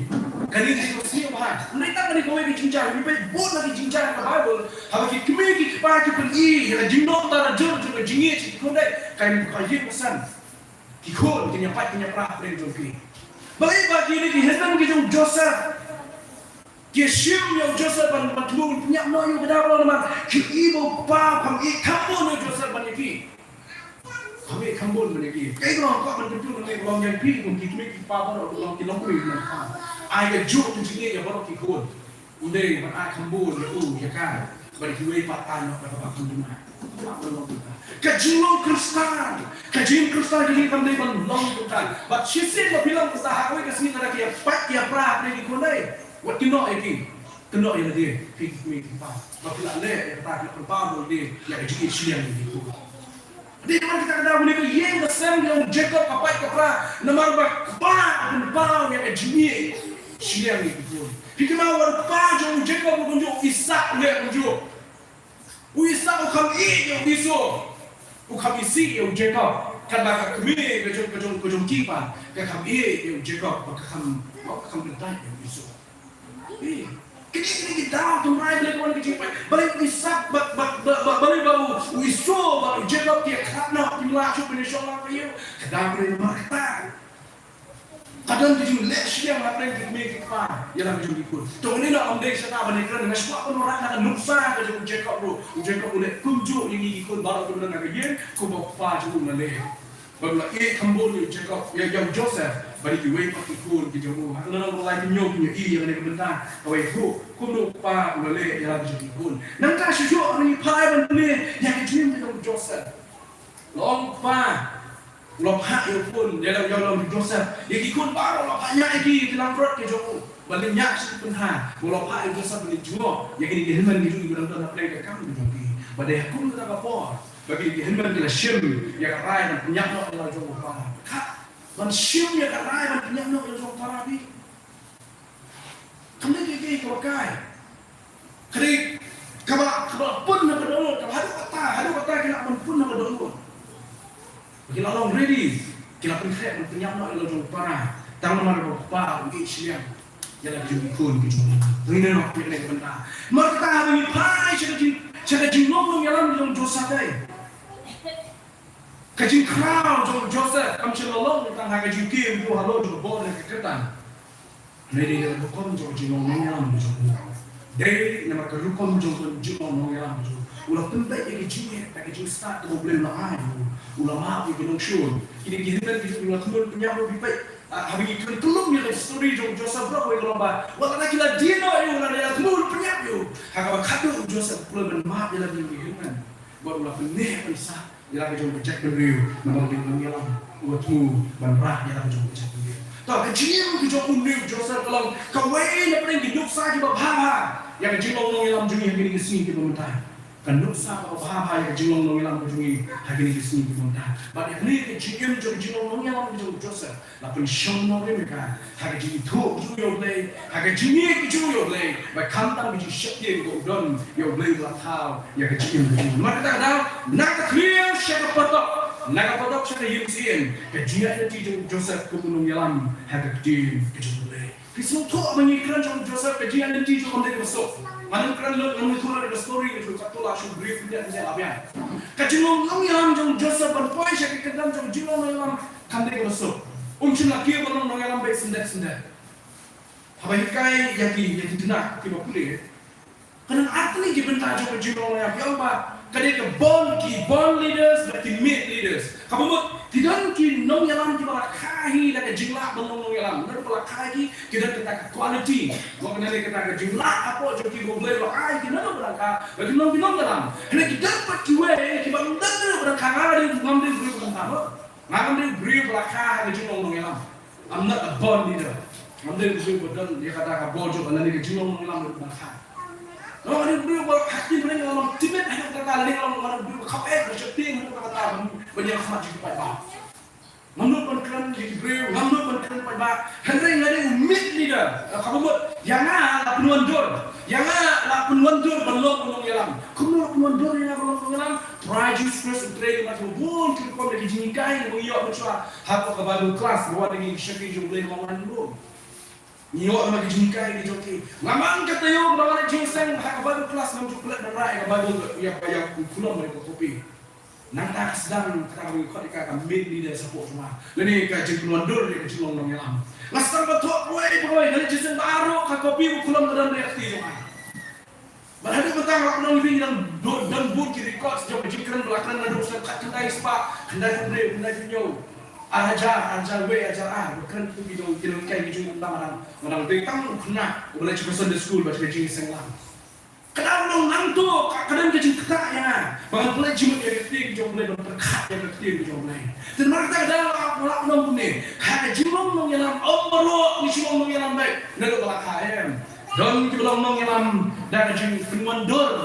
kane ka dei kaba sniew bha. Ym dei tang kane kawei ka jingjar, ngi peit bun na ki jingjar ha ka Baibl, haba ki kmie ki kpa ki pyni ïa ka jinglong tara jur jong ka jingïeit sha ki khun, dei ka ïing ka sem. Ki khun kin ïa pait kin ïa pra hapdeng jong ki. Balei ba kine ki hynmen ki jong u Joseph ki shim ïa u Joseph ban, ban thmu, pynïap noh ïa u, ka daw ba namar ki i ba u kpa u kham ïeit kham bun ïa u Joseph ban ïa ki. Kham ïeit kham bun ban ïa ki. Kaei ka long, ka ban kyntu, ban ïa ki, long ïa phi kum ki kmie ki kpa baroh, long ki long kmie ki long kpa. Ai kajuh ka jingïeit ïa baroh ki khun. Ym dei ban ai kham bun ïa u ïa ka, bad kiwei pat ai noh da kaba kham duna. Ka jinglong Khristan, ka jingim Khristan ka jingim kam dei ban long kumta. Bad shisien ba phi long kumta, ha kawei ka sngi lada ki ïa pait ki ïa pra hapdeng ki khun, wat kynnoh ïa ki. Kynnoh ïa lade, phi ki kmie ki kpa, ba phi la leh ïa kata, phi la pynpaw ïa lade ïa ka jingïeit shiliang ïa ki khun. Dei namar kata ka daw kane ka ïing ka sem jong u Jakob ka pait ka pra, namar ba kpa u pynpaw ïa ka jingïeit shiliang ïa ki khun. Phi kynmaw, wat u kpa jong u Jakob u kumjuh, u Isak u leh kumjuh. U Isak u kham ïeit ïa u Esau, u kham isih ïa u Jakob. Katba ka kmie ka jong, ka jong, ka jong ki pat ka kham ïeit ïa u Jakob, ba ka kham, ba ka kham kyntait ïa u Esau. Eh, kine, kine ki daw tynrai Blei ka wan ka jingpait. Balei u Isak, ba, ba, ba, ba, balei ba u, u Esau bad u Jakob ki ïa khlad noh, kim lah shuh ban ïa shong lang ha ïing? Ka daw Blei namar kata. Ka don ka jingleh shiliang hapdeng ki kmie ki kpa ïa la ka jong ki khun. To, kane noh ym dei shata ban ïa kren, nga sngewbha ban wanrah na ka nuksa ka jong u Jakob ruh. U Jakob u leh kumjuh ïa ngi ki khun baroh kiba don ha ka ïing, kumba u kpa jong u u la leh. Bad u la ïeit kham bun ïa u Jakob, ïa, ïa u Joseph, bad ïa kiwei pat ki khun ki jong u. Ha ka lynnong ba lai, phin ïoh, phin ïohi ïa kane ka bynta kawei ruh, kumno u kpa u la leh ïa la ki jong ki khun. Nangta shuh shuh, ha ngi phai ban pule ïa ka jingim ka jong u Joseph. La ong u kpa u la phah ïa u khun, ïa la, ïa u Joseph, ïa ki khun baroh la phah ñiah ïa ki, ïa ki langbrot ki jong u. Ban leit ñiah sha ki pynthar, u la phah ïa u Joseph ban leit jngoh ïa kine ki hynmen ki jong u kiba dang don hapdeng ka kam ka jong ki. Bad dei ha kum kata ka por ba kine ki hynmen ki la shim ïa ka rai ban pynïap noh ïa la jong u para. Ka, ban shim ïa ka rai ban pynïap noh ïa la jong u para, phi. Kam dei kaei kaei kaba kai. Ka dei kaba, kaba pun na ka dohnud, kaba haduh katta, haduh katta ki lah ban pun na ka dohnud. Ki la long ready, ki la pynkhreh ban pynïap noh ïa la jong u para. Tang namar ba u kpa u ïeit shiliang ïa la ki jong ki khun ki jong u. Ngi ïa ngi noh ïa kane ka bynta. Namar kata haba ngi phai sha ka jing, sha ka jinglong nongïalam jong u Joseph, eh, ka jingkhraw jong u Joseph kam shym la long tang ha ka jingkiew halor jong ka bor ne ka kyrdan. Hynrei dei ka rukom jong ka jinglong nongïalam jong u. Dei namar ka rukom jong ka jinglong nongïalam jong u, u la pynbeit ïa ka jingeh, ïa ka jingstad kaba U Blei u la ai ïa u. U la map ïa ki nongshun. Kine ki hynmen ki jong u, u la thmu ban pynïap ruh, phi peit. Ah, haba ngi kren kyllum ïa ka story jong u Joseph baroh kawei ka long ba wat lada ki la die noh ïa u, lada ki la thmu ban pynïap ïa u, ha kaba khatduh u Joseph u kloi ban map ïa la ki hynmen. Bad u la pynneh pynsah ïa la ka jong ka jaitbynriew namar u dei u nongïalam uba thmu ban rah ïa la ka jong ka jaitbynriew. To, ka jingim ka jong une u Joseph ka long kawei na pdeng ki nuksa kiba bha bha ïa ka jinglong nongïalam jong ngi ha kine ki sngi kiba mynta. Ka nuksa kaba bha bha ïa ka jinglong nongïalam ka jong ngi ha kine ki sngi kiba mynta. Bad ïa kane ka jingim jong ka jinglong nongïalam ka jong u Joseph la pynshong nongrim ïa ka ha ka jingithuh jong u ïa U Blei, ha ka jingïeit jong u ïa U Blei, bad khamtam ka jingsheptieng ba u don ïa U Blei uba la thaw ïa ka jingim jong u. Namar kata ka daw, na ka thlir sha ka patok, na ka patok sha ka ïing syiem, ka jingïaid lynti jong u Joseph kum u nongïalam ha ka ktien ka jong U Blei. Phi sngewthuh ba ngi kren jong u Joseph, ka jingïaid lynti jong u kam dei kaba suk. Ngan ym kren lut, ngan ym kren lut ka story ka jong u, katto la shu briew khyndiat khyndiat la biang. Ka jinglong nongïalam jong u Joseph ban poi sha ka kyrdan jong ka jinglong nongïalam kam dei kaba suk. Um shym la kiew ban long nongïalam beit syndet syndet. Haba hikai ïa ki, ïa ki khynnah kiba pule, ka don ar tylli ki bynta jong ka jinglong nongïalam, ki ong ba ka dei ka born, ki born leaders bad ki made leaders. Kaba mut ki don ki nongïalam kiba la kha hi da ka jinglah ban long nongïalam. Naduh ba la kha hi ki, ki don kata ka quality, mo, kane kata ka jinglah hapoh jong ki ba U Blei u la ai ki naduh ba la kha, ba ki long ki nongïalam. Hynrei ki don pat kiwei kiba ym don naduh ba la kha. Nga dei, ngam dei u briew ba la kha, mo. Nga ngam dei u briew ba la kha ha ka jinglong nongïalam. I'm not a born leader. Ngam dei u briew ba don ïa kata ka bor jong ka lane ka jinglong nongïalam ba la kha. Nga dei u briew ba ha ktien Blei nga long timid haduh katta, lane nga long, nga dei u briew ba kham eh, ba sheptieng haduh katta ban, ban ïeng ha khmat jong ki paidbah. Ngam nud ban kren ïa ki briew, ngam nud ban kren paidbah. Hynrei nga dei u made leader. Kaba mut ïa nga la pynwandur, ïa nga la pynwandur ban long u nongïalam. Kumno la pynwandur ïa nga ban long u nongïalam? Trai Jisu Khrist u trei ïa nga ha bun ki rukom, da ki jinghikai kiba ngi ïoh mynshuwa hapoh ka Bible class, ba wan da ki shakri jong U Blei ba wan rum. Ngi ïoh na ki jinghikai ki jong ki. Nga man ka taïew ba nga leit jingseng ha ka Bible class, ngam ju klet ban rah ïa ka Bible, ïa, ïa ka khulom bad ka kopi. Nangta ka sdang kata kaba ngi khot ïa ka ka main leader support jong nga. Lane ka jingpynwandur ïa ka jinglong nongïalam. Nga sdang ban thoh kawei pa kawei, nga leit jingïaseng baroh ka kopi ba khulom ka don ha ka kti jong nga. Bad haduh mynta nga la pynlong ïa ngi nang don bun ki records jong ka jingkren ba la kren naduh snem khatkhyndai spah, khyndai phew hynriew, khyndai phew hynñiew, ar hajar, ar hajar wei, ar hajar ar, ba kren kum ki jong ki nonghikai ki jong nga, nga dang dei tang u khynnah uba leit sha ka Sunday school bad sha ka jingïaseng lang. Ka dang long nangto, ka, ka don ka jingktah ïa nga ba ngan pynleit jingmut ïa ka ktien ka jong U Blei, ban pyrkhat ïa ka ktien ka jong U Blei. Te namar kata ka daw nga la, nga la ong kumne, ha ka jinglong nongïalam, ym baroh ngi shu long nongïalam beit naduh ba la kha, em. Don kiba long nongïalam da ka jingpynwandur,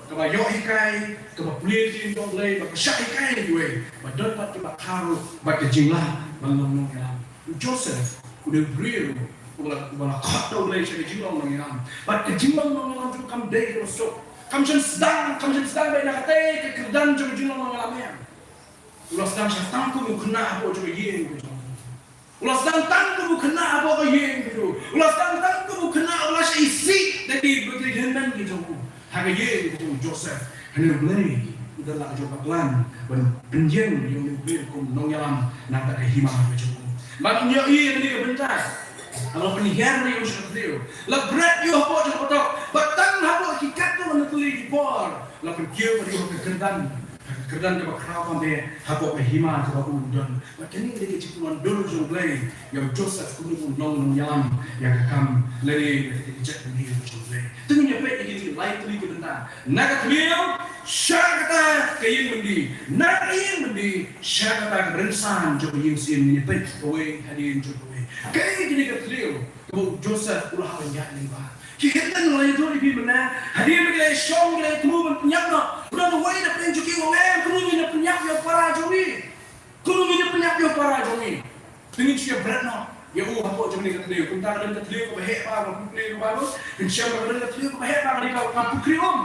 kaba ïoh hikai, kaba plie ktien jong U Blei, ba ka shah hikai ïa kiwei, ba don pat kiba kha ruh bad ka jinglah ban long nongïalam. U Joseph u dei u briew uba la, uba la khot da U Blei sha ka jinglong nongïalam. Bad ka jinglong nongïalam jong u kam dei kaba suk. Kam shym sdang, kam shym sdang beit na katei ka kyrdan jong ka jinglong nongïalam, em. U la sdang sha tang kum u khynnah hapoh jong ka ïing ka jong u. U la sdang tang kum u khynnah hapoh ka ïing ka jong u. U la sdang tang kum u khynnah uba la shah isih da ki, da ki hynmen ki jong u. Ha ka ïing ka jong u Joseph, hynrei U Blei u don la ka jong ka plan ban pynïeng ïa une u briew kum nongïalam na ka bynta ka hima ka jong u. Bad ngin ïohi ha kane ka bynta, la pynhiar ïa u sha ka thliew, la bret ïa u hapoh jong ka patok, bad tang hapoh ki katto katne ki por la pynkiew ïa u ha ka kyrdan, ha ka kyrdan kaba khraw tam eh hapoh ka hima kaba u don. Bad kane ka dei ka jingpynwandur jong U Blei ïa u Joseph kum u nong, nongïalam ïa ka kam lane ïa ka jait bynriew jong U Blei. Te ngin ïa peit ïa kine ki lai tylli ki bynta. Na ka thliew sha kata ka ïing byndi, na ka ïing byndi sha kata ka rynsan jong ka ïing sien, ngin ïa peit kawei hadien jong kawei. Kaei kane ka thliew kaba u Joseph u la hap ban ïaid lyngba? Ki hynmen, nga la ïathuh ïa phi mynne, hadien ba ki la shong, ki la thmu ban pynïap noh, u don uwei na pdeng jong ki u ong, em, kumno ngin ïa pynïap ïa u para jong ngi? Kumno ngin ïa pynïap ïa u para jong ngi? Te ngin shu ïa bret noh ïa u hapoh jong kane ka thliew. Kumta ka don ka thliew kaba heh ba nga pule ïa ka Baibl. Ngin shem ba ka don ka thliew kaba heh ba ka dei ka, ka pukri um.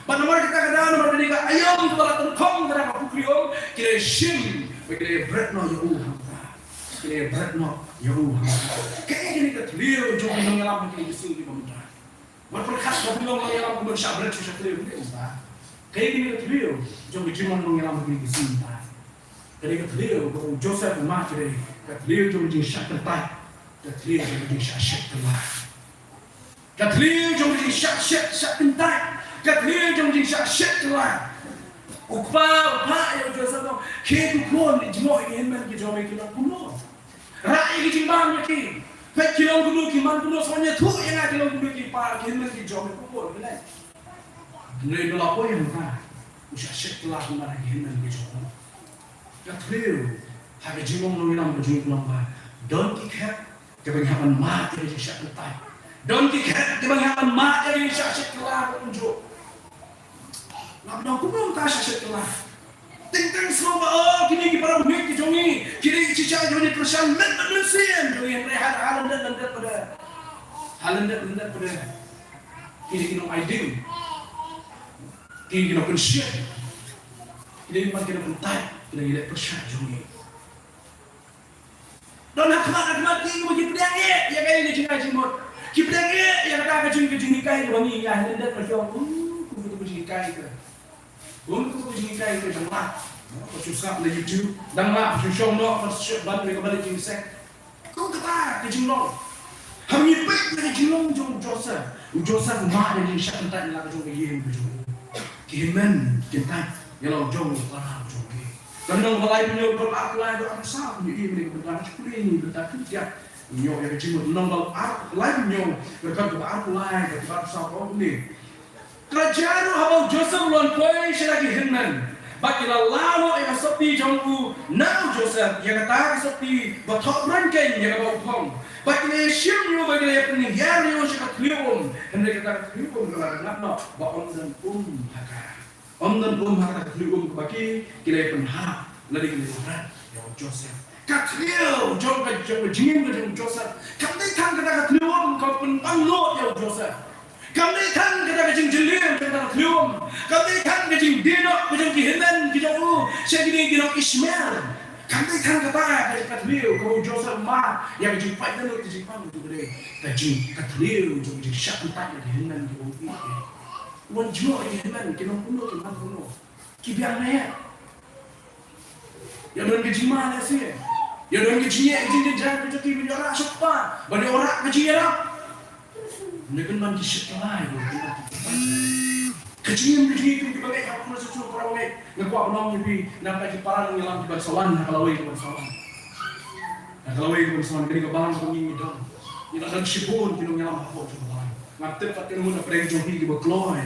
Bad namar kata ka daw, namar kane ka aïom kaba la tyngkhong ka dei ka pukri um, ki la shim bad ki la bret noh ïa u hangta. Ki la bret noh ïa u hangta. Kaei kane ka thliew jong ki nongïalam ha kine ki sngi kiba mynta? Wat pyrkhat ba phi long nongïalam, kumno shah bret sha thliew, kumne kumta. Kaei kane ka thliew jong ka jinglong nongïalam ha kine ki sngi mynta? Kane ka thliew kaba u Joseph u mad, ka dei ka thliew jong ka jingshah kyntait, ka thliew jong ka jingshah shet kylla. Ka thliew jong ka jingshah shet, shah kyntait, ka thliew jong ka jingshah shet kylla. U kpa u phah ïa u Joseph, u ong, khie ko khun, jngoh ïa ki hynmen ki jong me ki long kumno. Rah ïa ki jingbam ïa ki. Peit ki long kumno, ki man kumno, sa ïathuh ïa nga ki long kumno ki para, ki hynmen ki jong me, ko khun, phi leh. Hynrei u la poi hangta, u shah shet kylla kumba ki hynmen ki jong u. Ka thliew ha ka jinglong nongïalam ka jong u ka long ba don ki khet kiba ngi hap ban mad ïa ka jingshah kyntait. Don ki khet kiba ngi hap ban mad ïa ka jingshah shet kylla kumjuh. Lada kumno ngin shah shet kylla, teng teng sngew ba, oh, kine ki para bangeit ki jong ngi, kine ki shisha jong ngi, kyrshan met bad mynsiem jong ngi, hynrei ha, ha lyndet lyndet pat de, ha lyndet lyndet pat de, kine ki nongaidieng, kine ki nongkynshet, kine ki man ki nongkyntait, kine ki leh pyrshah jong ngi. Don ha khmat ha khmat ki, ki pdiang eh ïa ka, ïa ka jingai jingmut. Ki pdiang eh ïa kata ka jing, ka jinghikai kaba ngi ïa, ha lyndet ba ki ong, um, kumno ka jinghikai ka, um, kumno ka jinghikai ka, dang lah ba shu sngap na YouTube, dang lah ba shu shong noh, ba shu ban ïa kaba leit jingïaseng. Kumta ka jinglong. Haba ngi peit ïa ka jinglong jong u Joseph, u Joseph u mad ïa ka jingshah kyntait na la ka jong ka ïing ka jong u. Ki hynmen ki kyntait ïa la u jong u para u jong ki. Ka lynnong ba lai phew hynñiew, dkhot arphew lai, dkhot arphew saw, ngi ïohi mynne ka bynta, ka jingkylli, bynta khyndiat. Ngi ïoh ïa ka jingmut. Lynnong ba ar, lai phew hynñiew, dkhot kaba arphew lai, dkhot kaba arphew saw, ka ong kumne: Ka la jia ruh haba u Joseph u la wan poi sha la ki hynmen, bad ki la law noh ïa ka sotti jong u na u Joseph, ïa kata ka sotti ba thoh ryngkeng ïa kaba u phong. Bad ki la ïashim ïa u, bad ki la ïapynhiar ïa u sha ka thliew um. Hynrei kata ka thliew um ka la rngat noh, ba ym don um ha ka. Ym don um ha kata ka thliew um kaba ki, ki la ïapynhap, lane ki la ïarat ïa u Joseph. Ka thliew jong ka, jong ka jingim ka jong u Joseph, kam dei tang kata ka thliew um kaba pynbang lut ïa u Joseph. Kam dei tang kata ka jingjylliew jong kata ka thliew um. Kam dei tang ka jingdie noh ka jong ki hynmen ki jong u sha kine ki nong Ishmael. Kam dei tang kata ka, ka thliew kaba u Joseph u mad ïa ka jingpait lut, ka jingpang lut, ka dei ka jing, ka thliew jong ka jingshah kyntait ïa ki hynmen kiba u ïeit. U wan jngoh ïa ki hynmen, ki nong kumno, ki man kumno, ki biang ne em. Ïa don ka jingma lehse. Ïa don ka jingeh, ka jingjynjar, ka jingeh, ban ïoh rah sha u kpa, ban ïoh rah ka jingïarap. Hynrei pynban ki shit kylla ïa u, pynban ki Ka jingim, ka jingim kiba ngeit ha u Khrist Jisu, para bangeit. Nga kwah ban ong ïa phi, namar ki para nongïalam kiban sa wan ha ka lawei kaban sa wan. Ha ka lawei kaban sa wan, kane ka balang kaba ngi ngi don. Ngi la don shibun ki nongïalam hapoh jong ka balang. Ngam tip pat kano kano na pdeng jong phi kiba kloi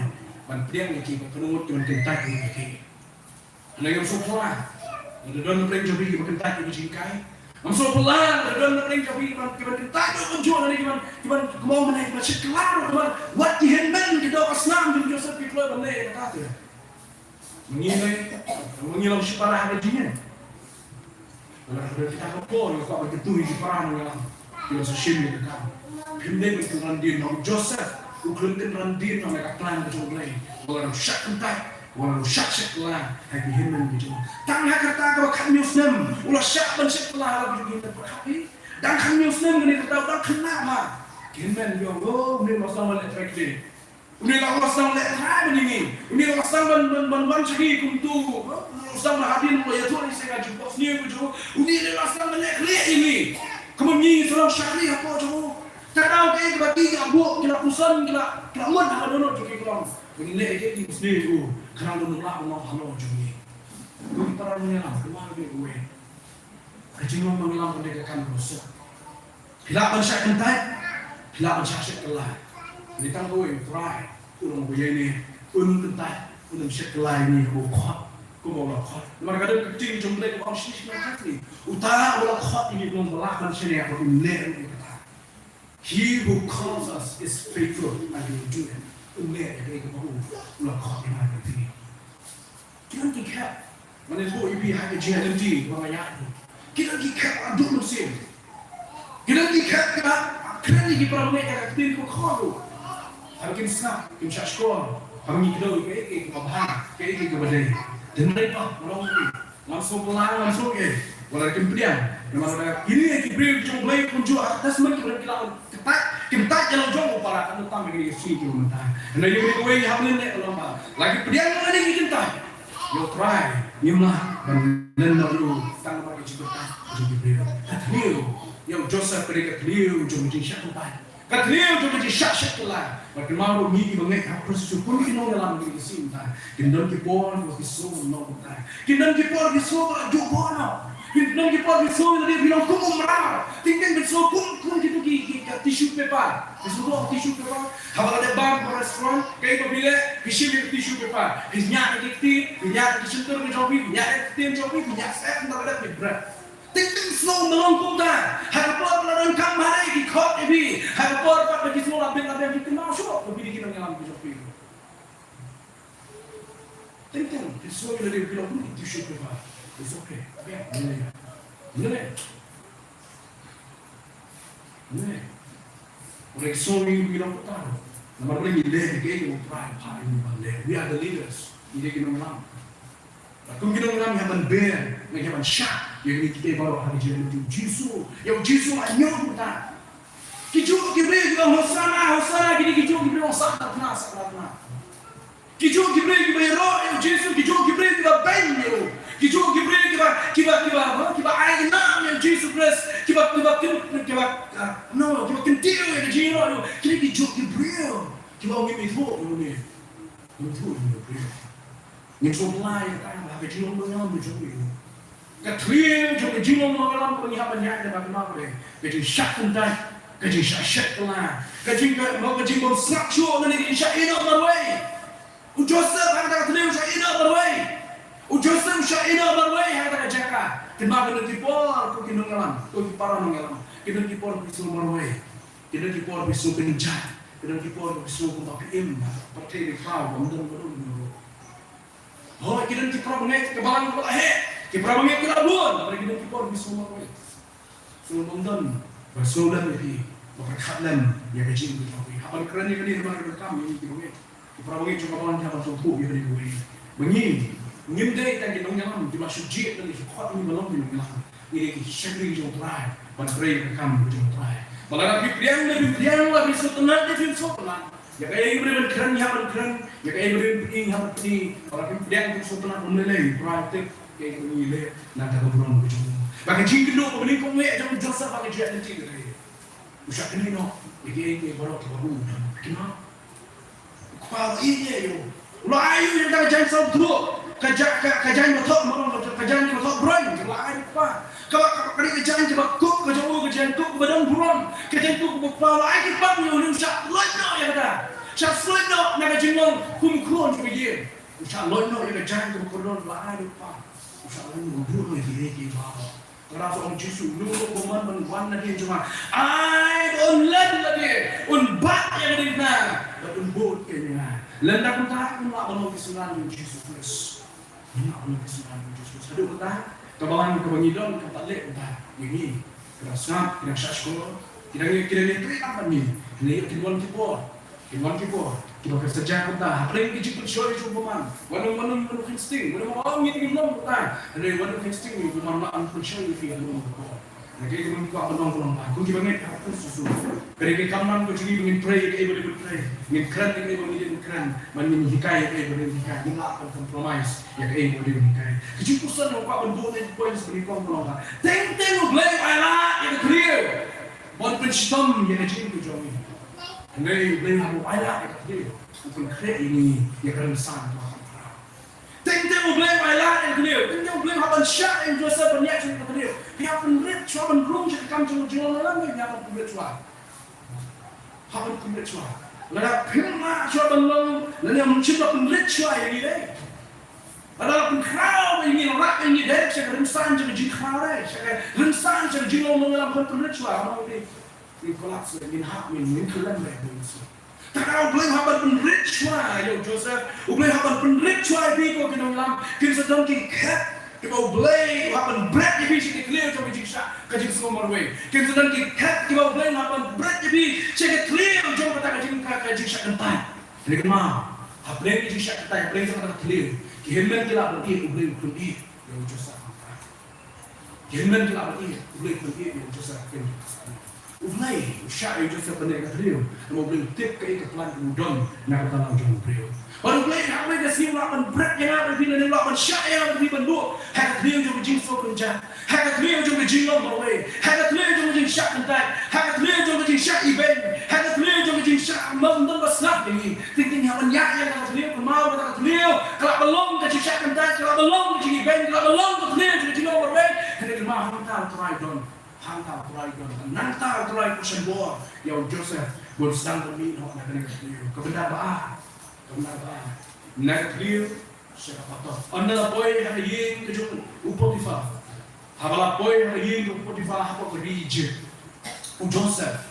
ban pdiang ïa ki, bad kano kano kiban kyntait ïa ki. Hynrei ngam sngewphylla lada don na pdeng jong phi kiba kyntait ïa ka jinghikai. Ngam sngewphylla lada don na pdeng jong phi kiban, kiban kyntait ruh kumjuh, lane kiban, kiban kynmaw mynne, kiban shit kylla ruh, kiban wad ki hynmen ki doh ka snam jong u Joseph, ki kloi ban leh ïa kata te. Ma ngi lei, ma ngi long shipara ha ka jingim. Lada ka don kita ka por, nga kwah ban kyntu ïa ki para nongïalam kiban sa shim ïa ka kam. Phim dei ban kynran dien noh. U Joseph u khlem kynran dien noh na ka plan ka jong U Blei. Wat la u shah kyntait, wat la u shah shit kylla ha ki hynmen ki jong u. Tang ha ka rta kaba khathynñiew snem u la shah ban shit kylla ha la ki jong ki hynmen, pyrkhat phi. Dang khathynñiew snem kane ka rta u dang khynnah ma. Ki hynmen ki ong, oh, une u la sdang ban leh trai kdie. Une u la sdang leh trai ban ïa ngi. Une u la sdang ban, ban, ban wan sha ngi kum uto. Une u la sdang ban hadien u la ïathuh ïa ka jingphohsniew ka jong u. Une u la sdang ban leh khlieh ïa ngi. Kumno ngi ngi sa long shakri hapoh jong u? Ka daw kaei kaba ki, ki la buh, ki la puson, ki la, ki la mut ha ka dohnud jong ki, ki ong, ba ngin leh kaei kaei ba sniew ïa u, khnang ba un ym lah ban long halor jong ngi. Ko ki para nongïalam, kumno ngi leh. Ka jinglong nongïalam ka dei ka kam kaba suk. Phi lah ban shah kyntait, phi lah ban shah shit kylla. Hynrei tang kawei, U Trai u long uba ïaineh, un ym kyntait, un ym shit kylla ïa ngi haba u khot, kumba u la khot. Namar ka don ka ktien jong U Blei kaba ong shane shane ha ka ktien, uta uba la khot ïa ngi u long uba lah ban shaniah, bad un leh ruh ïa kata. He who calls us is faithful and he will do it. Un leh ïa kaei kaba u la khot ïa nga ïa phi. Ki don ki khep. Ngan ïathuh ïa phi ha ka jingïaid lynti ba nga ïaid. Ki don ki khep haduh mynsiem. Ki don ki khep kiba kren ïa ki para bangeit ïa ka ktien kaba khot ruh. Haba kim sngap, kim shah shkor, haba ngi kdew ïa kaei kaei kaba bha, kaei kaei kaba dei. Hynrei pat, nga ong ïa phi, ngam sngewphylla, ngam sngew ei. Wat la kim pdiang. Namar lada kine ki briew ki jong U Blei kumjuh ha ka Testament ki briew ki la ong, Kyntait, kyntait ïa la jong u para, katno tam ïa kine ki sngi kiba mynta. Hynrei ïa kane kawei ha mynne ka long ba la ki pdiang ïa kine ki kyntait ïa U Trai, ngim lah ban len noh ïa u tang namar ka jingkyntait jong ki briew. Ka thliew ïa u Joseph ka dei ka thliew jong ka jingshah kyntait, ka thliew jong ka jingshah shit kylla. Bad kynmaw ruh ngi kiba ngeit ha u Khrist Jisu, kum ki nongïalam, ki sngi mynta kin don ki por kiba phi sngew nongkyntait. Kin don ki por phi sngew ba la juh bor noh. Kin don ki por phi sngew lada phi long kum u mraw. Teng teng phi sngew kum, kum kito ki, ki, ka tissue paper. Phi sngew kum tissue paper. Haba la dep bam ha restaurant, kaei ba phi leh, phi shim ïa ka tissue paper. Phi ñiad ïa ki ktien, phi ñiad ïa ki shyntur ki jong phi, phi ñiad ïa ki ktien jong phi, phi ñiad seh, ynda la dep phi bret. Teng teng sngew ba long kumta. Ha ka por ba la donkam ha ki khot ïa phi. Ha ka por pat ba ki sngew la bit la biang, phi kynmaw shuh ba phi dei ki nongïalam ki jong phi. Teng teng, phi sngew lada phi long kum ki tissue paper. It's okay. Okay, ngi leh. Ngi leh. Ngi leh. Ynda ki sngew ngi long kumta, namar ba ngi leh ïa kaei kaba U Trai u phah ïa ngi ban leh. We are the leaders. Ngi dei ki nongïalam. Bad kum ki nongïalam ngi hap ban bear, ngi hap ban shah ïa kine kiei baroh ha ka jingim jong u Jisu. Ïa u Jisu la ñion kumta. Ki juh ki briew ki ong, Hosana, Hosana, kine ki juh ki briew ong, Sah na tnga, sah na tnga. Ki juh ki briew kiba ïaroh ïa u Jisu, ki juh ki briew kiba beiñ ïa u. Ki juh ki briew kiba, kiba, kiba, ha, kiba ai ihnam ïa u Jisu Khrist, kiba, kiba, kiba, kiba, ah, no, kiba kyntiew ïa ka jingïaroh ïa u. Kine ki juh ki briew kiba ong ngim ithuh ïa une. Ngim ithuh ïa une u briew. Ngim sngewphylla ïa kata, ha ka jinglong nongïalam jong ngi. Ka thliew jong ka jinglong nongïalam kaba ngi hap ban ïaid, kaba kynmaw, ka dei ka jingshah kyntait, ka jingshah shet kylla, ka jing, ka, ka jingbym sngap shuh, lane ka jingshah ïehnoh marwei. U Joseph ha kata ka thliew u shah ïehnoh marwei. U Joseph u shah ïehnoh marwei ha kata ka jaka. Kynmaw, kin don ki por, ko ki nongïalam, ko ki para nongïalam, kin don ki por phi sngew marwei. Kin don ki por phi sngew kynjah. Kin don ki por phi sngew kumba phi im ha ka pyrthei bakhraw, bym don ba don ruh. Hooid, ki don ki para bangeit, ka balang ka ba la heh, ki para bangeit ki la bun, hynrei ki don ki por phi sngew marwei. Sngew bym don ba sngew lem ïa phi, ba pyrkhat lem ïa ka jingim ka jong phi. Hap ban kren ïa kane namar ka donkam ïa ngi ki bangeit. Ki para bangeit jong ka balang ki hap ban sngewthuh ïa kane kawei, ba ngi ngim dei tang ki nongïalam kiba shu jied lane ki khot ngi ban long ki nongïalam. Ngi dei ki shakri jong U Trai ban trei ïa ka kam jong U Trai. Ba lada phi pdiang, lada phi pdiang, lada phi sngewtynnat, lada phi sngewtynnat. Ïa kaei ba dei ban kren, ïa ban kren. Ïa kaei ba dei ban pyni, ïa ban pyni. Ba lada phi pdiang, phi sngewtynnat, ym lei lei, U Trai u tip. Kaei kaba ngi leh na ka bynta ka jong u. Ba ka jingkynduh kaba nyngkong eh jong u Joseph ba ka jingïaid lynti ka dei, u shah kynnoh ïa kiei kiei baroh kiba u don. Kynmaw, u kpa u ïeit ïa u. U la ai ïa u ïa ka jaiñ sawdong, ka ja-, ka, ka jaiñ ba thoh marong, ka, ka jaiñ ba thoh briew, u la ai ïa u kpa. Kaba, kaba, ka dei ka jaiñ kaba kup ka jong u, ka jaiñ kup kaba don burom, ka jaiñ kup kaba u kpa u la ai ïa u kpa, u shah loit noh ïa kata. Shah loit noh na ka jinglong kum u khun jong ka ïing. U shah loit noh ïa ka jaiñ kaba kordor, u la ai ïa u kpa. U shah loit noh, u buh noh ïa kiei kiei baroh. Ka dei ba u Jisu, u ong, bymman ban wan na ka dieng jong nga. Ai ba un len lade, un bat ïa ka diengphna bad un bud ïa nga. Lada kumta, ngim lah ban long ki synran jong u Jisu Khrist. Ngim lah ban long ki synran jong u Jisu Khrist. Haduh katta, kaba ngan, kaba ngi don, kaba leh kumta ïa ngi. Ki dang sngap, ki dang shahshkor, ki dang, ki dang ïatrei bad ngi. Ngi ïoh kin wan ki por. Kin wan ki por kiba kyrpang kumta hapdeng ki jingpynshoi jong u bymman. Wat nym, wat nym, wat nym kheiñ sting, wat nym ong ngi te ngim long kumta. Hynrei wat nym kheiñ sting, u bymman u la pynshoi ïa phi ha ki por. Hynrei kaei kaba ngi kwah ban ong ka long ba kum kiba ngeit ha u Khrist Jisu, ka dei ka kam ka jong ngi ba ngin pray ïa kaei ba dei ban pray, ngin kren ïa kaei ba dei ban kren, bad ngin hikai ïa kaei ba dei ban hikai. Ngim lah ban compromise ïa kaei ba dei ban hikai. Ka jingkhuslai nga kwah ban buh na ka points ba ngi kwah ban ong ba teng teng U Blei u ailad ïa ka thliew ban pynshitom ïa ka jingim ka jong ngi. Hynrei U Blei haba u ailad ïa ka thliew, u pynkhreh ïa ngi ïa ka rynsan kaba kham khraw. Teng teng U Blei u ailad ïa ka thliew, teng teng U Blei haba u shah ïa u Joseph ban ïaid sha ka thliew, u hap pynrit shuwa ban rung sha ka kam jong u jinglong, lane u hap pynrit shuwa. Hap pynrit shuwa. Lada phim lah shuwa ban long, lane ym shym la pynrit shuwa ïa ngi dei. Lada la pynkhraw ïa ngi, la rah ïa ngi dei sha ka rynsan jong ka jingkhraw dei, sha ka rynsan jong ka jinglong, lane la pynrit shuwa, ym dei. Ngin collapse, ngin hap, ngin, ngin khlem leh bun shuh. Te U Blei u hap ban pynrit shuwa ïa u Joseph, U Blei u hap ban pynrit shuwa ïa phi ko ki nongïalam, kin sa don ki khet kiba U Blei u hap ban bret ïa phi sha ka thliew jong ka jingshah, ka jingsngew marwei. Kin sa don ki khet kiba U Blei u hap ban bret ïa phi sha ka thliew jong kata ka jing, ka, ka jingshah kyntait. Hynrei kynmaw, hapdeng ka jingshah kyntait, hapdeng jong kata ka thliew, ki hynmen ki lah ban ïeit, U Blei u pynïeit ïa u Joseph. Ki hynmen ki lah ban ïeit, U Blei u pynïeit ïa u Joseph. U Blei u shah ïa u Joseph ban leh ka thliew namar U Blei u tip kaei ka plan kaba u don na ka tnga jong u briew. Bad U Blei ha kawei ka sngi u lah ban bret ïa nga bad phi, lane u lah ban shah ïa nga bad phi ban buh ha ka thliew jong ka jingsngewkynjat, ha ka thliew jong ka jinglong marwei, ha ka thliew jong ka jingshah kyntait, ha ka thliew jong ka jingshah ibeiñ, ha ka thliew jong ka jingshah, ym don ba sngap ïa ngi. Teng teng ïa ban ïaid ïa kata ka thliew, kynmaw kata ka thliew ka lah ban long ka jingshah kyntait, ka lah ban long ka jingibeiñ, ka lah ban long ka thliew jong ka jinglong marwei. Hynrei kynmaw, hangta U Trai u don, hangta U Trai u don. Nangta U Trai u kyrshan bor ïa u Joseph ban sdang ban mih noh na kane ka thliew. Ka bynta ba ar, ka bynta ba ar, na ka thliew sha ka patop. Ynda la poi ha ka ïing ka jong u Potiphar. Haba la poi ha ka ïing jong u Potiphar hapoh ka ri Egypt, u Joseph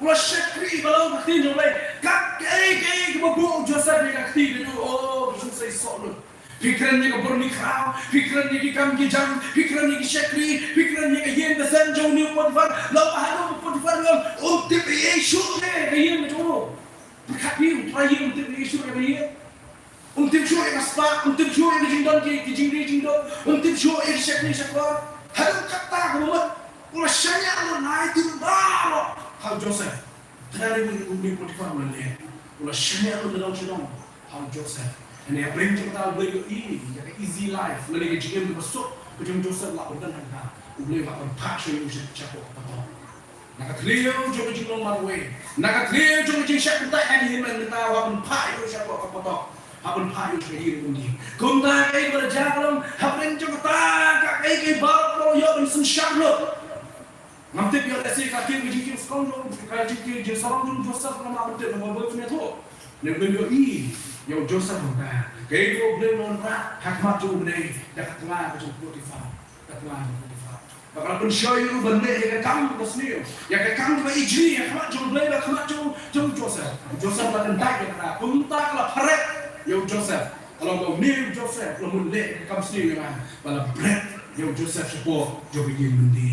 u la shakri ba long ka ktien jong U Blei. Kaei kaei kaba buh u Joseph ïa ka kti ka jong u, oh, ka jong u sa ïasoh lut. Phi kren ïa ka bor mihngi khraw, phi kren ïa ki kam ki jam, phi kren ïa ki shakri, phi kren ïa ka ïing ka sem jong une u Potiphar. La haduh u Potiphar u ong, um tip ei ei shuh ïa ka ïing ka jong u. Pyrkhat phi, u trai ïing um tip ei ei shuh ïa ka ïing. Um tip shuh ïa ka spah, um tip shuh ïa ka jingdon ki, ki jingri jingdon, um tip shuh ïa ki shakri shakor. Haduh katta ka mut u la shaniah lut, la ai tim baroh ha u Joseph. Te dei une u Potiphar u la leh, u la shaniah lut nadong shadong ha u Joseph. Hynrei hapdeng jong kata U Blei u ïohi ïa ka easy life lane ka jingim kaba suk ka jong u Joseph, la u don hangta, U Blei u la pynphah shuwa ïa u shapoh ka patop. Na ka thliew jong ka jinglong marwei, na ka thliew jong ka jingshah kyntait ha ki hynmen, mynta u hap pynphah ïa u shapoh ka patop, hap pynphah ïa u sha ka ïing byndi. Kumta kaei kaba la jia ka long, hapdeng jong kata ka, kaei kaei baroh ka la ïoh ban synshar lut. Ngam tip ïoh lehse ka ktien ka jingtip skong jong, ka jingtip jingsarong jong u Joseph, ngam lah ban tip, namar ba ngam ïathuh. Hynrei U Blei u ïohi ïa u Joseph hangta. Kaei kaba U Blei u la wanrah ha khmat jong u, ka dei da ka tnga ka jong u Potiphar. Ka tnga ka jong u Potiphar. Ba ka la pynshoi ïa u ban leh ïa ka kam kaba sniew, ïa ka kam kaba ijli ha khmat jong U Blei, ha khmat jong, jong u Joseph. U Joseph u la kyntait ïa kata, kumta ka la pyrkhat ïa u Joseph. Ka long ba une u Joseph u la mut leh ïa ka kam sniew ïa nga, ba la bret ïa u Joseph shapoh jong ka ïing byndi.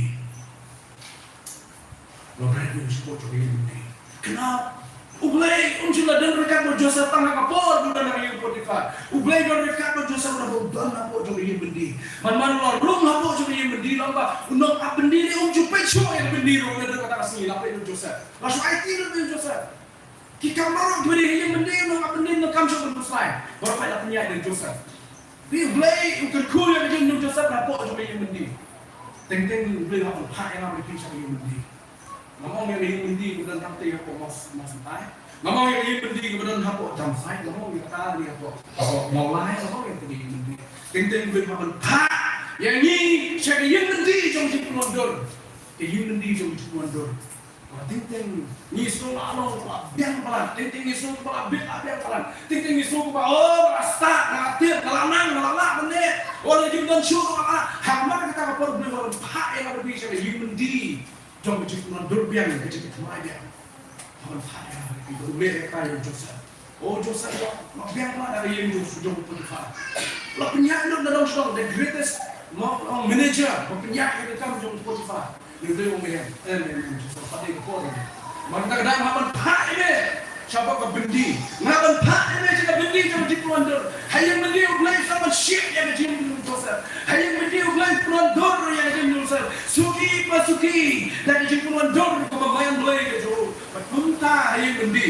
Long ba u la bret ïa u shapoh jong ka ïing byndi. Kynmaw, U Blei um shym la don ryngkat bad u Joseph tang ha ka por ba u don ha ka ïing u Potiphar. U Blei u don ryngkat bad u Joseph haba u don hapoh jong ka ïing byndi. Man man u la rung hapoh jong ka ïing byndi, long ba u nongap byndi ne um ju peit shuh ïa ka byndi ruh, naduh kata ka sngi la peit ïa u Joseph. La shu aiti lut ïa u Joseph. Ki kam baroh kiba dei ha ïing byndi, u nongap byndi u donkam shuh ban khuslai. Baroh peit la pynïaid ïa u Joseph. Phi, U Blei u kyrkhu ïa ka jingim u Joseph hapoh jong ka ïing byndi. Teng teng U Blei u hap ban phah ïa nga bad ïa phi sha ka ïing byndi. Ngam ong ïa ka ïing byndi kaba don hangtei hapoh Mawsynrai. Ngam ong ïa ka ïing byndi kaba don hapoh Damsait. Ngam ong ïa kata, hapoh Mawlai. Ngam ong ïa ka ïing byndi. Teng teng U Blei u hap ban phah ïa ngi sha ka ïing byndi jong ka jingpynwandur. Ka ïing byndi jong ka jingpynwandur. Teng teng ngi sngew la long la biang palat. Teng teng ngi sngew ba la bit la biang palat. Teng teng ngi sngew ba, oh, nga la stad, nga la tip, nga la nang, nga la lah mynne. Oh, la jingdon shuh, nga la lah. Hangta kata ka por U Blei u hap ban phah ïa nga bad ïa phi sha ka ïing byndi jong ka jingpynwandur biang, ka jingpynthymmai biang. U hap ban phah ïa nga bad ïa phi. U leh ïa kata ïa u Joseph. Oh, Joseph, la biang palat da ka ïing jong u Potiphar. La pynïaid lut na dong sha dong, the greatest, mo, mo, manager, ba pynïaid ïa ka kam jong u Potiphar. Ngi dei u mih. Em, em, em, Joseph, pat dei ka por. Namar kata ka daw nga hap ban phah ïa me shapoh ka byndi. Nga hap ban phah ïa me sha ka byndi jong ka jingpynwandur. Ha ïing byndi U Blei u sa ban shape ïa ka jingim jong u Joseph. Ha ïing byndi U Blei u pynwandur ïa ka jingim jong u Joseph. Suki pa suki da ka jingpynwandur kaba madan Blei ka jong u. Bad kumta ha ïing byndi.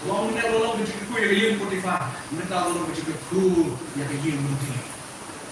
Long mynne la long ka jingkyrkhu ïa ka ïing Potiphar, mynta la long ka jingkyrkhu ïa ka ïing byndi.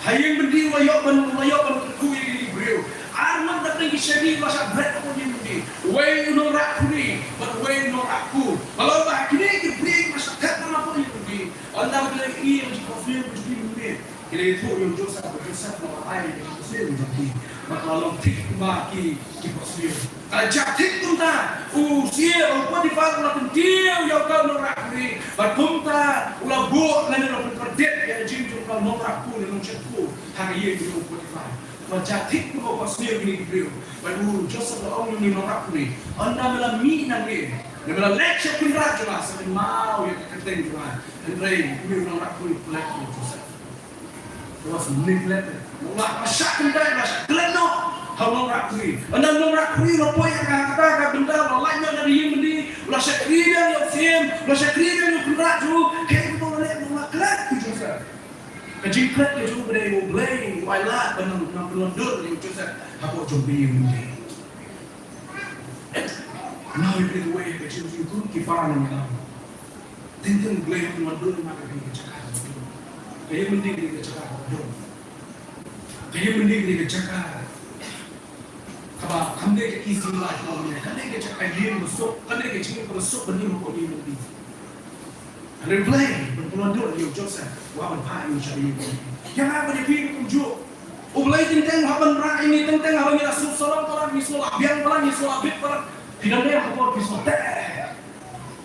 Ha ïing byndi u la ïoh ban, u la ïoh ban kyrkhu ïa kine ki briew. Ar ngut na pdeng ki shemi ba shah bret hapoh ïing byndi. Uwei u nongrah khuri bad uwei u nongrah kur. Ba long ba ha kine ki briew ba shah bret hapoh ïing byndi, ynda ki la ïohi ïa ka jingphohsniew ka jong ki mynmiet, ki la ïathuh ïa u Joseph, ba u Joseph u la ai ïa ka jingphohsniew ka jong ki. Bad ka la long thik kumba ki, ki phohsniew. Ka la jia thik kumta, u syiar, u Potiphar u la kyntiew ïa uta u nongrah khuri. Bad kumta u la buh lane u la pynkhiah ïa ka jingim jong uta u nongrah kur, u nongshad kur ha ka ïing jong u Potiphar. Ka la jia thik kumba u phohsniew ïa kine ki briew. Bad u Joseph u la ong ïa une u nongrah khuri, ynda me la mih nangne, lane me la leit sha u kynrad jong nga, sa kynmaw ïa ka kyrteng jong nga. Hynrei une u nongrah khuri u klet ïa u Joseph. He was neglected. U la shah kyntait, u la shah klet noh ha u nongrah khuri. Ynda u nongrah khuri u la poi ha kata ka bynta, u la lait noh na ka ïing byndi, u la shakri biang ïa u syiem, u la shakri biang ïa u kynrad jong u, kaei kaba u la leh, u la klet ïa u Joseph. Ka jingklet ka jong u ba dei U Blei u ailad ban nang, nang pynwandur ïa u Joseph hapoh jong ka ïing byndi. Nangta ïa kawei ka jingkyrkhu, ki para nongïalam. Teng teng U Blei u pynwandur ïa nga bad ïa phi ha ka jaka kaba dum. Ka ïing byndi ka dei ka jaka kaba dum. Ka ïing byndi ka dei ka jaka kaba kam dei ka easy life, mo, kam dei ka jaka ïing ba suk, kam dei ka jingim kaba suk ban im hapoh ïing byndi. Hynrei U Blei u pynwandur ïa u Joseph, u hap ban phah ïa u sha ka ïing byndi. Ïa nga bad ïa phi kumjuh. U Blei teng teng u hap ban rah ïa ngi, teng teng haba ngi la sngewsarong palat, ngi sngew la biang palat, ngi sngew la bit palat. Phi dang dei ha ka por phi sngewteh.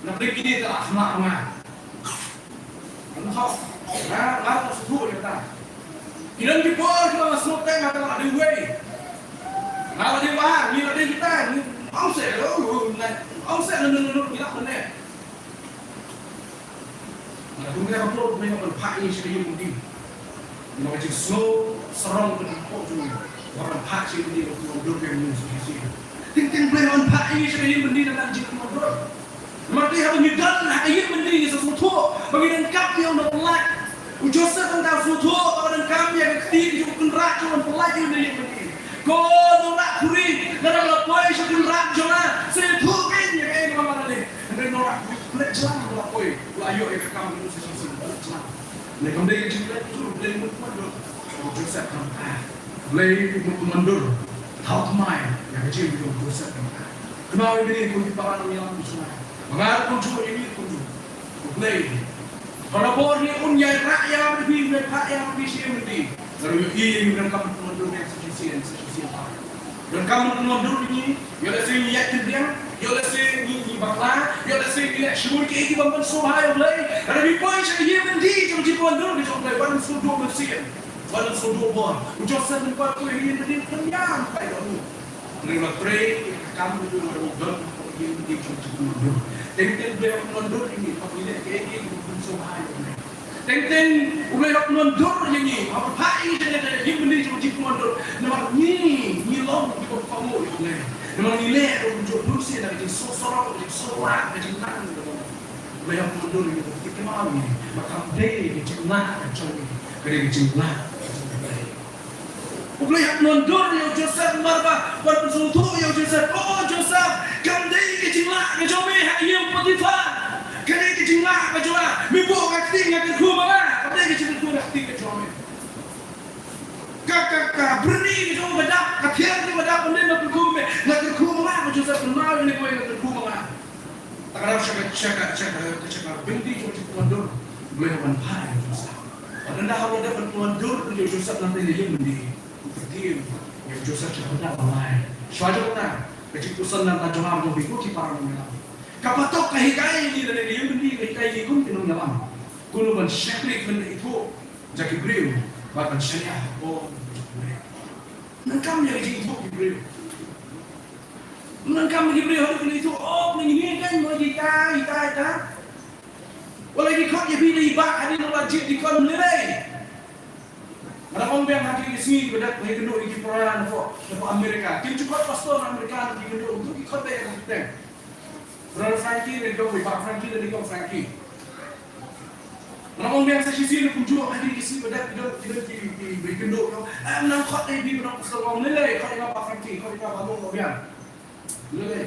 Na pdeng kine te la khmat ma nga. Nga, nga sngewthuh ïa kata. Ki don ki por kiba nga sngewteh nga te la dei uwei. Nga la dei uba, ngi la dei kita, ngi ong seh, ong seh, ngi la pynneh. Nga kum ka por U Blei u hap ban phah ïa ngi sha ka ïing byndi. Namar ka jingsngew sarong ka dei hapoh jong ngi. U hap ban phah sha ïing byndi, u hap ban dur ïa ngi sha ka ïing. Teng teng U Blei u hap ban phah ïa ngi sha ka ïing byndi na ka jingkyrkhu. Namar te haba ngi don ha ka ïing byndi ngi sa sngewthuh ba ngi donkam ïa u nongpynlait. U Joseph hynda u sngewthuh ba u donkam ïa ka kti jong u kynrad jong u ban pynlait ïa u na ïing byndi. Ko nongrah khuri, lada me la poi sha u kynrad jong nga, sa ïathuh kein ïa kaei kaba me la leh. Hynrei u nongrah khuri u klet jlang, u la poi, u la ïoh ïa ka kam jong u sa shisien, u klet jlang. Hynrei kam dei ka jingklet jong u, U Blei u mut pynwandur. U Joseph kam, ah, U Blei u mut pynwandur. Thaw thymmai ïa ka jingim jong u Joseph kam, ah. Kynmaw ïa kine, ko ki para nongïalam ki jong nga. Ba nga ruh kumjuh, ïa ngi ruh kumjuh. U Blei, ha ka por hi un ïai rah ïa nga bad phi, un ïai phah ïa nga bad phi sha ïing byndi. Nga ruh ïohi ïa ngi, ngi donkam ban pynwandur ïa ngi sa shisien, sa shisien. Ngi donkam ban pynwandur ïa ngi, ïoh lehse ngi ïaid kynriang, ïoh lehse ngi, ngi bakla, ïoh lehse ngi leh shibun kiei kiei bym pynsngewbha ïa U Blei. Lada ngi poi sha ka ïing byndi jong ka jingpynwandur ka jong U Blei, wat nym sngewduh mynsiem, wat nym sngewduh bor. U Joseph, ngi poi, poi ha ïing byndi, pynïam kai da u. Hynrei u la trei ïa ka kam jong u, u la don hapoh ïing byndi jong ka jingpynwandur. Teng teng U Blei u pynwandur ïa ngi, haba ngi leh kiei kiei kiba bym pynsngewbha ïa U Blei. Teng teng U Blei u pynwandur ïa ngi, u phah ïa ngi sha ka ïing byndi jong ka jingpynwandur. Namar ngi, ngi long kiba kohnguh ïa U Blei. Namar ngi leh ruh kumjuh, bun sien da ka jingsngewsarong, ka jingsngewlah, ka jingnang, ka jingnang. U Blei u pynwandur ïa ngi, u kynmaw ïa ngi ba kam dei ka jinglah ka jong ngi, ka dei ka jinglah ka jong U Blei. U Blei u pynwandur ïa u Joseph namar ba, ban pynsngewthuh ïa u Joseph, "O Joseph, kam dei ka jinglah ka jong me ha ka ïing u Potiphar. Ka dei ka jinglah ka jong nga. Me buh ka kti, nga kyrkhu ma nga, ka Dei ka jingkyrkhu na ka kti ka jong me. Ka, ka, ka byrni ka jong me ba dap, ka thiang ka jong me ba dap, ym dei nga kyrkhu me, nga kyrkhu ma nga, ko Joseph, kynmaw ïa kane kawei, nga kyrkhu ma nga. Te ka daw sha ka, sha ka, sha ka, sha ka byndi jong ka jingpynwandur, U Blei u wan phah ïa u Joseph. Bad ynda haba u dep pynwandur ïa u Joseph na ka ïing byndi, u kyntiew ïa u Joseph sha ka bynta ba lai. Shuwa jong kata, ka jingpuson na ka jong nga bad jong phi ko ki para nongïalam, ka patok ka hikai ïa ngi lane ka ïing byndi ka hikai ïa ngi kum ki nongïalam kumno ban shakri khlem da ithuh da ki briew bad ban shaniah ha ka por jong U Blei. Nang kam ïa ka jingithuh ki briew. Nang kam ïa ki briew haduh kin ithuh, oh, nang ïa ngi kan mo ïa kita, kita, kita. Wat la ki khot ïa phi da i bah hadien ba la jied dikon, ym lei lei. Nga dang ong biang ha kine ki sngi ba dep, nga ïakynduh ïa ki para napoh, napoh Amerika. Kim ju khot pastor na Amerika, ki ïakynduh, ki khot beit ïa ka kyrteng Brother Frankie, lane ki ong Bah Frankie, lane ki ong Frankie. Nga ong biang sa shisien kumjuh ha kine ki sngi ba dep, ki don, ki don ki, ki, ki ïakynduh, ki ong, "Em, nang khot ïa phi, nang khot ïa phi, ym lei lei, khot ïa nga Bah Frankie, khot ym ïa nga Bah Long, ym biang." Ym lei lei.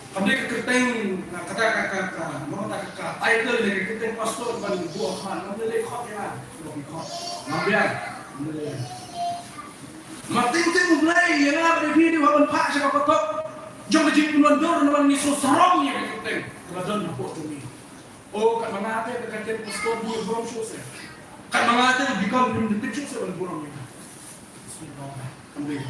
Kam dei ka kyrteng, ka, kata ka, ka, ka, ka, ka title ne ka kyrteng pastor ban buh ha khmat, ym lei lei, khot ïa nga, khot ïa nga, ym biang. Ym lei lei. Namar teng teng U Blei ïa nga bad ïa phi u dei ban phah sha ka patok jong ka jingpynwandur namar ngi sngewsarong ïa ka kyrteng kaba don hapoh jong ngi. Oh, katba nga te ka kyrteng pastor, burom shuh seh. Katba nga te dikon, ngim tip shuh seh ban burom ïa nga. Kam dei.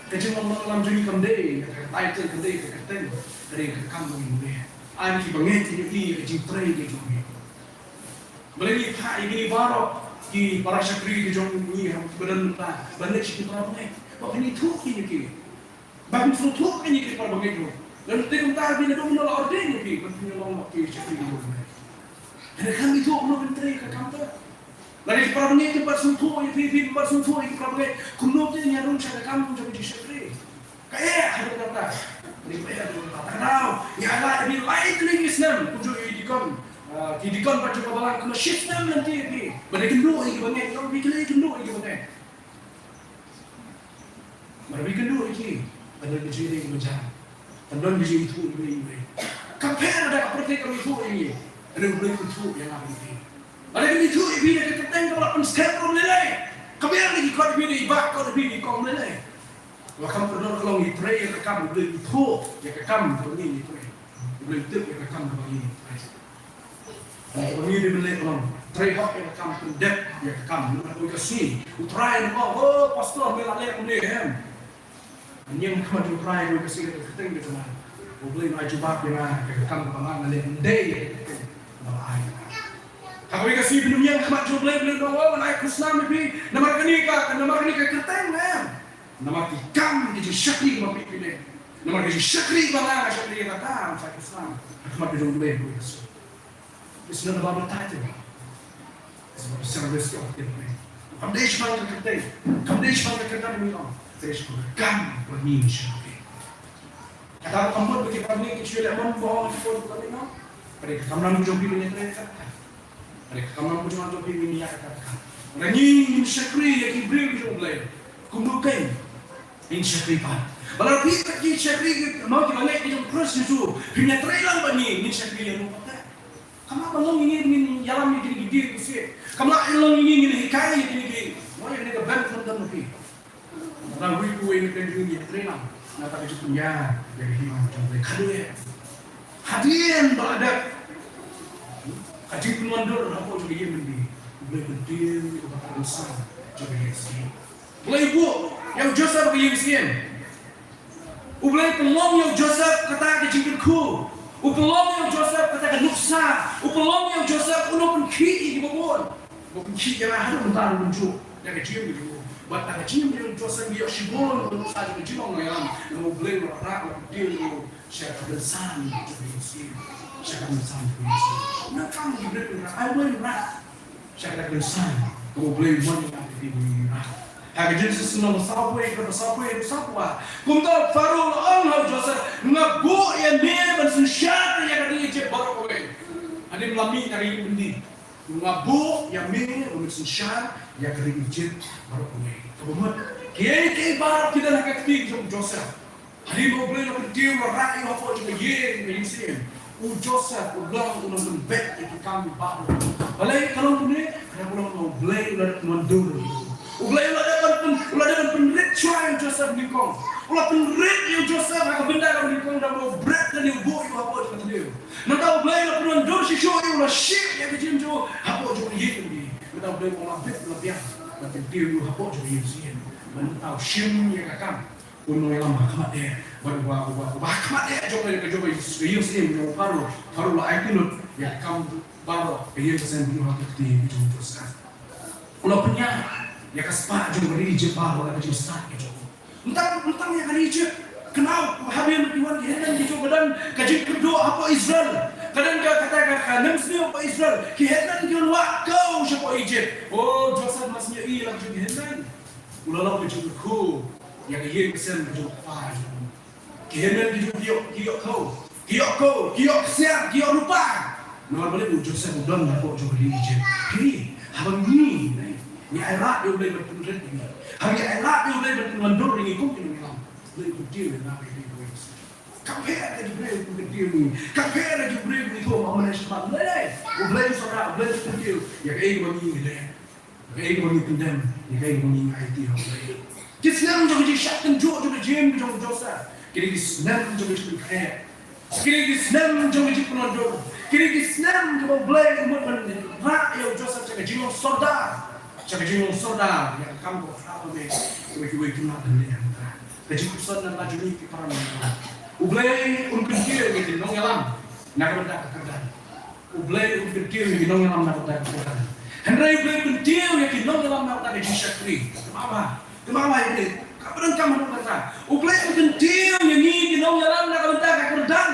Ka jinglong nongïalam jong ngi kam dei ka title, kam dei ka kyrteng, ka dei ka kam ba ngi mane. Ai ki bangeit kin ïohi ïa ka jingtrei ka jong ngi. Balei ngi phah ïa kine baroh ki para shakri ki jong ngi ha, kiba don mynta, ban leit sha ki para bangeit, ba phin ithuh ïa ki, ba phin sngewthuh ïa ki para bangeit ruh. Lada te kumta phi, naduh mynno la ordain ïa phi ban phin ïalong ki shakri ki jong ngi? Hynrei khlem ithuh kumno phin trei ka kam te? Lada ki para bangeit kim pat sngewthuh ïa phi, phi kim pat sngewthuh ïa ki para bangeit, kumno te ngi ïa rung sha ka kam jong ki jingshakri? Ka eh haduh katta. Ngi ka eh haduh katta. Tang daw ngi ai lad ïa phi lai tylli ki snem, kumjuh ïa i dikon, ah, ki dikon pat jong ka balang, kumno shi snem lynti ïa phi ban ïakynduh ïa ki bangeit, ïa phi ki la ïakynduh ïa ki bangeit. Namar ba ïakynduh ïa ki, ban don ka jingïadei kaba jan, ban don ka jingithuh iwei ïa iwei. Kam pher lada ka pyrthei kam ithuh ïa ngi, hynrei U Blei u ithuh ïa nga bad ïa phi. Lada kam ithuh ïa phi da ka kyrteng kaba la pynskhem, ym lei lei. Ka biang da ki khot ïa phi da i bah, khot ïa phi da i kong, ym lei lei. Ba kham kordor ka long, ngi trei ïa ka kam, U Blei u ithuh ïa ka kam kaba ngi trei. U Blei u tip ïa ka kam kaba ngi trei. Kaba ngi dei ban leh ka long trei hok ïa ka kam, pyndep ïa ka kam. Namar kawei ka sngi U Trai un ong, "Oh, pastor, me la leh kumne, em." Ngan ïeng ha khmat U Trai kawei ka sngi da ka kyrteng ka jong nga. U Blei un ai jubab ïa nga ïa ka kam kaba nga nga leh, ym dei ïa ka kyrteng kaba la ai ïa nga. Ha kawei ka sngi phin ym ïeng ha khmat U Blei, U Blei un ong, "Oh, ngan ai khusnam ïa phi namar kane ka, namar kane ka kyrteng, em." Namar ki kam ki jingshakri ba phi phi leh. Namar ki jingshakri ba nga nga shakri ïa kata, nga sa khusnam ha khmat U Blei kawei ka sngi. It's not about the title. It's about the service of the Lord. Kam dei shaphang ka kyrteng, kam dei shaphang ka kyrteng ba ngi ong, ka dei shaphang ka kam ba ngi shakri. Kata ba kam mut ba ki para bangeit ki shu leh mon ba ong ki pun ka bangeit, no? Ka dei ka kam lam ka jong phi ban ïatrei ïa kata. Ka dei ka kam lam ka jong phi ban ïa kata ka kam. Lada ngi ngim shakri ïa ki briew ki jong U Blei, kumno kein ngin shakri pat? Ba lada phi pat ki shakri ki, mo, ki bangeit ki jong U Khrist Jisu, phin ïatrei lang bad ngi, ngin shakri ïano pat? Kam lah ban long ïa ngi ngin ïalam ïa kine ki dieng ki siej. Kam lah ban long ïa ngi ngin hikai ïa kine ki, mo, ïa kine ki band khlem don na phi. Nang wei kawei na ka jingim ïa trei lang na ka jingpynïaid ïa ka hima jong U Blei. Ka dei hadien ba la dep ka jingpynwandur hapoh jong ka ïing byndi, U Blei u kyntiew ïa ka bynta jong ka ïing sien. U Blei u buh ïa u Joseph ha ka ïing sien. U Blei u pynlong ïa u Joseph kata ka jingkyrkhu. U pynlong ïa u Joseph kata ka nuksa. U pynlong ïa u Joseph uno u pynkhih ïa kiba bun. Ba u pynkhih ïa nga haduh mynta ruh kumjuh da ka jingim jong u. Bad da ka jingim jong u Joseph ngi ïoh shibun ka nuksa jong ka jinglong nongïalam. Namar U Blei u la rah, u la kyntiew ïa u sha ka rynsan jong ka ïing sien. Sha ka rynsan jong ka ïing sien. Nangkam U Blei u rah, ai U Blei u rah. Sha kata ka rynsan kaba U Blei u mon ïa nga bad ïa phi ban ïa rah. Ha ka Jenesis lynnong ba sawphew, dkhot ba sawphew, dkhot ba sawphew ar. Kumta u Pharaoh u la ong ha u Joseph, "Nga buh ïa me ban synshar ïa ka ri Ijipt baroh kawei." Hadien ba la mih na ka ïing byndi, "Nga buh ïa me ban synshar ïa ka ri Ijipt baroh kawei." Kaba mut, kiei kiei baroh ki don ha ka kti jong u Joseph. Hadien ba U Blei u la kyntiew, u la rah ïa u hapoh jong ka ïing, ka ïing sien, u Joseph u long u nongpynbeit ïa ki kam baroh. Balei ka long kumne? Ka long ba U Blei u la dep pynwandur. U Blei u la dep ban pyn, u la dep ban pynrit shuwa ïa u Joseph nyngkong. U la pynrit ïa u Joseph ha ka bynta ka nyngkong da ba u bret lane u buh ïa u hapoh jong ka tnat. Nangta U Blei u la pynwandur shisha ïa u, u la shim ïa ka jingim jong u hapoh jong ka ïing. Nangta U Blei u la bit, u la biang ban kyntiew ïa u hapoh jong ka ïing. Nangta u shim ïa ka kam u nongïalam ba khmat eh, bad uba, uba, uba khmat eh jong ka, jong ka ïing syiem jong u Pharaoh. Pharaoh u la aiti lut ïa ka kam baroh, ka ïing ka sem, ha ka kti jong u Joseph. U la pynïar ïa ka spah jong ka ri Ijipt baroh, la ka jingstad ka jong u. Mynta, mynta ïa ka ri Ijipt, kynmaw, haba ïa ki wan ki hynmen ki jong ka don ka jingkyrduh hapoh Israel. Ka don ka, kata ka, ka nemsniew hapoh Israel. Ki hynmen ki wan wah khaw shapoh Ijipt. Oh, Joseph mas ïohi ïa la ka jong ki hynmen. U la long ka jingkyrkhu ïa ka ïing ka sem ka jong u kpa jong u. Ki hynmen ki ju, ki ïoh, ki ïoh khaw, ki ïoh khaw, ki ïoh ksiar, ki ïoh rupa. Namar balei? U Joseph u don hapoh jong ka ri Ijipt. Hynrei haba ngi, ngi ailad ïa U Blei ban pynrit ïa ngi, haba ngi ailad ïa U Blei ban pynwandur ïa ngi kum ki nongïalam, U Blei u kyntiew ïa ngi. Kam pher ïa ki briew ba kin kyntiew ïa ngi, kam pher ïa ki briew ba kin thoh ma mane sha ban lei. U Blei u sngewthuh, U Blei u kyntiew ïa kaei kaba ngi ngi leh. Kaei kaba ngi pyndem, ïa kaei kaba ngi aiti ha U Blei. Ki snem jong ka jingshah tynjuh jong ka jingim jong u Joseph, ki dei ki snem jong ka jingpynkhreh. Ki dei ki snem jong ka jingpynwandur. Ki dei ki snem jong U Blei u mut ban rah ïa u Joseph sha ka jinglong sordar, sha ka jinglong sordar ïa ka kam kaba khraw ba me, kiwei kiwei kim lah ban leh hangta. Ka jingpuson na la jong ngi ki para nongïalam. U Blei un kyntiew ïa ki nongïalam na ka bynta ka kyrdan. U Blei un kyntiew ïa ki nongïalam na ka bynta ka kyrdan. Hynrei U Blei un kyntiew ïa ki nongïalam na ka bynta ka jingshakri. Kynmaw ba, kynmaw ba ïa U Blei. Ka pyrshang ka mano kata. U Blei un kyntiew ïa ngi ki nongïalam na ka bynta ka kyrdan.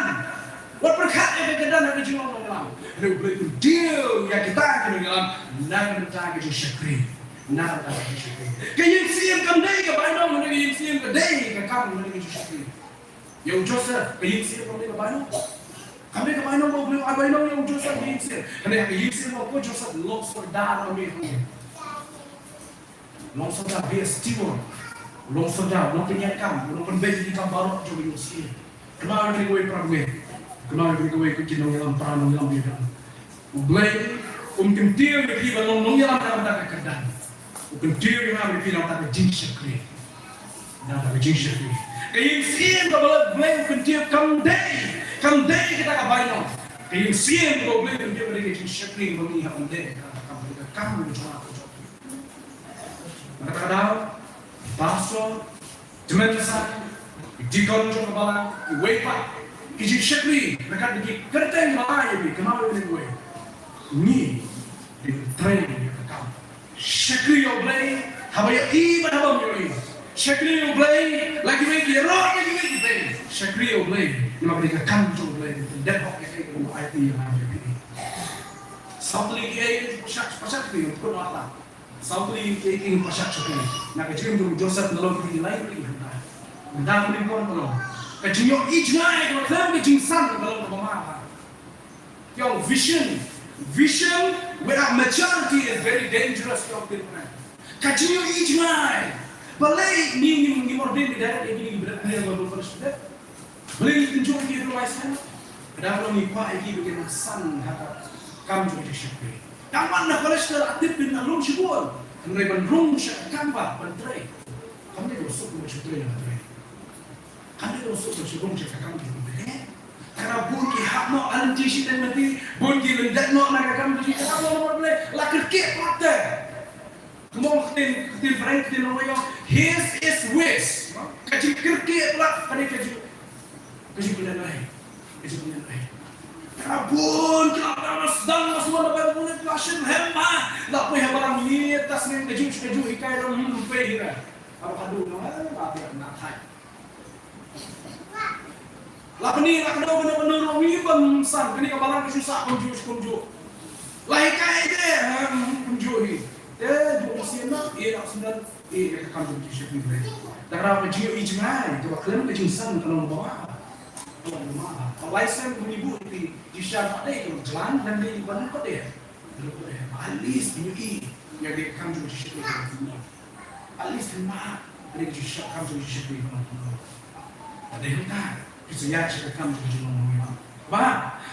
Wat pyrkhat ïa ka kyrdan ha ka jinglong nongïalam. Hynrei U Blei un kyntiew ïa kita ki nongïalam na ka bynta ka jingshakri. Na ka bynta ka jingshakri. Ka ïing syiem kam dei ka bainong, hynrei ka ïing syiem ka dei ka kam, hynrei ka jingshakri. Ïa u Joseph, ka ïing syiem kam dei ka bainong. Kam dei ka bainong ba U Blei u ai bainong ïa u Joseph, ka ïing syiem. Hynrei ka ïing syiem, u Joseph long sordar ma me. Long sordar, be a steward. Long sordar, long pynïaid kam, long pynbeit ïa ki kam baroh jong ka ïing syiem. Kynmaw ïa kane kawei para bangeit. Kynmaw ïa kane kawei, ko ki nongïalam, para nongïalam ïa ka. U Blei um kyntiew ïa phi ban long nongïalam na ka bynta ka kyrdan. U kyntiew ïa nga bad ïa phi na ka bynta ka jingshakri. Na ka bynta ka jingshakri. Ka ïing syiem kaba U Blei u kyntiew kam dei, kam dei kata ka bainong. Ka ïing syiem kaba U Blei u kyntiew ka dei ka jingshakri kaba ngi hap ban leh, ka kam, ka kam jong nga, ka jong phi. Na kata ka daw, pastor, tymmen basan, ki deacon jong ka balang, kiwei pat ki jingshakri ryngkat bad ki kyrteng ba la ai ïa phi, kynmaw ïa kane kawei. Ngi dei ban trei ïa ka kam shakri ïa U Blei, haba ïohi bad haba ym ïohi. Shakri ïa U Blei, la kiwei ki ïaroh ïa kiwei ki bei. Shakri ïa U Blei, namar ka dei ka kam jong U Blei ban pyndep hok ïa kaei kaba u aiti ïa nga ïa phi. Saw tylli kiei ki pashak, pashak ki pynlong la. Saw tylli kiei ki pashak sha phi. Na ka jingim jong u Joseph, na long ki lai tylli hynda. Hynda ka nyngkong ka long ka jingïohi jngai kaba khlem ka jingsan, ka long kaba ma bha. Ki ong vision, vision without maturity is very dangerous, ki ong. Ka jingïohi jngai. Balei ngi, ngi, ngim ordain direct ïa kine ki briew, ïa kine ki briew. Balei ngi pynjur ïa ki briew lai snem? Ka dang long ngi kwah ïa ki ba kin san ha ka kam jong ka jingshakri. Tang wan na college ka la tip ba la lum shibun. Hynrei ban rung sha ka kam ba ban trei, kam dei ka suk ba shu trei na trei. Kam dei ka suk ba shu rung sha ka kam jong ka trei. Ka dang bun ki hap noh ha lynti shiteng lynti, bun ki lyndet noh na ka kam jong ka trei. La kyrkieh pat te. Kumba ong ka ktien, ka ktien Phareng, ka ktien Nongwei ong, haste is waste. Ka jingkyrkieh palat ka dei ka jing, ka jingpynlehnohei. Ka jingpynlehnohei. Ka bun ki la, la sdang, la sdang, la sdang, la sdang, la sdang, la poi ha balang ïa ta snem kajuh kajuh, hikai ram, hmm, pei hi ra. Aba ka dei na, la pei na thai. La pyni, la kdew, kdew, kdew ruh, ym san, kane ka balang ka shu sah kumjuh kumjuh. La hikai te, ha, kumjuh hi. Te juh mynsiem na, eh, la sdang, eh, ka kam jong ki shakri Blei. Da ka daw ka jingïohi jngai, kaba khlem ka jingsan ka long ba ma. Ka long ba ma. Ka lai snem kumne buh ïa phi, jingshisha pat dei ka long jlan, lane dei ban pat dei. At least ïohi ïa ka kam jong ki shakri Blei. At least hynrei ka jingshakri kam jong ka jingshakri ka long kumno. Hynrei hangta ki sa ïaid sha ka kam jong ka jinglong nongïalam. Ba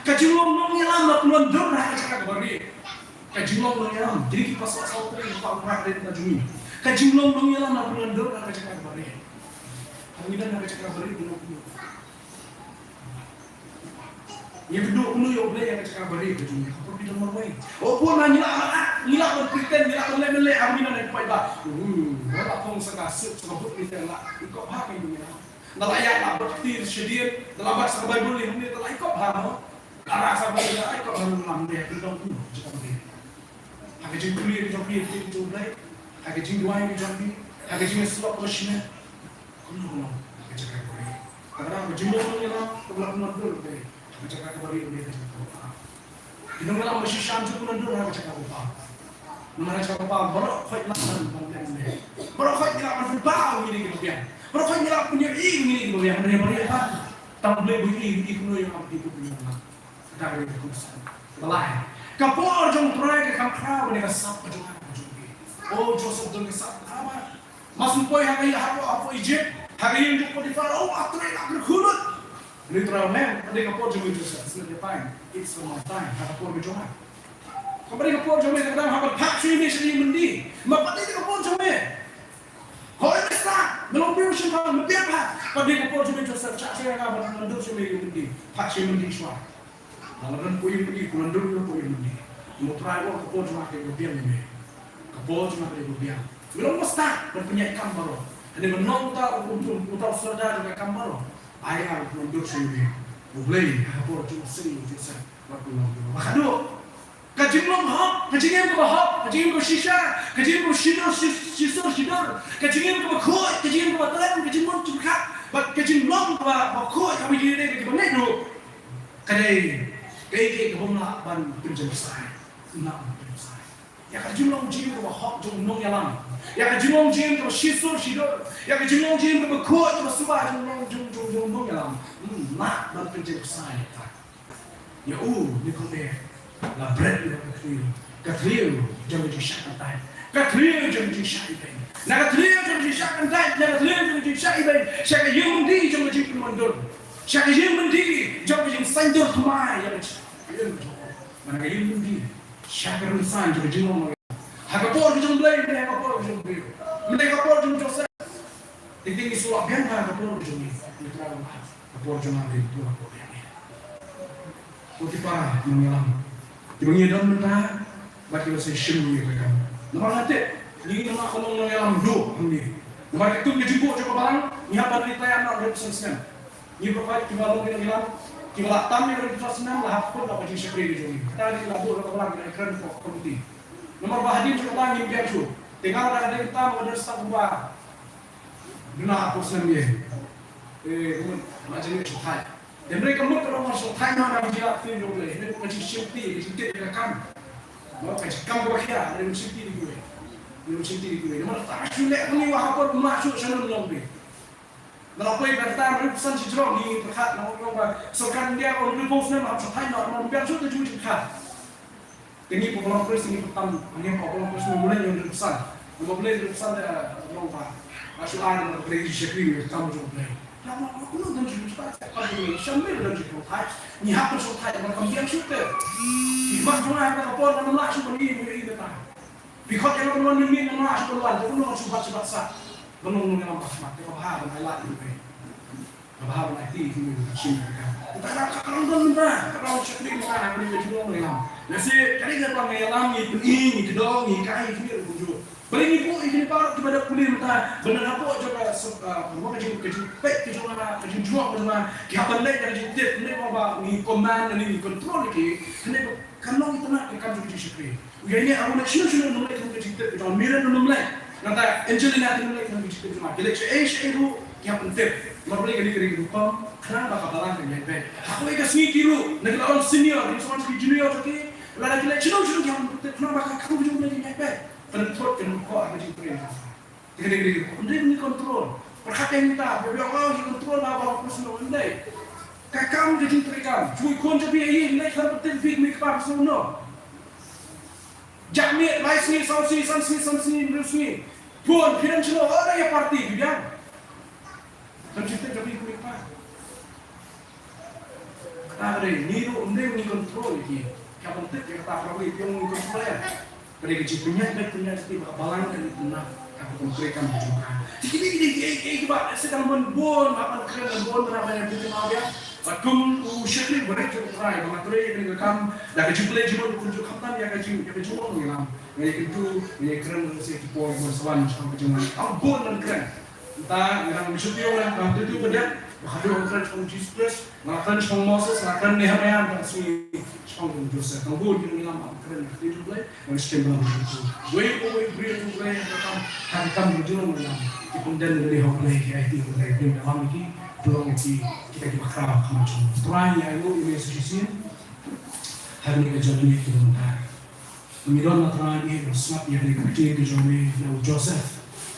ka jinglong nongïalam la pynwandur ha ka jaka kaba rieh. Ka jinglong nongïalam, kine ki pasal saw tylli ki pang ba ha ka jong ngi. Ka jinglong nongïalam na pynlong dur ha ka jaka kaba rieh. Haba ngi don ha ka jaka kaba rieh, ngi long kumno? Ngi kynduh kumno ïa U Blei ha ka jaka kaba rieh ka jong ngi? Ka por ki don marwei. Oh, pun ngi lah, ngi lah ban pretend, ngi lah ban leh ban leh, haba ngi don ha ka paidbah. Hmm, ba la phong sa ka suit, sa ka boot, ngi te la ikop ha ka jong ngi. Da la ïaid la bad kti shadien, da la bat sa ka Baibl ïa ngi, da la ikop ha mo. Ara sa ba ïa ikop ha nongïalam de, pynlong kumno jaka de. Ha ka jingkylli ka jong phi ïa ka ktien jong U Blei, ha ka jingduwai ka jong phi, ha ka jingïasyllok kaba shimet. Kumno kumno ha ka jaka kaba rieh. Kata ka jinglong nongïalam kaba la pynlong dur U Blei ha ka jaka kaba rieh, U Blei ha ka jaka kaba paw. Ki nongïalam ba shisha ym ju pynlong dur ha ka jaka kaba paw. Namar ha ka jaka kaba paw baroh khoit lah ban ban leh leh. Baroh khoit ngi lah ban pynpaw ïa kine kiba biang. Baroh khoit ngi lah ban pynïohi ïa kine kiba biang. Hynrei ba rieh pat, tang U Blei ba ïohi, ïohi kumno ïa nga ba dei u nongïalam. Kata ka dei ka kongsan. Balei? Ka por jong U Trai ka kham khraw ban ïa ka sap ka jong nga ka jong phi. O Joseph, don ka sap ka khraw. Mas poi ha ka ïing, hapoh, hapoh Egypt, ha ka ïing jong u Potiphar, oh, U Trai la kyrkhu lut. Uni U Trai u ong, ka dei ka por jong me Joseph, it's not your time, it's not my time, ha ka por ka jong nga. Ka dei ka por jong me, ka dang haba phah shuh ïa me sha ïing byndi. Ma ka dei ka por jong me. Hooid, me stad, me long briew shynrang, me biang bha. Ka dei ka por jong me Joseph, shah shuwa ïa nga ban dur sha me ïing byndi. Phah sha ïing byndi shuwa. Lada don hapoh ïing byndi, pynlong dur hapoh ïing byndi. Uni U Trai u ong, ka por jong nga ka dei kaba biang ïa me. Ka por jong nga ka dei kaba biang. Me long ba stad ban pynïaid kam baroh. Hynrei me long uta u, uta u sordar jong ka kam baroh. Ai nga ban pynlong dur sha ïing byndi. U Blei ha ka por jong u Joseph, u Joseph ban pynlong dur. Ba khadduh. Ka jinglong hok, ka jingim kaba hok, ka jingim kaba shisha, ka jingim kaba shidur, shi-, shisur shidur, ka jingim kaba khuid, ka jingim kaba kren, ka jingmut jingpyrkhat, bad ka jinglong kaba, ba khuid, kaba ïadei bad kiba ngeit ruh. Ka dei kaei kaei ka bym lah ban pynjemsai, ym lah ban pynjemsai. Ïa ka jinglong jingim kaba hok jong u nongïalam, ïa ka jinglong jingim kaba shisur shidur, ïa ka jinglong jingim kaba khuid, kaba suba jong u nong, jong, jong, jong u nongïalam, ym lah ban pynjemsai. Ïa u, ngi kynmaw, la bret ïa ka thliew. Ka thliew jong ka jingshah kyntait. Ka thliew jong ka jingshah ibeiñ. Na ka thliew jong ka jingshah kyntait, na ka thliew jong ka jingshah ibeiñ, sha ka ïing byndi jong ka jingpynwandur. Sha ka ïing byndi jong ka jingsaiñdur thymmai ïa ka jingim jong u. Bad na ka ïing byndi, sha ka rynsan jong ka jinglong. Ha ka por ka jong U Blei, ha ka por ka jong U Blei. Mynta ka por jong Joseph. Teng teng ngi shu lah biang ha ka por ka jong ngi. Ngi trai ha ka por jong nga, ngi trai ha ka por jong ngi. Ko ki para nongïalam kiba ngi don mynta, bad kiba sa shim ïa ka kam. Namar nga tip, ngi ngi nang nang nongïalam duh hangne. Namar katkum ka jingbuh jong ka balang, ngi hap ban retire na ka hynriew phew san snem. Ngi pyrkhat kiba long ki nongïalam kiba la tam ïa ka hynriew phew san snem la hap kut na ka jingshakri ka jong ngi. Kata ka dei la buh na ka balang, ngi la kren ko komiti. Namar ba hadien jong ka balang ngim biang shuh. Te nga la dang dei tam ka dei stad kumba duna hapoh snem ïa. Eh, kumno, la jingeh shu thait. Hynrei ka mut ka long ba shu thait na ka jingïaid ktien jong U Blei. Hynrei ka jingshim ti, ka jingtip ïa ka kam. Ba ka jingkam kaba khia, hynrei ka jingshim ti ïa kiwei. Hynrei ka jingshim ti ïa kiwei. Namar tang shu leh kumne, wa hapoh kumba shu sha num long bi. Nga la poi bad tang hynriew phew san shi jrong, ngi pyrkhat, nga ong ba sorkar India ka hynriew phew snem hap shu thait noh, namar ym biang shuh ka jingmut jingpyrkhat. Te ngi pynlong Khrist, ngi pyntam, ngi pynlong Khrist, ngi pynlong hynriew phew san. Ngi pynlong hynriew phew san, eh, long ba, ah, shu ai, ngi pynlong shakri, ngi tam jong Blei. Namar kumno don jingmut jingpyrkhat, kam jong Blei, sham Blei don jingpynthait. Ngi hap ban shu thait, namar kam biang shuh te. Ki mat jong nga ha ka por, ngam lah shuh ban ïohi, ïohi kata. Phi khot ïa nga ban wan mynmiet, ngam lah shuh ban wan, te kumno ngan shu bat shu bat sah ban long nongïalam ba khmat, te kaba bha ban ai lad ïa U Blei. Kaba bha ban ai lad ïa U Blei, shim ïa ka kam. Te ka dang, ka dang don mynta, ka dang shakri mynta ha kane ka jinglong nongïalam. Lehse ka dei kaba nongïalam ngi pyni, ngi kdew, ngi hikai ïa kine ruh kumjuh. Balei ngi buh ïa kine baroh kiba dep pule mynta, ban don hapoh jong ka, ah, ka jing, ka jingpeit ka jong nga, ka jingjngoh ka jong nga, ki hap ban leit da ka jingtip, ngi leit ba ngi command ne ngi control ïa ki, kane ka long itynnad ka kam jong ka jingshakri. Ïa, ïa, u leit shano shano, u leit khlem ka jingtip jong nga. Miren u leit. Nangta Angelina te u leit khlem ka jingtip jong nga. Ki leit shaei shaei ruh ki hap ban tip. Namar balei? Kane ka dei ka rukom khnang ba ka balang kan ïaid beit. Ha kawei ka sngi ki ruh, na ki la long senior, ki la long junior jong ki, lada ki leit shano shano ki hap ban tip khnang ba ka kam ka jong u kan ïaid beit. Kan thot, kan khoh ha ka jingtrei jong nga. Te ka dei ka rukom, ym dei ban control. Pyrkhat ïa kita, ba ïoh ngi control na ba u Khrist u ym dei. Ka kam ka jingtrei kam. Shu khun jong phi ïa ïeng, leit khlem ka tip phi, mih kpa shu no. Jam miet, lai sngi, saw sngi, san sngi, san sngi, hynriew sngi. Phone, phi dang shano, oh, dang ïa party, phi biang. Kan jingtip jong phi, phi biang. Kata ka dei, ngi ruh ym dei ngi control ïa ki. ban tip ïa kata para bangeit, ïa u Kynrad Blei. Ka dei ka jingpynïaid beit pynïaid kti ba ka balang kan ïa pynlong ha ka jingtrei kam ka jong ka. Te kine ki dei kiei kiei kiba sdang ban bun, ban kren ban bun, ban ban ïa kti ma biang. Bad kum u shakri ba rit jong U Trai ba nga trei ïa kane ka kam da ka jingpynlong jingmut, kumjuh khamtam ïa ka jing, ïa ka jinglong nongïalam. Nga ïakynduh, nga ïakren lem sa ki por ba sa wan sha ka jingwan. Am bun ban kren. Nta nga dang bishop ïa nga, nga tu tu ka dep ba haduh nga kren shaphang Jesus Christ, nga kren shaphang Moses, nga kren Nehemiah, nga kren shaphang Joseph. Nga bun ki nongïalam ba kren ha ka kti jong U Blei, nga shim ba nga tu. Wei ko wei briew jong U Blei ha ka kam, ha ka kam jong U Blei. Ki pynden lade ha U Blei, ki aiti U Blei, ki nongïalam ki, pynlong ki, kita ki bakhraw ha ka kam jong U Blei. Trai ïa ngi, ïa ngi sa shisien. Ha kane ka jong ngi ki don ta. Ngi don na Trai ïa u sngap ïa kane ka ktien ka jong me na u Joseph.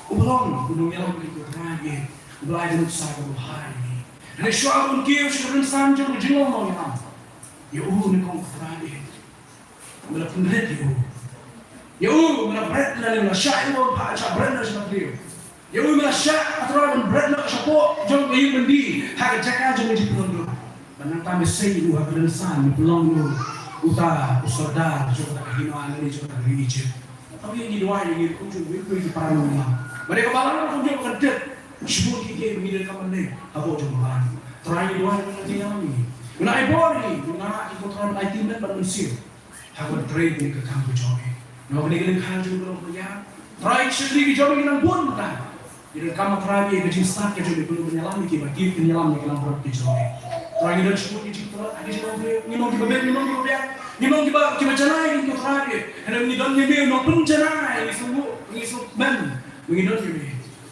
U ba long u nongïalam ïa u Trai ïa u Blei, da nuksa ka u hai ïa ngi. Hynrei shuwa ban kiew sha ka rynsan jong ka jinglong nongïalam, ïa u nyngkong u Trai ïa u la pynbret ïa u. Ïa u la bret na ïa u, la shah ïa u, ba shah bret na shah ïa u. Ïa u ma shah, a Trai, ban bret noh shapoh jong ka ïing byndi ha ka jaka jong ka jingpynlong. Ban nangta me sei ïa u ha ka rynsan, me pynlong ïa u uta u sordar jong kata ka hima lane jong kata ka ri Egypt. Tang ïa ngi duwai ïa ngi kumjuh ïa ki para nongïalam. Ba dei ka balang kumjuh ba kan tip shibun ki kiei ba ngi donkam ban leh hapoh jong ka balang. Trai ngi duwai ïa ngi, ngi ai bor ïa ngi, ngi ai ki, ko Trai, ai tymmen bad mynsiem. Ha kaba trei ïa ka kam ka jong me. Namar kane ka lyngkha jong ka long ka ïa. Trai, ki shakri ki jong me ki nang bun mynta. Ki donkam, Trai, ïa ka jingstad ka jong me, ka long ban ïalam ïa ki, ba ki kin ïalam ïa ki langbrot ki jong me. Trai, ngi don shibun ki jingtlot ha ki jingim, ngi long kiba beit, ngi long kiba biang, ngi long kiba, kiba janai, ngi, Trai. Hynrei ngi don ïa me u nongpynjanai, ngi sngewbha, ngi sngewbha, ngi don ïa me.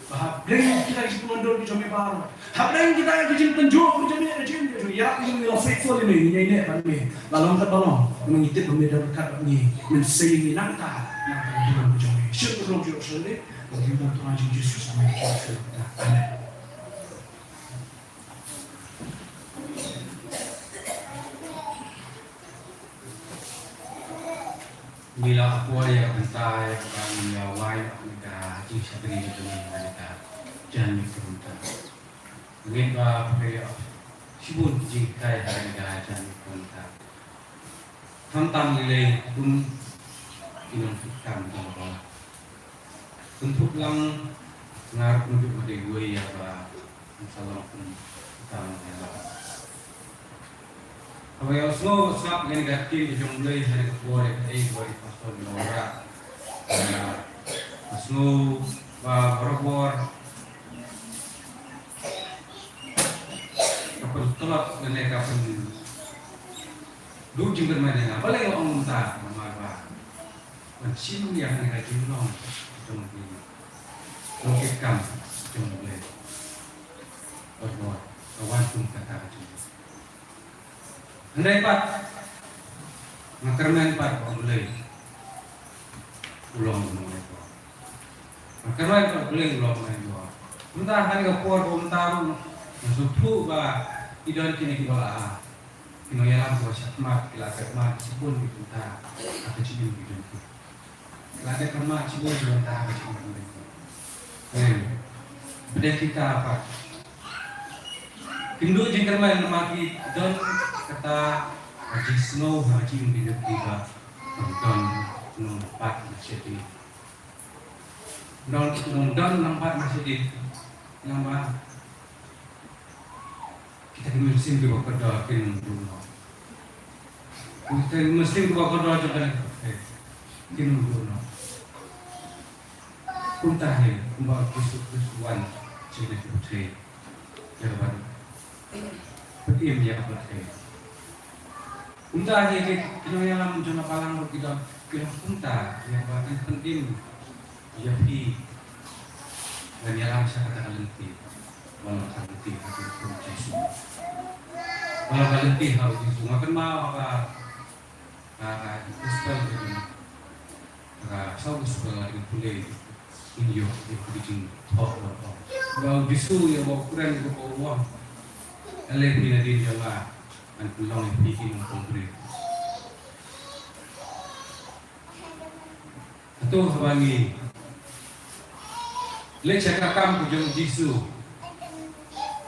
Ba hapdeng kita ki jingpynlong ki jong me baroh, hapdeng kita ki jingpynjur ki jong me, ka jing, ka jing, ïa, ngi long faithful ïa me, ngi ïaineh bad me. La long kat ba long, ngi tip ba me don ryngkat bad ngi. Men sei ïa ngi nangta, nangta ka jingpynlong ki jong me. Shim ka long jong me, ka jingpynlong jong Jisu Khrist. Amen. Ngi la poi ïa ka bynta ïa kaba ngin ïa wai ïa kane ka jingshakri jong ngi ha kane ka janmiet ka bynta. Ngin ïa poi ïa shibun ki jinghikai ha kane ka janmiet ka bynta. Khamtam lei lei kum ki nongthoh kam jong ka balang. Kynthuk lang, nga ruh kumjuh nga dei uwei ïa ba ngi sa long kum kita nongïalam. Haba ïa sngew sngap ïa kane ka ktien ka jong U Blei ha kane ka por, ïa kaei kaba i pastor i la wanrah. Nga sngew ba barabor ka pyntlot lane ka pynduh jingkyrmen ïa nga. Balei nga ong kumta? Namar ba ban shim ïa kane ka jinglong jong ki nongthoh kam jong U Blei. Bad ka wan kum kata ka jinglong. Hynrei pat nga kyrmen pat ba U Blei u long u nongïalam. Nga kyrmen ba U Blei u long u nongïalam. Mynta ha kane ka por ba mynta ruh nga sngewthuh ba ki don kine kiba la, ki nongïalam kiba shakhmat, ki la shakhmat shibun ki bynta ha ka jingim ki jong ki. La dep kham shibun ki bynta ha ka jingim. Em. Pdeng kita pat, kim duh jingkyrmen namar ki don kata ka jingsngew ha ka jingim ki jong ki ba ym don nongpat na shadien. Don, don, don nongpat na shadien. Namar kita ki mynsiem kiba kordor kin ym duh noh. Kita ki mynsiem kiba kordor jong kane ka pyrthei kin ym duh noh. Kumta hi kumba U Jisu Khrist u wan sha kane ka pyrthei, ïa ka ban pynim ïa ka pyrthei. Kumta hi ki, ki nongïalam jong ka balang ruh ki don, ki don kumta, ïa ba kin pynim ïa phi ban ïalam sha kata ka lynti. Ba long ka lynti ha U Jisu. Ba long ka lynti ha U Jisu. Nga kynmaw ha ka, ha ka gospel ka jong, ha ka saw gospel ka jong pule, in ïoh ïa ka jingthoh ba long. Ba U Jisu ïa ba u kren ïa ba u wan. Ale phi nadien jong nga, ngan pynlong ïa phi ki nongpynbriew. Hato haba ngi leit sha ka kam ka jong U Jisu,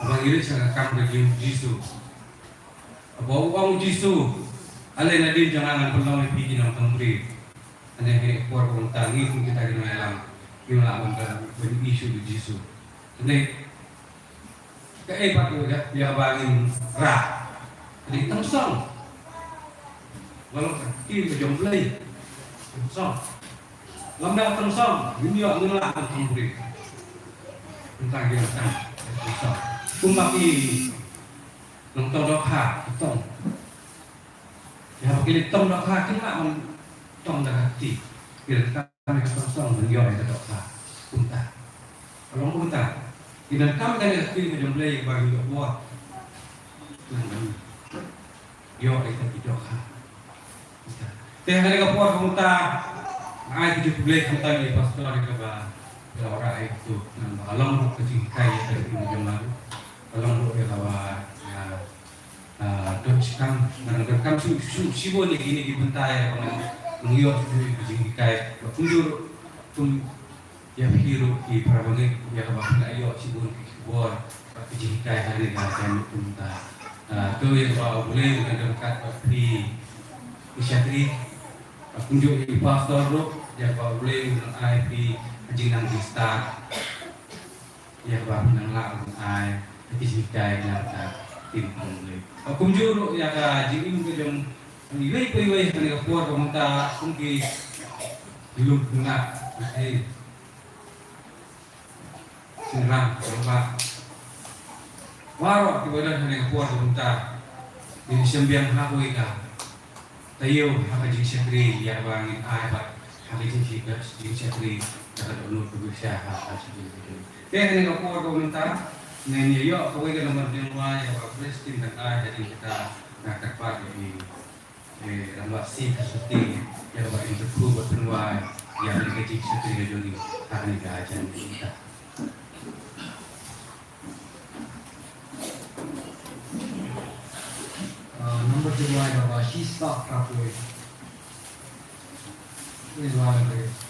haba ngi leit sha ka kam ka jong U Jisu, haba u ong U Jisu, Ale nadien jong nga ngan pynlong ïa phi ki nongtong briew. Hangne ha kane ka por kumta ngi kum kita ki nongïalam ngim lah ban, ban ïohi shuh ïa u Jisu. Hangne kaei pat ïa, ïa kaba ngin rah? Hangne tang song. Ba long ka ktien ka jong U Blei. Tang song. Lymda tang song ngim ïoh, ngim lah ban tong briew. Tang ïa tang song. Kumba ki nongtong dohkha ki tong. Ïa, haba ki leit tong dohkha kim lah ban tong da ka kti. Ki donkam ïa ka tong song ban ïoh ïa ka dohkha. Kumta. Ka long kumta. Ki donkam ïa ka kti ka jong U Blei ba ngin ïoh bor. Ban ïoh ïa ka dohkha. Kumta. Te ha kane ka por kumta, nga ai ka jingkhublei khamtam ïa i pastor ïa kaba la wanrah ïa kito. Namar ba ka long ruh ka jinghikai ïa ka kti ka jong nga ruh. Ka long ruh ïa kaba, ïa, ah, donkam, nga donkam shuh, shuh, shibun ïa kine ki bynta ïa kaba ngan ïoh shuh ka jinghikai. Ba kumjuh ruh, kum ïa phi ruh ki para bangeit, ïa kaba phi la ïoh shibun ki khubor bad ki jinghikai ha kane ka jingmut kumta. Ah, to ïa kaba U Blei un nang ryngkat bad phi ki shakri. Bad kumjuh ïa i pastor ruh, ïa kaba U Blei un nang ai phi ka jingnang jingstad. Ïa kaba phi nang lah ban ai ïa ki jinghikai na ka ktien ka jong U Blei. Bad kumjuh ruh ïa ka jingim ka jong iwei pa iwei ha kane ka por ba mynta kum ki lum khynnah, eh, shynrang, shynrang. Baroh kiba don ha kane ka por ba mynta ngin shem biang ha kawei ka taïew ha ka jingshakri ïa kaba ngin ai bad ha ka jingshakri, jingshakri da ka dohnud ka pisa ha ka jingshakri. Te ha kane ka por ba mynta ngin ïa ïoh kawei ka nambar jingrwai ïa kaba Christine dang ai ha jingkata, nga kyrpad ïa i, eh, Rangbah Siti Suting ïa kaba in kyrkhu bad pynwai ïa kane ka jingshakri ka jong i ha kane ka jan mynta. Uh, number jingrwai kaba shispah phra phew. Please, one, please.